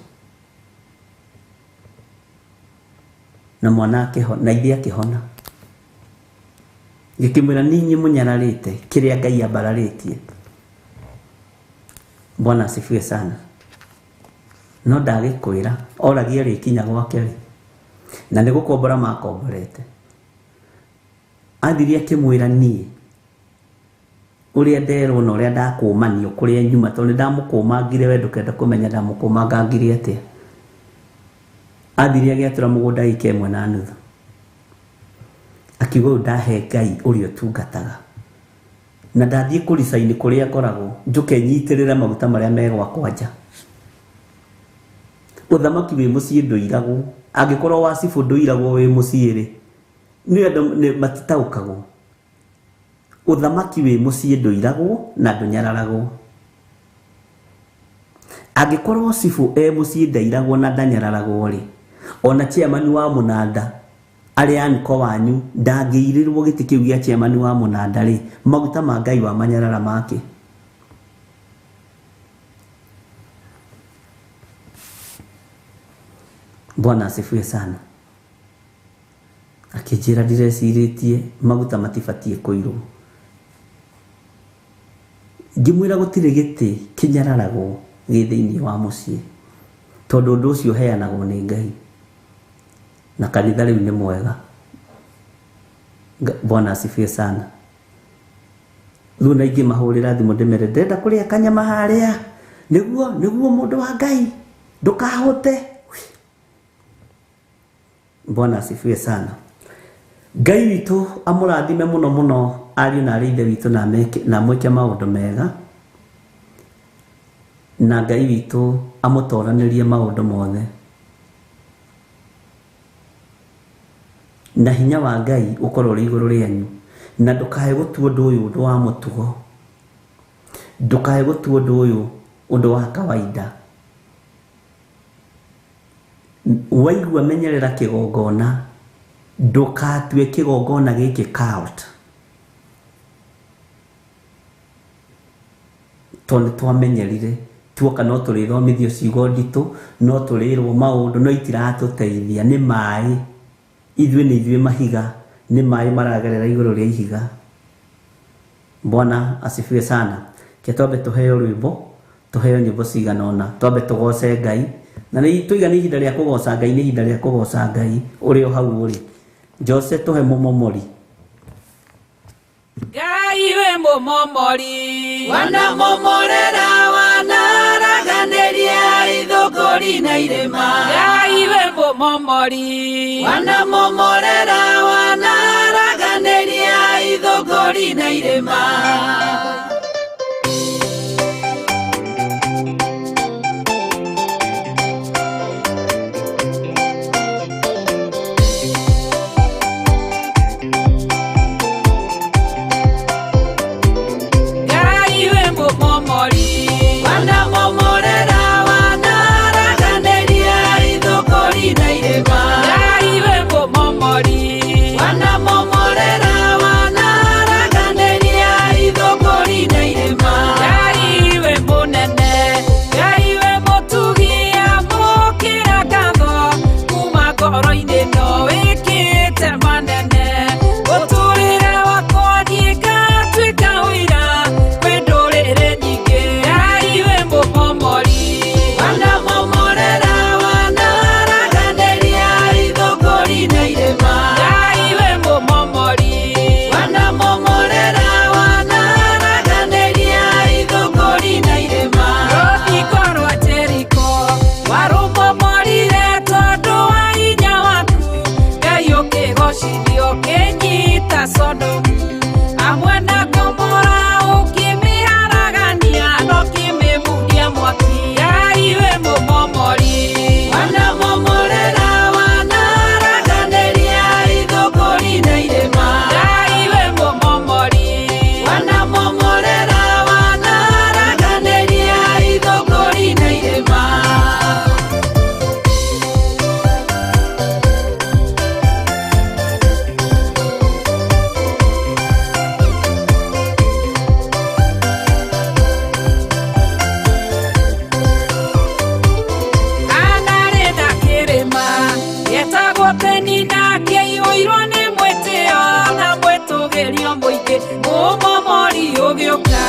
Speaker 2: Na mwana akĩhona, na ithe akĩhona. Ngĩkĩmwĩra nĩ inyuĩ mũnyararĩte kĩrĩa Ngai ambararĩtie. Bwana asifiwe sana. No ndagĩkwĩra oragia rĩkinya gwake rĩ, na nĩ gũkombora makomborete. Athire akĩmwĩra niĩ ũrĩa nderwo na ũrĩa ndakũmanio kũrĩa nyuma, tondũ nĩ ndamũkũmangire we ndũkenda kũmenya ndamũkũmangangire atĩa. Athire agĩatũra mũgũnda ĩka 1.5. Akiuga ũyũ ndahe Ngai ũrĩa ũtungataga. Na ndathiĩ kũricaini kũrĩa ngoragwo, njũke nyitĩrĩre maguta marĩa me gwakwa nja. Ũthamaki wĩ mũciĩ ndũiragwo. Angĩkorwo wa cibũ ndũiragwo wĩ mũciĩ rĩ, nĩ andũ matitaũkagwo. Ũthamaki wĩ mũciĩ ndũiragwo na ndũnyararagwo. Angĩkorwo cibũ e mũciĩ ndairagwo na ndanyararagwo rĩ, ona chairman wa mũnanda arĩa anko wanyu ndangĩirĩrwo gĩtĩ kĩu gĩa chairman wa mũnanda rĩ, maguta ma Ngai wa manyarara make. Bwana asifiwe sana. Akĩnjĩra ndirecirĩtie maguta matibatiĩ kũirwo. Ngĩmwĩra gũtirĩ gĩtĩ kĩnyararagwo gĩ thĩinĩ wa mũciĩ, tondũ ũndũ ũcio ũheanagwo nĩ Ngai. Na kanitha rĩu nĩ mwega. Bwana asifiwe sana. Rĩu na ingĩmahũrĩra thimũ ndĩmere ndĩrenda kũrĩa kanyama harĩa, nĩguo mũndũ wa Ngai ndũkahũte. Bwana asifiwe sana. Ngai witũ amũrathime mũno mũno ariũ na arĩ ithe witũ, na amwĩke maũndũ mega, na Ngai witũ amũtoranĩrie maũndũ mothe, na hinya wa Ngai ũkorwo ũrĩ igũrũ rĩanyu, na ndũkae gũtua ũndũ ũyũ ũndũ wa mũtugo, ndũkae gũtua ũndũ ũyũ ũndũ wa kawaida. Waigua menyerera kĩgongona, ndũgatue kĩgongona gĩkĩ cult, tondũ nĩ twamenyerire tuoka no tũrĩthomithio ciugo nditũ, no tũrĩrwo maũndũ, no itiratũteithia. Nĩ maĩ, ithuĩ nĩ ithuĩ mahiga, nĩ maĩ maragerera igũrũ rĩa ihiga. Bwana asifiwe sana. Ke twambe tũheo rwĩmbo, tũheo nyĩmbo cigana ũna, twambe tũgoce Ngai. Na nĩ tũiga nĩ ihinda rĩa kũgoca Ngai, nĩ ihinda rĩa kũgoca Ngai ũrĩ o hau ũrĩ. Jose tũhe mũmomori.
Speaker 4: Ngai wĩ mũmomori.
Speaker 1: Wanamomorera, wanaraganĩria ithũngũri. ithũngũri na irĩma.
Speaker 4: Ngai we mũmomori.
Speaker 1: Wanamomorera wanaraganĩria ithũngũri na irĩma.
Speaker 4: Ngai we mũmomori.
Speaker 1: Wanamomorera wanaraganĩria ithũngũri na irĩma.
Speaker 4: Ngai we mũmomori.
Speaker 1: Wanamomorera wanaraganĩria ithũngũri na irĩma.
Speaker 4: Ngai we mũnene, Ngai we mũtugi, amũkĩra ngatho kuma ngoro-inĩ no wĩkĩte manene. Mũtũrĩre wakwa niĩ ngatuĩka ũira kwĩ ndũrĩrĩ nyingĩ. Ngai we mũmomori.
Speaker 1: Wanamomorera wanaraganĩria ithũngũri na irĩma.
Speaker 4: Ngai we mũmomori.
Speaker 1: Wanamomorera wanaraganĩria ithũngũri na irĩma.
Speaker 4: Rũthingo rwa Jeriko warũmomorire tondũ wa hinya waku. Ngai ũkĩgocithio ũkĩnyita Sodomu hamwe na Gomora, ũkĩmĩharagania na ũkĩmĩmundia mwaki. Ngai we mũmomori.
Speaker 1: Wanamomorera wanaraganĩria ithũngũri na irĩma.
Speaker 4: Ngai we mũmomori.
Speaker 1: Wanamomorera wanaraganĩria ithũngũri na irĩma.
Speaker 4: Anarĩ na kĩrĩma gĩetagwo Penina, kĩaiyũirwo nĩ mwĩtĩo na mwĩtũgĩrio mũingĩ. Mũmomori ũgĩũka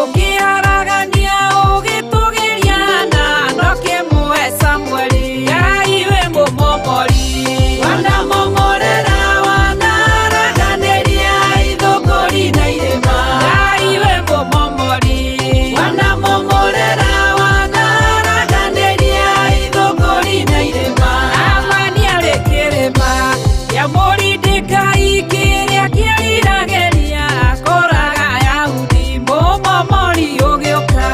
Speaker 4: ũkĩharagania ũgĩtũgĩria na ndũkĩmũhe Samueli. Ngai we mũmomori.
Speaker 1: Wanamomorera wanaraganĩria ithũngũri na irĩma.
Speaker 4: Ngai we mũmomori.
Speaker 1: Wanamomorera wanaraganĩria ithũngũri na irĩma.
Speaker 4: Amani arĩ kĩrĩma kĩa Moridekai kĩrĩa kĩeriragĩria kũraga Ayahudi. Mũmomori ũgĩũka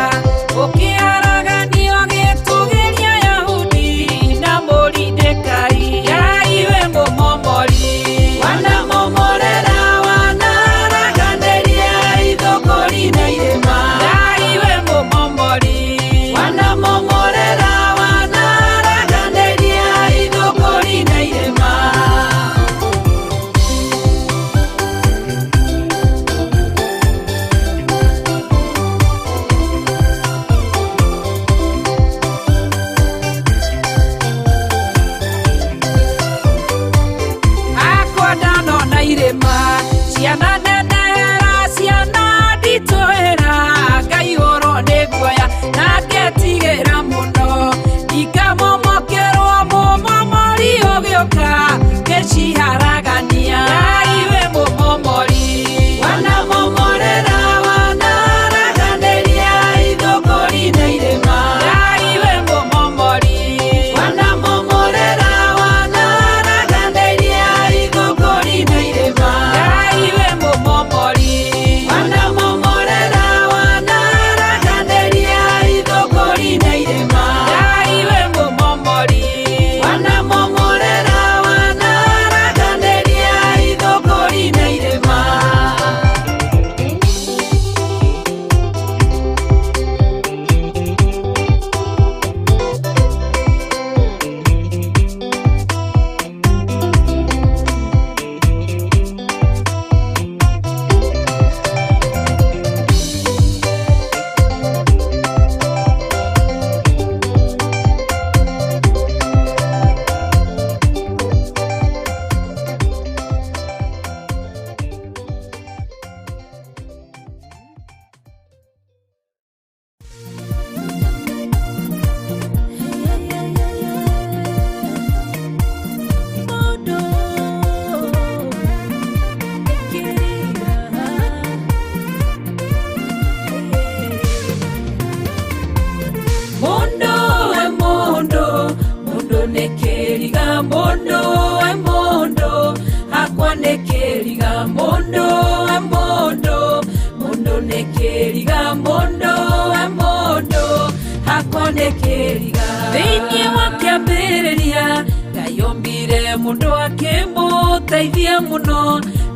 Speaker 4: ũkĩharaganio gĩtũgĩria Ayahudi na Moridekai. Ngai we mũmomori.
Speaker 1: Wanamomorera wanaraganĩria ithũngũri na irĩma.
Speaker 4: Ngai we mũmomori.
Speaker 1: Wanamomorera wanaraganĩria ithũngũri na irĩma.
Speaker 4: Akwa ndanona irĩma ciana nenehera ciana nditũhĩra, ngaihũrwo nĩ guoya na ngetigĩra mũno. Ikamomokerwo mũmomori ũgĩũka ngĩciharagania. Ngai we mũmomori.
Speaker 1: Wanamomorera wanaraganĩria ithũngũri na irĩma.
Speaker 4: Ngai we mũmomori.
Speaker 1: Wanamomorera wanaraganĩria ithũngũri na irĩma.
Speaker 4: Ngai we mũmomori.
Speaker 1: Wanamomorera wanaraganĩria ithũngũri na irĩma.
Speaker 4: Ngai we mũmomori.
Speaker 1: Wanamomorera wanaraganĩria ithũngũri na irĩma.
Speaker 4: Mundu we mundu.
Speaker 1: kĩriga mũndũ we mũndũ hakwa nĩ kĩriga thĩinĩ wa kĩambĩrĩria Ngai ombire mũndũ akĩmũteithia mũno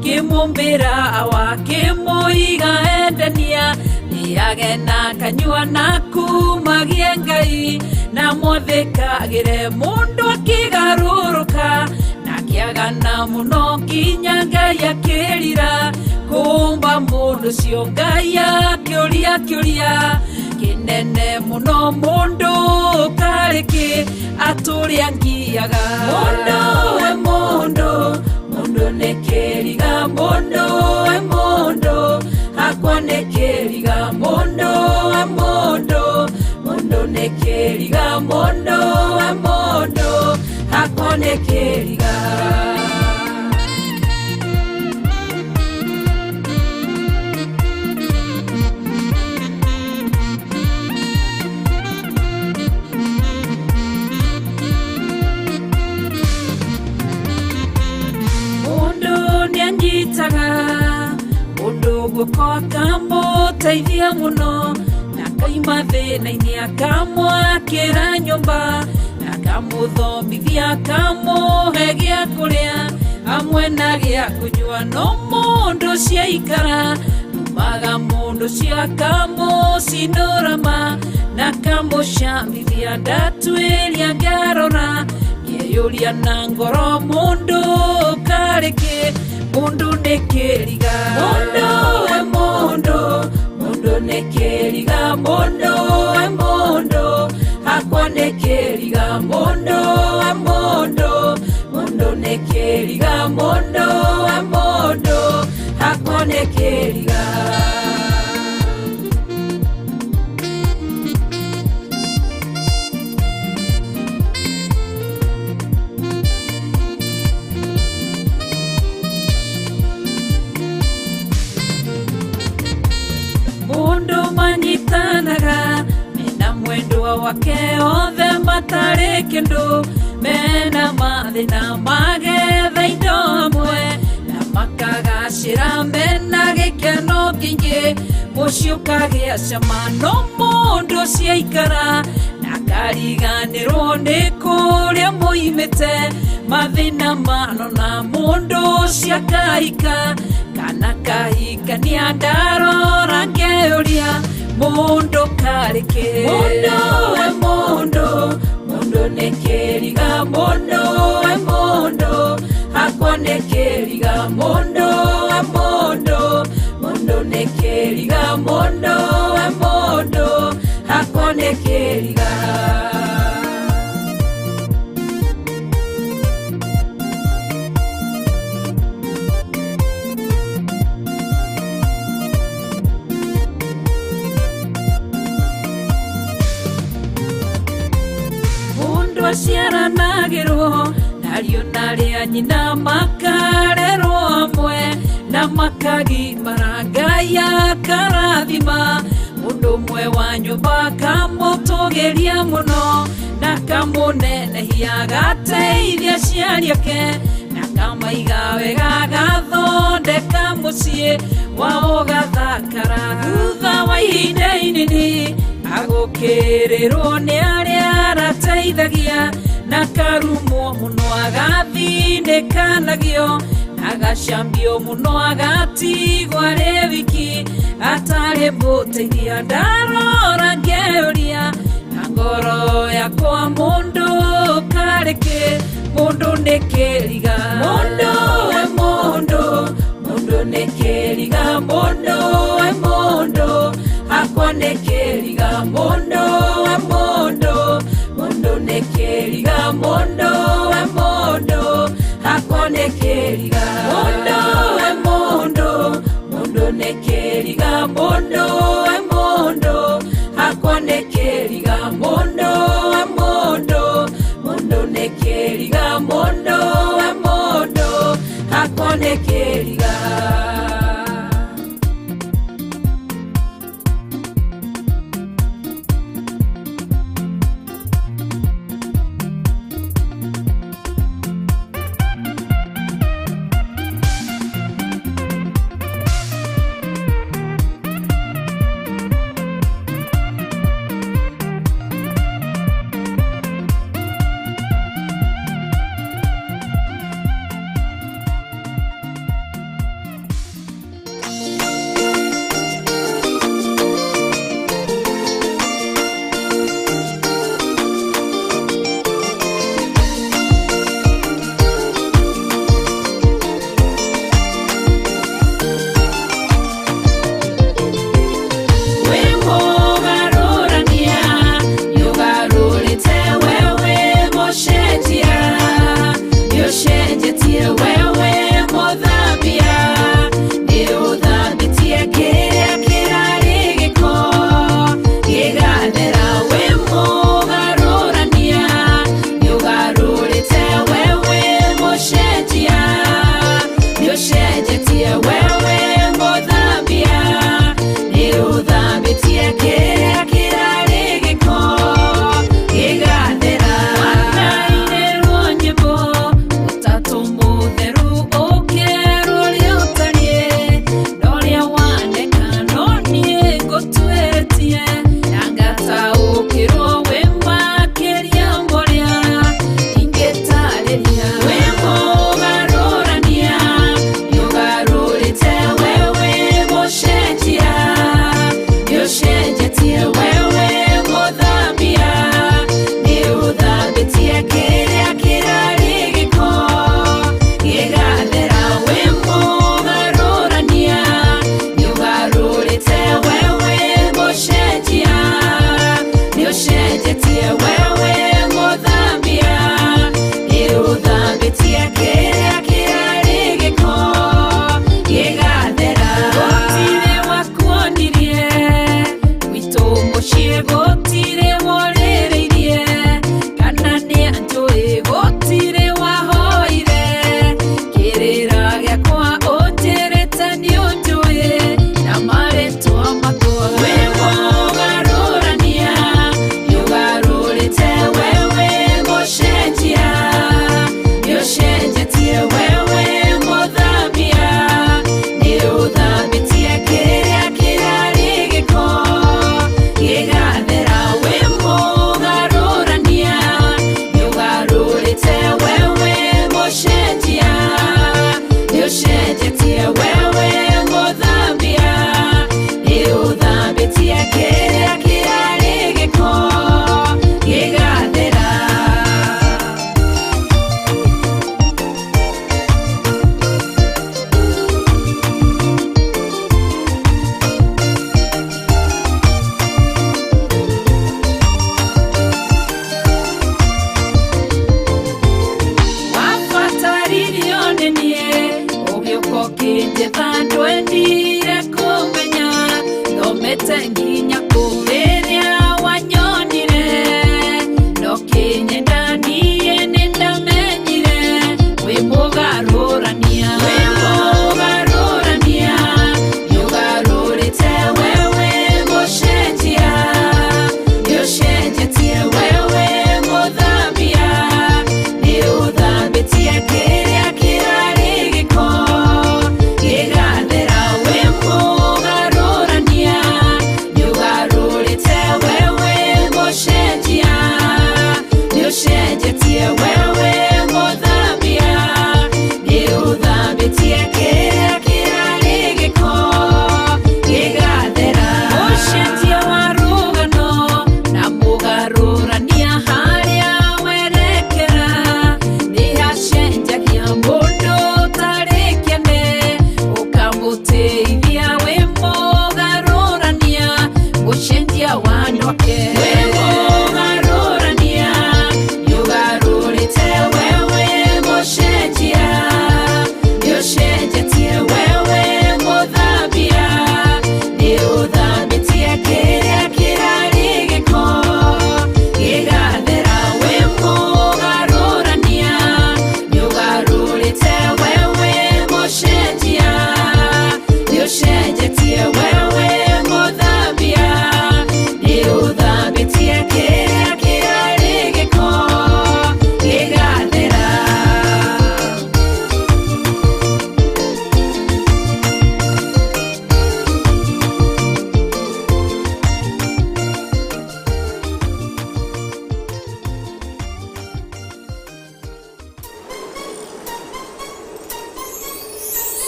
Speaker 1: kĩmũmbĩra awa akĩmũiga endania nĩage na kanyua na kumagie Ngai na mwathĩkagĩre mũndũ akĩgarũrũka na kĩagana mũno kinya Ngai akĩrira kũmba mũndũ ũcio Ngai akĩũria kĩũria kĩnene mũno mũndũ karĩ kĩ atũrĩa ngiaga mũndũ we mũndũ mũndũ nĩ kĩriga mũndũ we mũndũ hakwa nĩ kĩriga mũndũ we mũndũ mũndũ nĩ kĩriga mũndũ we mũndũ hakwa nĩ kĩriga. Anyitaga mũndũ guoko akamũteithia mũno na akaima thĩna-inĩ akamwakĩra nyũmba na akamũthomithia akamũhe gĩa kũrĩa hamwe na gĩa kũnyua no mũndũ ũcio aikara umaga mũndũ ũcio akamũcinũrama na akamũcamithia ndatuĩria ngarora ngeyũria na ngoro mũndũ karĩ kĩ mũndũ nĩ kĩriga mũndũ we mũndũ mũndũ nĩ kĩriga mũndũ we mũndũ hakwa nĩ kĩriga mũndũ we mũndũ mũndũ nĩ kĩriga mũndũ we mũndũ hakwa nĩ kĩriga. Mũndũ manyitanaga mena mwendwa wake othe matarĩ kĩndũ mena mathĩna magetha indo hamwe na makagacĩra mena gĩkeno kĩingĩ mũciĩ ũkagĩa cama no mũndũ ũcio aikara na akariganĩrwo nĩ kũrĩa moimĩte mathĩna manona mũndũ ũcio akahika kana kahikania ndarora ngeyũria mũndũ karĩ kĩ mũndũ we mũndũ mũndũ nĩ kĩriga mũndũ we mũndũ hakwa nĩ kĩriga mũndũ we mũndũ mũndũ nĩ kĩriga mũndũ we mũndũ hakwa nĩ kĩriga. Aciaranagĩrwo nariũ narĩa nyina makarerwo hamwe na makagimara Ngai akarathima mũndũ ũmwe wa nyũmba akamũtũgĩria mũno na akamũnenehia agateithia aciari ake na akamaiga wega agathondeka mũciĩ wao ũgathakara thutha wa ihinda inini agũkĩrĩrwo nĩ arĩa arateithagia na akarumwo mũno agathinĩkanagio agacambio mũno agatigwo arĩ wiki atarĩ mũteithia ndarora ngeyũria na ngoro yakwa mũndũ karĩ kĩ mũndũ nĩ kĩriga mũndũ we mũndũ mũndũ nĩ kĩriga mũndũ we mũndũ hakwa nĩ kĩriga mũndũ we mũndũ mũndũ nĩ kĩriga mũndũ we mũndũ hakwa nĩ kĩriga mũndũ we mũndũ mũndũ nĩ kĩriga mũndũ we mũndũ hakwa nĩ kĩriga mũndũ we mũndũ mũndũ nĩ kĩriga mũndũ we mũndũ hakwa nĩ kĩriga.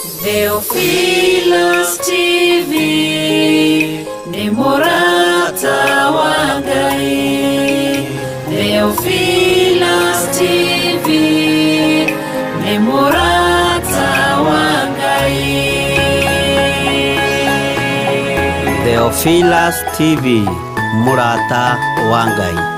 Speaker 1: Theophilus TV nĩ mũrata wa Ngai. Theophilus TV nĩ mũrata wa Ngai.
Speaker 2: Theophilus TV, mũrata wa Ngai.